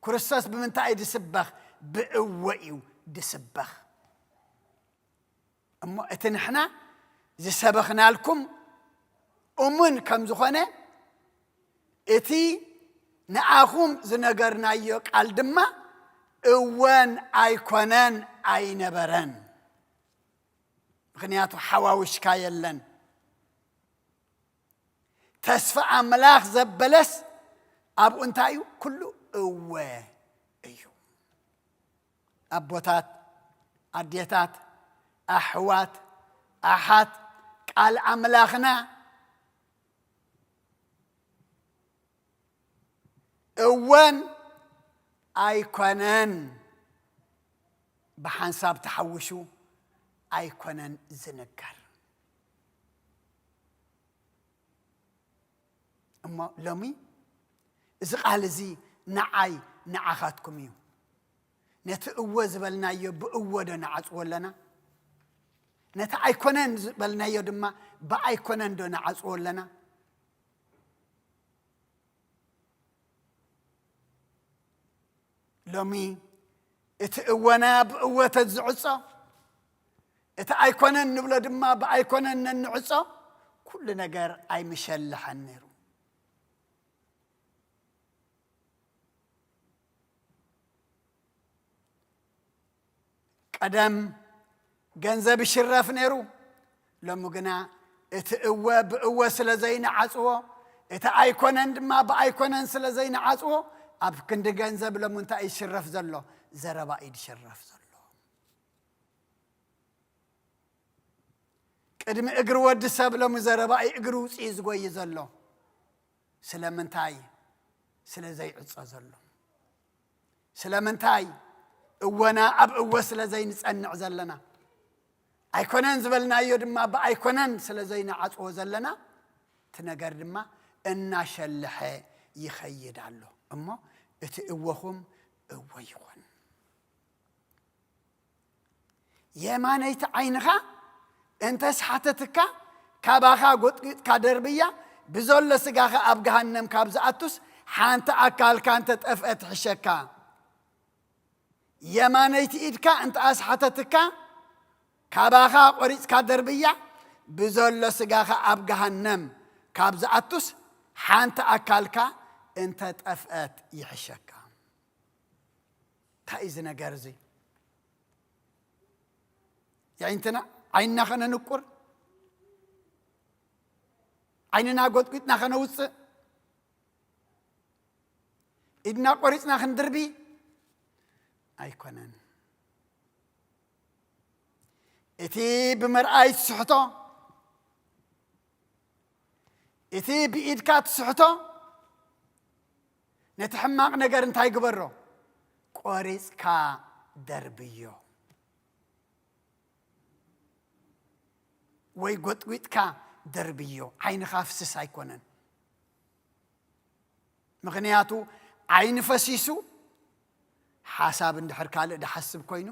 ክርስቶስ ብምንታይ እዩ ዝስበኽ? ብእወ እዩ ዝስበኽ። እሞ እቲ ንሕና ዝሰበኽናልኩም እሙን ከም ዝኾነ፣ እቲ ንኣኹም ዝነገርናዮ ቃል ድማ እወን ኣይኮነን ኣይነበረን። ምኽንያቱ ሓዋውሽካ የለን። ተስፋ ኣምላኽ ዘበለስ ኣብኡ እንታይ እዩ? ኩሉ እወ እዩ። ኣቦታት፣ ኣዴታት፣ ኣሕዋት፣ ኣሓት፣ ቃል ኣምላኽና እወን ኣይኮነን ብሓንሳብ ተሓውሹ ኣይኮነን ዝንገር። እሞ ሎሚ እዚ ቃል እዚ ንዓይ ንዓኻትኩም እዩ። ነቲ እወ ዝበልናዮ ብእወ ዶ ንዓጽዎ ኣለና? ነቲ ኣይኮነን ዝበልናዮ ድማ ብኣይኮነን ዶ ንዓጽዎ ኣለና? ሎሚ እቲ እወና ብእወ ተዝዕጾ፣ እቲ ኣይኮነን ንብሎ ድማ ብኣይኮነን ነንዕጾ፣ ኩሉ ነገር ኣይምሸልሐን ነይሩ። ቀደም ገንዘብ ይሽረፍ ነይሩ። ሎሚ ግና እቲ እወ ብእወ ስለ ዘይንዓጽዎ፣ እቲ ኣይኮነን ድማ ብኣይኮነን ስለ ዘይንዓጽዎ፣ ኣብ ክንዲ ገንዘብ ሎሚ እንታይ ይሽረፍ ዘሎ? ዘረባ እዩ ዝሽረፍ ዘሎ። ቅድሚ እግሪ ወዲ ሰብ ሎሚ ዘረባ እዩ እግሪ ውፅኢ ዝጎይ ዘሎ። ስለምንታይ? ስለ ዘይዕጾ ዘሎ። ስለምንታይ? እወና ኣብ እወ ስለ ዘይንጸንዕ ዘለና። ኣይኮነን ዝበልናዮ ድማ ብኣይኮነን ስለ ዘይንዓጽዎ ዘለና፣ እቲ ነገር ድማ እናሸለሐ ይኸይድ ኣሎ። እሞ እቲ እወኹም እወ ይኹን። የማነይቲ ዓይንኻ እንተስ ሓተትካ፣ ካባኻ ጎጥጒጥካ ደርብያ፣ ብዘሎ ስጋኻ ኣብ ገሃነም ካብ ዝኣቱስ፣ ሓንቲ ኣካልካ እንተጠፍአ ትሕሸካ። የማነይቲ ኢድካ እንተ ኣስሓተትካ፣ ካባኻ ቆሪጽካ ደርብያ፣ ብዘሎ ስጋኻ ኣብ ገሃነም ካብ ዝኣቱስ፣ ሓንቲ ኣካልካ እንተ ጠፍአት ይሕሸካ። እንታይ እዩ እዚ ነገር እዚ? የዒንትና፣ ዓይንና ኸነንቁር፣ ዓይንና ጎጥጒጥና ኸነውጽእ፣ ኢድና ቆሪጽና ክንድርቢ ኣይኮነን። እቲ ብምርኣይ ትስሕቶ፣ እቲ ብኢድካ ትስሕቶ፣ ነቲ ሕማቕ ነገር እንታይ ግበሮ? ቆሪጽካ ደርብዮ። ወይ ጎጥጒጥካ ደርብዮ። ዓይንኻ ፍስስ ኣይኮነን። ምኽንያቱ ዓይኒ ፈሲሱ ሓሳብ እንድሕር ካልእ ድሓስብ ኮይኑ፣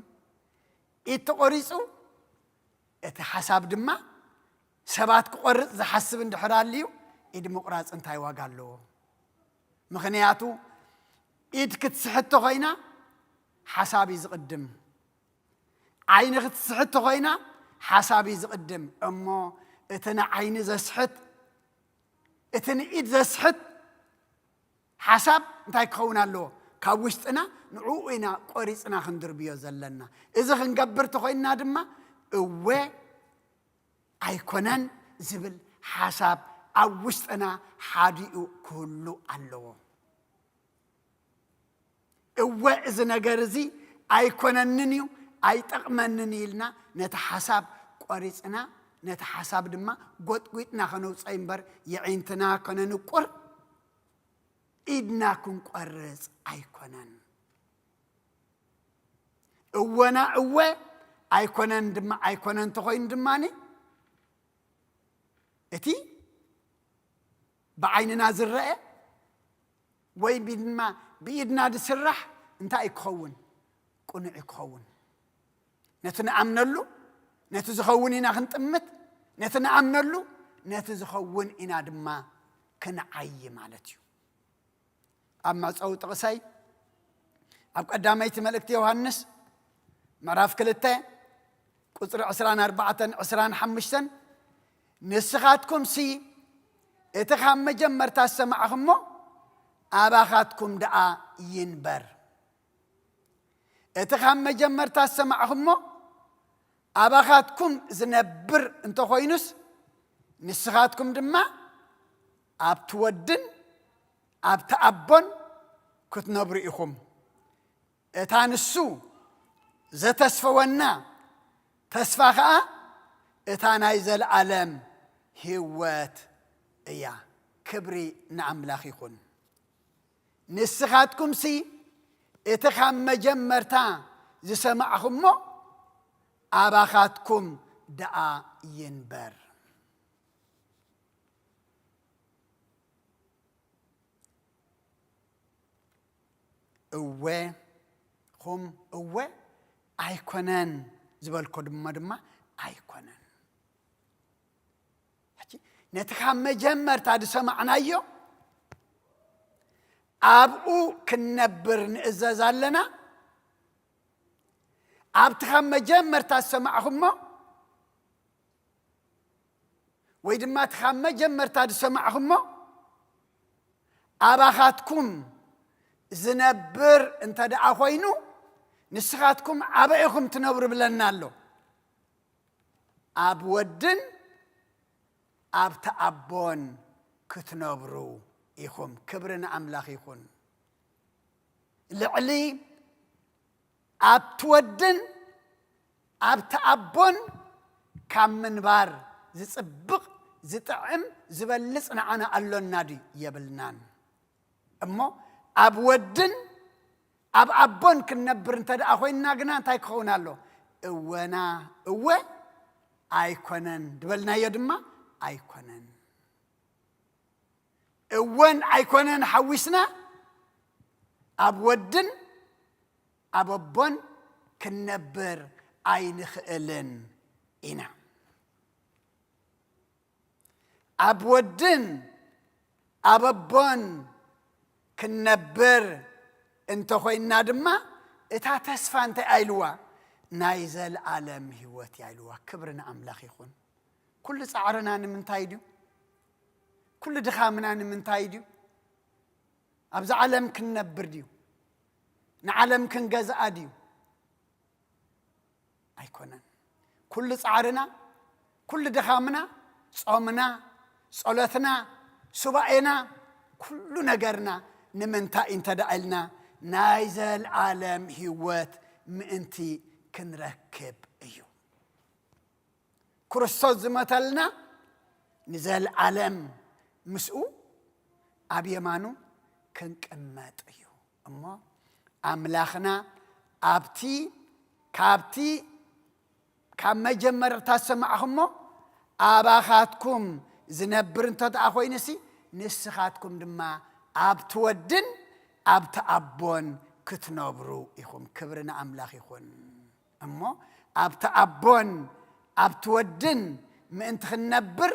ኢድ ተቖሪጹ፣ እቲ ሓሳብ ድማ ሰባት ክቖርጽ ዝሓስብ እንድሕር ኣልዩ፣ ኢድ ምቑራጽ እንታይ ዋጋ ኣለዎ? ምኽንያቱ ኢድ ክትስሕት ተኾይና ሓሳብ እዩ ዝቕድም። ዓይኒ ክትስሕት ተኾይና ሓሳብ እዩ ዝቕድም። እሞ እቲ ንዓይኒ ዘስሕት፣ እቲ ንኢድ ዘስሕት ሓሳብ እንታይ ክኸውን ኣለዎ? ካብ ውሽጥና ንዕኡ ኢና ቆሪጽና ክንድርብዮ ዘለና። እዚ ክንገብር ተኾይንና ድማ እወ ኣይኮነን ዝብል ሓሳብ ኣብ ውሽጥና ሓዲኡ ክህሉ ኣለዎ። እወ፣ እዚ ነገር እዚ ኣይኮነንን እዩ፣ ኣይጠቕመንን እዩ ኢልና ነቲ ሓሳብ ቆሪጽና፣ ነቲ ሓሳብ ድማ ጎጥጒጥና ከነውጸይ እምበር፣ የዒንትና ከነንቁር፣ ኢድና ክንቆርጽ ኣይኮነን። እወና እወ፣ ኣይኮነን ድማ ኣይኮነን እንተኾይኑ ድማኒ፣ እቲ ብዓይንና ዝረአ ወይ ድማ ብኢድና ዝስራሕ እንታይ እዩ ክኸውን? ቅኑዕ እዩ ክኸውን። ነቲ ንኣምነሉ፣ ነቲ ዝኸውን ኢና ክንጥምት፣ ነቲ ንኣምነሉ፣ ነቲ ዝኸውን ኢና ድማ ክንዓዪ ማለት እዩ። ኣብ መዕጸዊ ጥቕሰይ፣ ኣብ ቀዳመይቲ መልእክቲ ዮሃንስ ምዕራፍ ክልተ ቁጽሪ ዕስራን ኣርባዕተን ዕስራን ሓሙሽተን፣ "ንስኻትኩምሲ እቲ ካብ መጀመርታ ዝሰማዕኹሞ ኣባኻትኩም ደኣ ይንበር። እቲ ካብ መጀመርታ ዝሰማዕኹሞ ኣባኻትኩም ዝነብር እንተኾይኑስ፣ ንስኻትኩም ድማ ኣብቲ ወድን ኣብቲ ኣቦን ክትነብሩ ኢኹም። እታ ንሱ ዘተስፈወና ተስፋ ኸኣ እታ ናይ ዘለኣለም ህይወት እያ።" ክብሪ ንኣምላኽ ይኹን። "ንስኻትኩምሲ እቲ ካብ መጀመርታ ዝሰማዕኹሞ ኣባኻትኩም ደኣ ይንበር።" እወ፣ ኹም እወ ኣይኮነን ዝበልኮ ድማ፣ ድማ ኣይኮነን። ሕጂ ነቲ ካብ መጀመርታ ዝሰማዕናዮ ኣብኡ ክንነብር ንእዘዝ ኣለና። ኣብቲ ካብ መጀመርታ ዝሰማዕኹሞ ወይ ድማ እቲ ካብ መጀመርታ ዝሰማዕኹሞ ኣባኻትኩም ዝነብር እንተ ደኣ ኾይኑ፣ ንስኻትኩም ኣበይ ኢኹም ትነብሩ ብለና ኣሎ። ኣብ ወድን ኣብቲ ኣቦን ክትነብሩ ኢኹም። ክብሪ ንኣምላኽ ይኹን። ልዕሊ ኣብቲ ወድን ኣብቲ ኣቦን ካብ ምንባር ዝጽብቕ፣ ዝጥዕም፣ ዝበልጽ ንዓና ኣሎና ድዩ? የብልናን። እሞ ኣብ ወድን ኣብ ኣቦን ክንነብር እንተ ደኣ ኮይንና ግና እንታይ ክኸውን ኣሎ? እወና እወ ኣይኮነን ዝበልናዮ ድማ ኣይኮነን። እወን ኣይኮነን ሓዊስና ኣብ ወድን ኣብ ኣቦን ክንነብር ኣይንኽእልን ኢና። ኣብ ወድን ኣብ ኣቦን ክንነብር እንተኾይንና ድማ፣ እታ ተስፋ እንታይ ኢልዋ? ናይ ዘለኣለም ህይወት እያ ኢልዋ። ክብሪ ንኣምላኽ ይኹን። ኩሉ ጻዕርና ንምንታይ ድዩ? ኩሉ ድኻምና ንምንታይ ድዩ? ኣብዚ ዓለም ክንነብር ድዩ? ንዓለም ክንገዝኣ ድዩ? ኣይኮነን። ኩሉ ጻዕርና፣ ኩሉ ድኻምና፣ ጾምና፣ ጸሎትና፣ ሱባኤና፣ ኩሉ ነገርና ንምንታይ እንተ ደኣ ኢልና፣ ናይ ዘልኣለም ህይወት ምእንቲ ክንረክብ እዩ። ክርስቶስ ዝመተልና ንዘልኣለም ምስኡ ኣብ የማኑ ክንቅመጥ እዩ። እሞ ኣምላኽና ኣብቲ፣ ካብቲ፣ ካብ መጀመርታ ዝሰማዕኹሞ ኣባኻትኩም ዝነብር እንተ ደኣ ኮይኑሲ፣ ንስኻትኩም ድማ ኣብቲ ወድን ኣብቲ ኣቦን ክትነብሩ ኢኹም። ክብሪ ንኣምላኽ ይኹን። እሞ ኣብቲ ኣቦን ኣብቲ ወድን ምእንቲ ክንነብር፣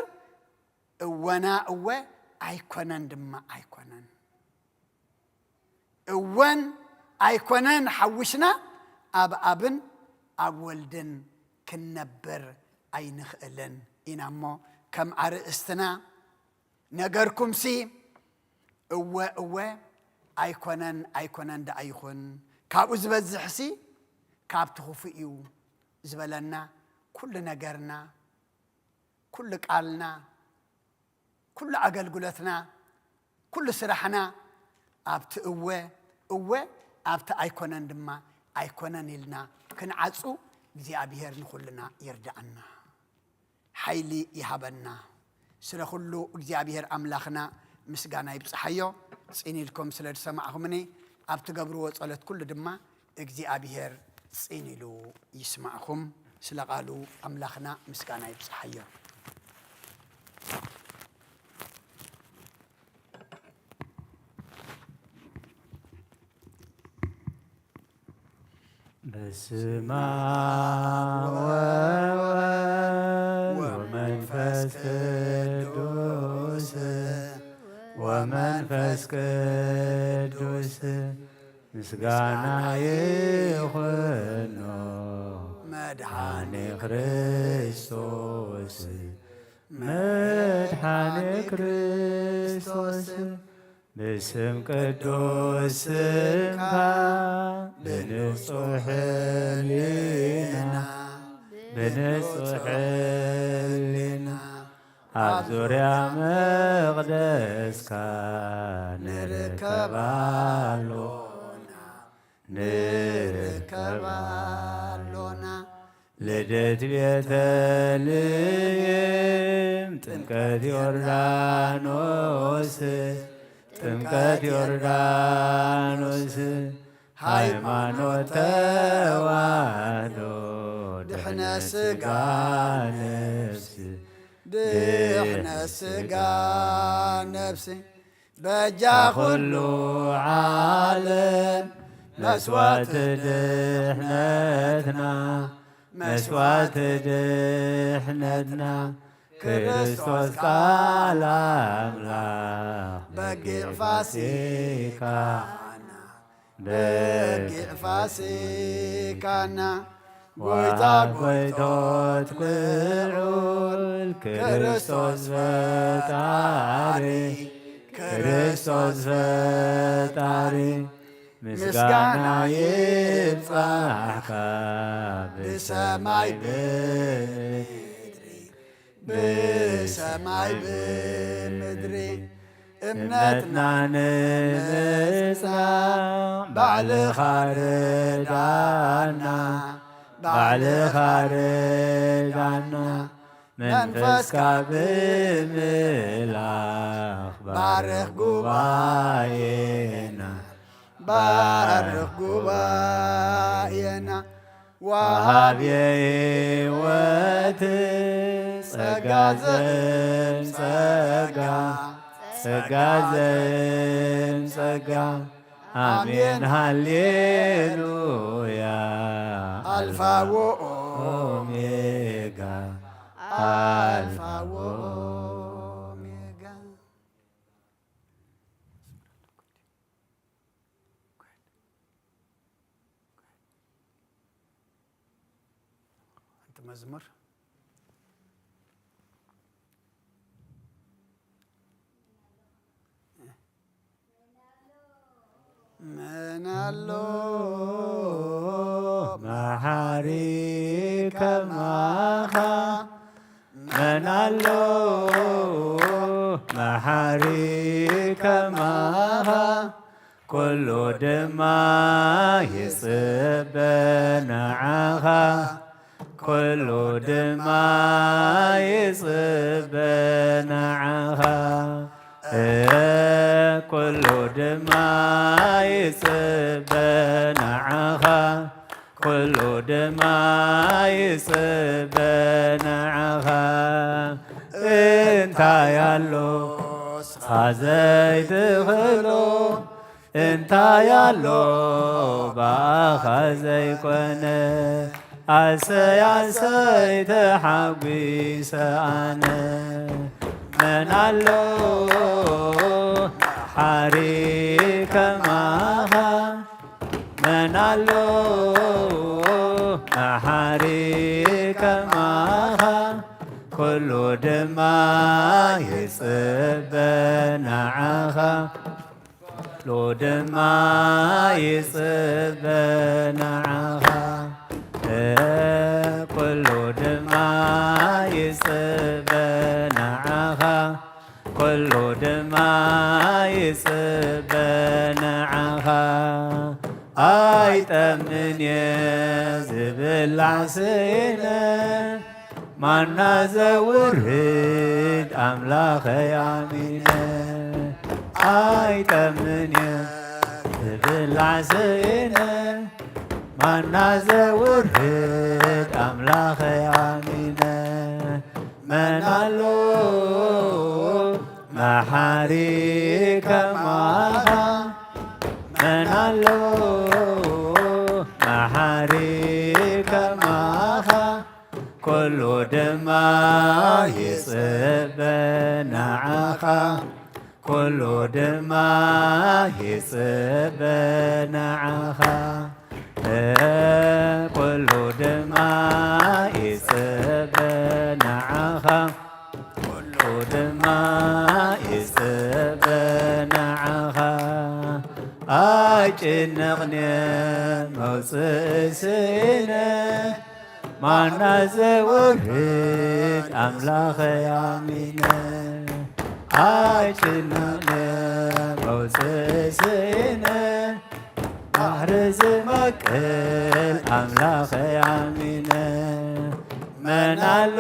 እወና እወ፣ ኣይኮነን ድማ ኣይኮነን። እወን ኣይኮነን ሓዊስና ኣብ ኣብን ኣብ ወልድን ክንነብር ኣይንኽእልን ኢና። እሞ ከም ኣርእስትና ነገርኩምሲ፣ እወ፣ እወ፣ ኣይኮነን፣ ኣይኮነን ደኣ ይኹን። ካብኡ ዝበዝሕሲ ካብቲ ክፉእ እዩ ዝበለና። ኩሉ ነገርና፣ ኩሉ ቃልና፣ ኩሉ ኣገልግሎትና፣ ኩሉ ስራሕና ኣብቲ እወ፣ እወ፣ ኣብቲ ኣይኮነን ድማ ኣይኮነን ኢልና ክንዓጹ እግዚኣብሔር ንኹልና ይርድኣና። ሓይሊ ይሃበና። ስለ ኩሉ እግዚኣብሔር ኣምላኽና ምስጋና ይብጽሓዮ። ጽን ኢልኩም ስለ ዝሰማዕኹምኒ፣ ኣብ ትገብርዎ ጸሎት ኩሉ ድማ እግዚኣብሔር ጽን ኢሉ ይስማዕኹም። ስለ ቃሉ ኣምላኽና ምስጋና ይብጽሓዮ። በስመ አብ ወወልድ ወመንፈስ ቅዱስ፣ ወመንፈስ ቅዱስ ምስጋና ይኹኖ መድኃኔ ክርስቶስ፣ መድኃኔ ክርስቶስ። ብስም ቅዱስ ስምካ ብንጹሕ ሕሊና፣ ብንጹሕ ሕሊና ኣብ ዙርያ መቕደስካ ንርከብ ኣሎና፣ ንርከብ ኣሎና። ልደት ቤተልሔም፣ ጥምቀት ዮርዳኖስ፣ ጥምቀት ዮርዳኖስ፣ ሃይማኖት ተዋህዶ፣ ድሕነት ሥጋ ነፍስ፣ ድሕነት ሥጋ ነፍስ፣ በጃ ኩሉ ዓለም መስዋዕቲ ድሕነትና፣ መስዋዕቲ ድሕነትና፣ ክርስቶስ ቃል ኣምላኽ በጊዕ ፋሲካና፣ በጊዕ ፋሲካና፣ ጎይታ ጎይቶት ልዑል ክርስቶስ ፈጣሪ፣ ክርስቶስ ፈጣሪ፣ ምስጋና ይብጻሕካ ብሰማይ ብምድሪ፣ ብሰማይ ብምድሪ። እምነትና ንምጽናዕ ባዕልኻ ርዳና፣ ባዕልኻ ርዳና። መንፈስካ ብምልኣኽ ባርኽ ጉባኤና፣ ባርኽ ጉባኤና። ወሃብየ ሕይወት ጸጋ ዘእም ጸጋ፣ ጸጋ ዘእም ጸጋ። ኣሜን ሃሌሉያ። ኣልፋ ወኦሜጋ፣ ኣልፋ ወኦሜጋ። መዝሙር። መን ኣሎ መሓሪ ከማኻ? መን ኣሎ መሓሪ ከማኻ? ኩሉ ድማ ይጽበ ንዓኻ፣ ኩሉ ድማ ይጽበ ንዓኻ። እ፣ ኩሉ ድማ ይጽበ ንዓኻ፣ ኩሉ ድማ ይጽበ ንዓኻ። እንታይ ኣሎ ንስኻ ዘይትኽእሎ? እንታይ ኣሎ ብኣኻ ዘይኮነ? ኣሰይ ኣሰይ ተሓጒሰ ኣነ። መን ኣሎ መሓሪ ከማኻ? መን ኣሎ መሓሪ ከማኻ? ኩሉ ድማ ይጽበ ንዓኻ፣ ኩሉ ድማ ይጽበ ንዓኻ። እ፣ ኩሉ ድማ ይጽበ ንዓኻ፣ ኩሉ ድማ ይጽበ ንዓኻ። ኣይጠምን እየ ዝብላዕ ስኢነ፣ ማና ዘውርድ ኣምላኸይ ኣሚነ። ኣይጠምን እየ ዝብላዕ ስኢነ፣ ማና ዘውርድ ኣምላኸይ ኣሚነ። መን ኣሎ መሓሪ ከማኻ? መን ኣሎ መሓሪ ከማኻ? ኩሉ ድማ ይጽበ ንዓኻ፣ ኩሉ ድማ ይጽበ ንዓኻ። እ፣ ኩሉ ድማ ይጽበ ንዓኻ፣ ኩሉ ድማ ይጽበ ንዓኻ። ኣይጭነቕን እየ መውጽኢ ስኢነ፣ ማና ዘውርድ ኣምላኸይ ኣሚነ። ኣይጭነቕን እየ መውጽኢ ስኢነ፣ ባሕሪ ዝመቅል ኣምላኸይ ኣሚነ። መን ኣሎ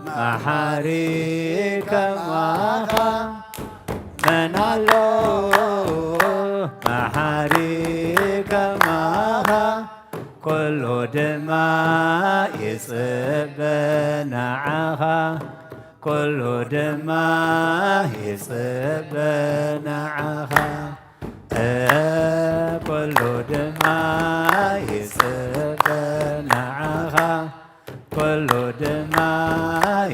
መሓሪ ከማኻ? መን ኣሎ መሓሪ ከማኻ? ኩሉ ድማ ይጽበ ንዓኻ፣ ኩሉ ድማ ይጽበ ንዓኻ። እ፣ ኩሉ ድማ ይጽበ ንዓኻ፣ ኩሉ ድማ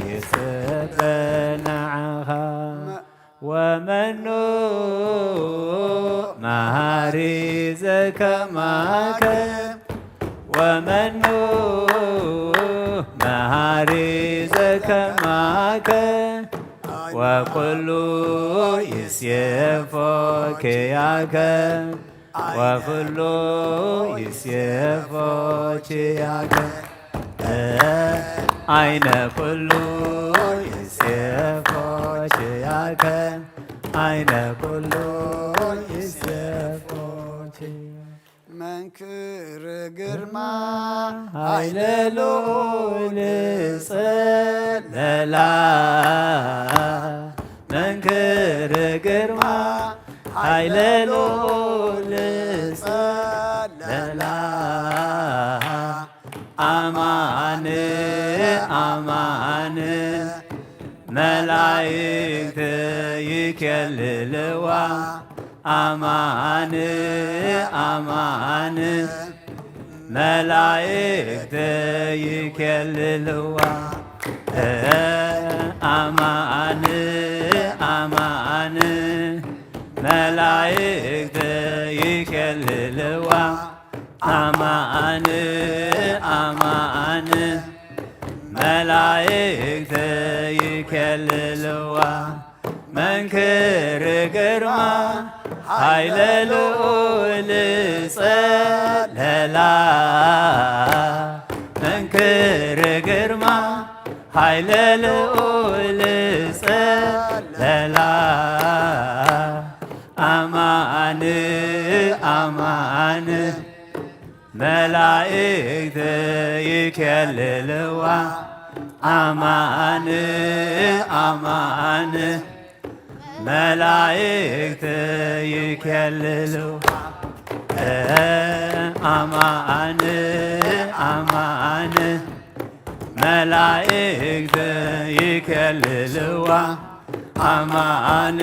ይጽበ ንዓኻ። ወመኑ መሃሪ ዘከማከ፣ ወመኑ መሃሪ ዘከማከ፣ ወኩሉ ይሴፎ ኪያከ፣ ወኩሉ ይሴፎ ኪያከ። እ፣ ዓይነ ኩሉ ይሴፎ ኪያከ፣ ዓይነ ኩሉ ይሴፎ ኪያከ። መንክር ግርማ ኃይለ ልዑል ጸለላ፣ መንክር ግርማ ኃይለ ልዑል ጸለላ። ኣማን ኣማን መላእክት ይኬልልዋ። ኣማን ኣማን መላእክት ይኬልልዋ። ኣማን ኣማን መላእክት ይኬልልዋ። ኣማን ኣማን መላእክት ይከልልዋ መንክር ግርማ ኃይለ ልዑል ጸለላ መንክር ግርማ ኃይለ ልዑል ጸለላ ኣማን ኣማን መላእክት ይከልልዋ ኣማን ኣማን መላእክት ይከልልዋ ኣማን ኣማን መላእክት ይከልልዋ ኣማን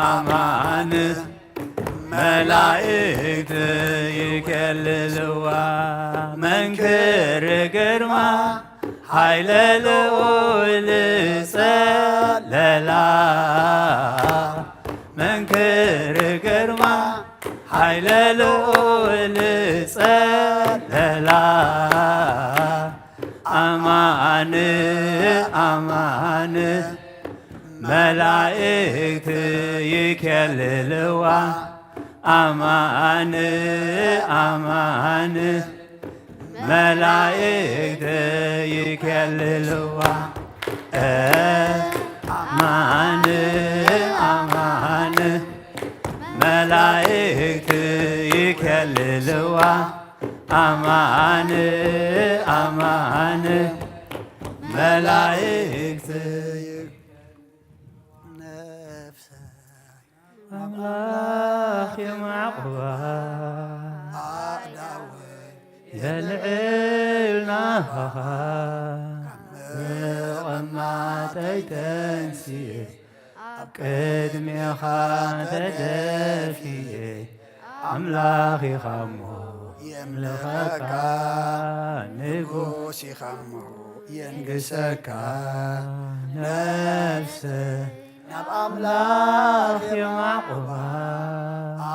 ኣማን መላእክት ይከልልዋ መንክር ግርማ ኃይለ ልዑል ጸለላ መንክር ግርማ ኃይለ ልዑል ጸለላ ኣማን ኣማን መላእክት ይከልልዋ ኣማን ኣማን መላእክት ይከልልዋ ኣማን ኣማን መላእክት ይከልልዋ ኣማን ኣማን መላእክት ነፍሰ ኣምላኽ የማዕቑባ ኣእዳወይ የልዕል ናባኻ ካብ መቐማጠይ ተንሲኤ ኣብ ቅድሜኻ ተደፊኤ ኣምላኽ ኢኻ እሞ የምልኸካ ንጉስ ኢኻ እሞ የንግሰካ ነፍሰ ናብ ኣምላኽ የማዕቑባ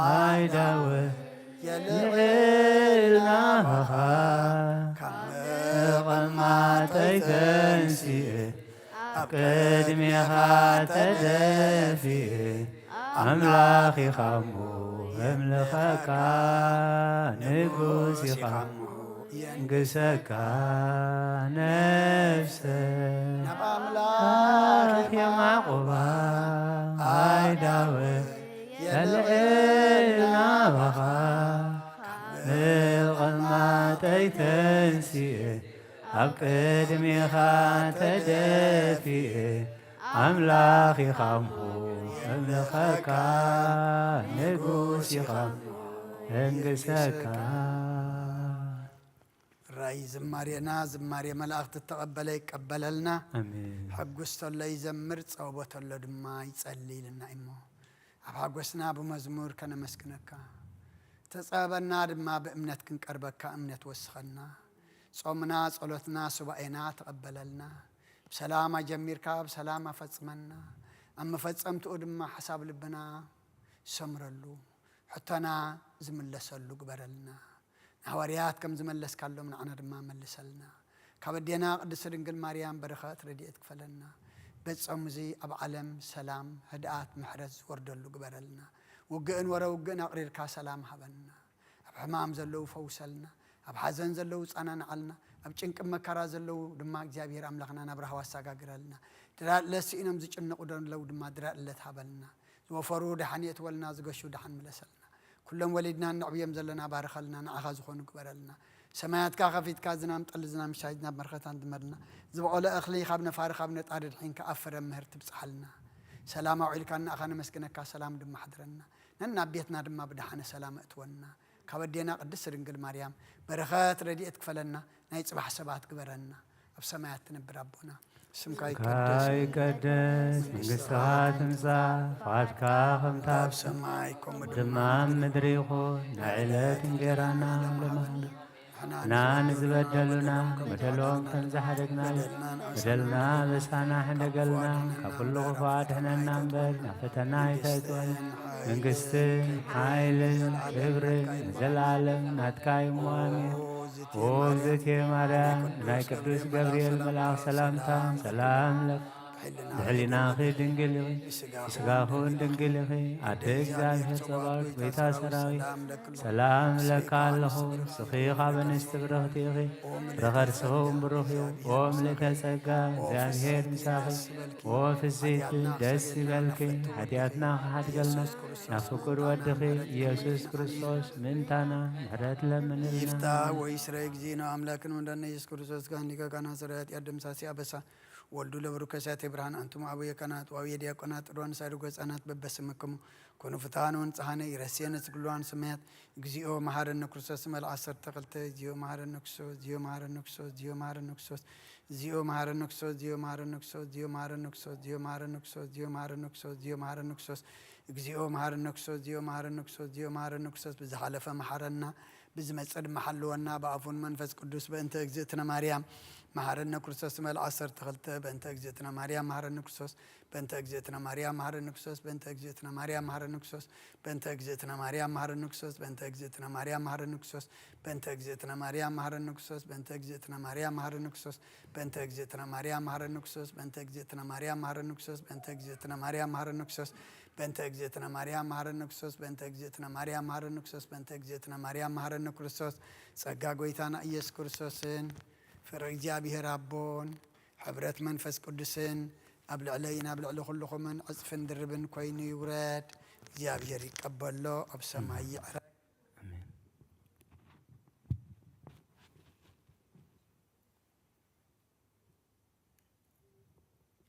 ኣይዳወ የልዕል ናባኻ ካብ መቐማጠይ ተንሲኤ ኣብ ቅድሜኻ ተደፊኤ ኣምላኽ ኢኻ እሞ የምልኸካ ንጉስ ኢኻ እሞ የንግሰካ ነፍሰ ናብ ኣምላኽ የማዕቑባ ኣይዳወ የልዕል ናባኻ ካብ መቐማጠይ ተንሲኤ ኣብ ቅድሜኻ ተደፊኤ ኣምላኽ ኢኻ እሞ የምልኸካ ንጉስ ኢኻ እሞ የንግሰካ ራይ ዝማሬና ዝማሬ መላእኽቲ እተቐበለ ይቀበለልና ኣሜን። ሕጉስ ተሎ ይዘምር ጸወቦ ተሎ ድማ ይጸሊ ኢልና እሞ ኣብ ሓጎስና ብመዝሙር ከነመስግነካ ተጸበና ድማ ብእምነት ክንቀርበካ እምነት ወስኸና ጾምና ጸሎትና ሱባኤና ተቐበለልና ብሰላም ኣጀሚርካ ብሰላም ኣፈጽመና ኣብ መፈጸምትኡ ድማ ሓሳብ ልብና ሰምረሉ ሕቶና ዝምለሰሉ ግበረልና ንሃዋርያት ከም ዝመለስካሎም ንዓና ድማ መልሰልና ካብ ኣዴና ቅድስቲ ድንግል ማርያም በረኸት ረድኤት ክፈለና በጾም እዚ ኣብ ዓለም ሰላም ህድኣት ምሕረት ዝወርደሉ ግበረልና ውግእን ወረ ውግእን ኣቕሪርካ ሰላም ሃበና ኣብ ሕማም ዘለዉ ፈውሰልና ኣብ ሓዘን ዘለዉ ጸናንዓልና ኣብ ጭንቂ መከራ ዘለዉ ድማ እግዚኣብሔር ኣምላኽና ናብ ራህዋ ኣሰጋግረልና ድራለት ስኢኖም ዝጭነቑ ዘለዉ ድማ ድራለት ሃበልና ዝወፈሩ ደሓን የእትወልና ዝገሹ ደሓን ምለሰልና ኩሎም ወሊድና እነዕብዮም ዘለና ባርኸልና ንዓኻ ዝኾኑ ግበረልና ሰማያትካ ከፊትካ ዝናም ጠሊ ዝናም ሻይ ናብ መርከታን ድመልና ዝበቆለ እኽሊ ካብ ነፋሪ ካብ ነጣሪ ድሒንካ ኣብ ፍረ ምህር ትብፅሓልና ሰላም ኣውዒልካ ንኣኻ ነመስግነካ ሰላም ድማ ሓድረና ነናብ ቤትና ድማ ብደሓነ ሰላም እእትወና ካብ ኣዴና ቅድስት ድንግል ማርያም በረኸት ረድኤት ክፈለና ናይ ፅባሕ ሰባት ግበረና ኣብ ሰማያት ትነብር ኣቦና ስምካ ይቀደስ ይቀደስ መንግስትኻ ትምጻእ ፍቓድካ ከምታ ኣብ ሰማይ ከምኡ ድማ ኣብ ምድሪ ይኹን ናይ ዕለት እንጀራና ሎማና ንሕና ንዝበደሉና በደሎም ከም ዝሓደግናዮ በደልና በሳና ሕደገልና፣ ካብ ኩሉ ክፉእ ኣድሕነና እምበር ናብ ፈተና ኣይተእትወና። መንግስትን ሓይልን ክብርን ንዘለኣለም ናትካ እዩ እሞ ኣሜን። ኦ እግዝእትየ ማርያም፣ ናይ ቅዱስ ገብርኤል መልኣኽ ሰላምታ ሰላም ለኪ። ብሕሊናኺ ድንግል ኢኺ፣ ብስጋኺ እውን ድንግል ኢኺ። ኣደ እግዚኣብሔር ጸባኦት፣ ጎይታ ሰራዊት፣ ሰላም እለካ ኣለኹ። ንስኺ ካብ ኣንስቲ ብርኽቲ ኢኺ፣ ፍረ ከርስኺ እውን ብሩኽ እዩ። ኦ ምልእተ ጸጋ፣ እግዚኣብሔር ምሳኺ፣ ኦ ፍስሕቲ፣ ደስ ይበልኪ። ሓጢኣትና ክሓድገልና፣ ናብ ፍቁር ወድኺ ኢየሱስ ክርስቶስ ምእንታና ምሕረት ለምንልና። ይፍታ ወይ ስረ እግዚእነ አምላክን ወንዳና ኢየሱስ ክርስቶስ ካህን ሊቀ ካህናት ሠራዊት ያደምሳሲ አበሳ ወልዱ ለብሩከ ሲያቴ ብርሃን። አንትሙ አቡየ ካህናት ወአቡየ ዲያቆናት ጥሮን ሳድጎ ህፃናት በበስምክሙ ኩኑ ፍትሐነ ወንጽሐነ ይረስየነ ስግሉዋን ሰማያት። እግዚኦ መሐረነ ክርስቶስ መል ዓሰርተ ክልተ። እግዚኦ መሐረነ ክርስቶስ፣ እግዚኦ መሐረነ ክርስቶስ፣ እግዚኦ መሐረነ ክርስቶስ፣ እግዚኦ መሐረነ ክርስቶስ፣ እግዚኦ መሐረነ ክርስቶስ፣ እግዚኦ መሐረነ ክርስቶስ፣ እግዚኦ መሐረነ ክርስቶስ፣ እግዚኦ መሐረነ ክርስቶስ፣ እግዚኦ መሐረነ ክርስቶስ፣ እግዚኦ መሐረነ ክርስቶስ፣ እግዚኦ መሐረነ ክርስቶስ። ብዝሓለፈ መሐረና፣ ብዝመጽእ ድማ ሓልወና፣ ብኣፉን መንፈስ ቅዱስ። በእንተ እግዝእትነ ማርያም መሐረነ ክርስቶስ መል ዓሰርተ ክልተ። በእንተ እግዝእትነ ማርያም መሐረነ ክርስቶስ፣ በእንተ እግዝእትነ ማርያም መሐረነ ክርስቶስ፣ በእንተ እግዝእትነ ማርያም መሐረነ ክርስቶስ፣ በእንተ እግዝእትነ ማርያም መሐረነ ክርስቶስ፣ በእንተ እግዝእትነ ማርያም መሐረነ ክርስቶስ፣ በእንተ እግዝእትነ ማርያም መሐረነ ክርስቶስ፣ በእንተ እግዝእትነ ማርያም መሐረነ ክርስቶስ፣ በእንተ እግዝእትነ ማርያም መሐረነ ክርስቶስ፣ በእንተ እግዝእትነ ማርያም መሐረነ ክርስቶስ፣ በእንተ እግዝእትነ ማርያም መሐረነ ክርስቶስ፣ በእንተ እግዝእትነ ማርያም መሐረነ ክርስቶስ፣ በእንተ እግዝእትነ ማርያም መሐረነ ክርስቶስ፣ በእንተ እግዝእትነ ማርያም መሐረነ ክርስቶስ። ጸጋ ጎይታና ኢየሱስ ክርስቶስን ፍቅሪ እግዚኣብሔር ኣቦን ሕብረት መንፈስ ቅዱስን ኣብ ልዕለይን ኣብ ልዕሊ ኩልኹምን ዕጽፍን ድርብን ኮይኑ ይውረድ። እግዚኣብሔር ይቀበሎ፣ ኣብ ሰማይ ይዕረ።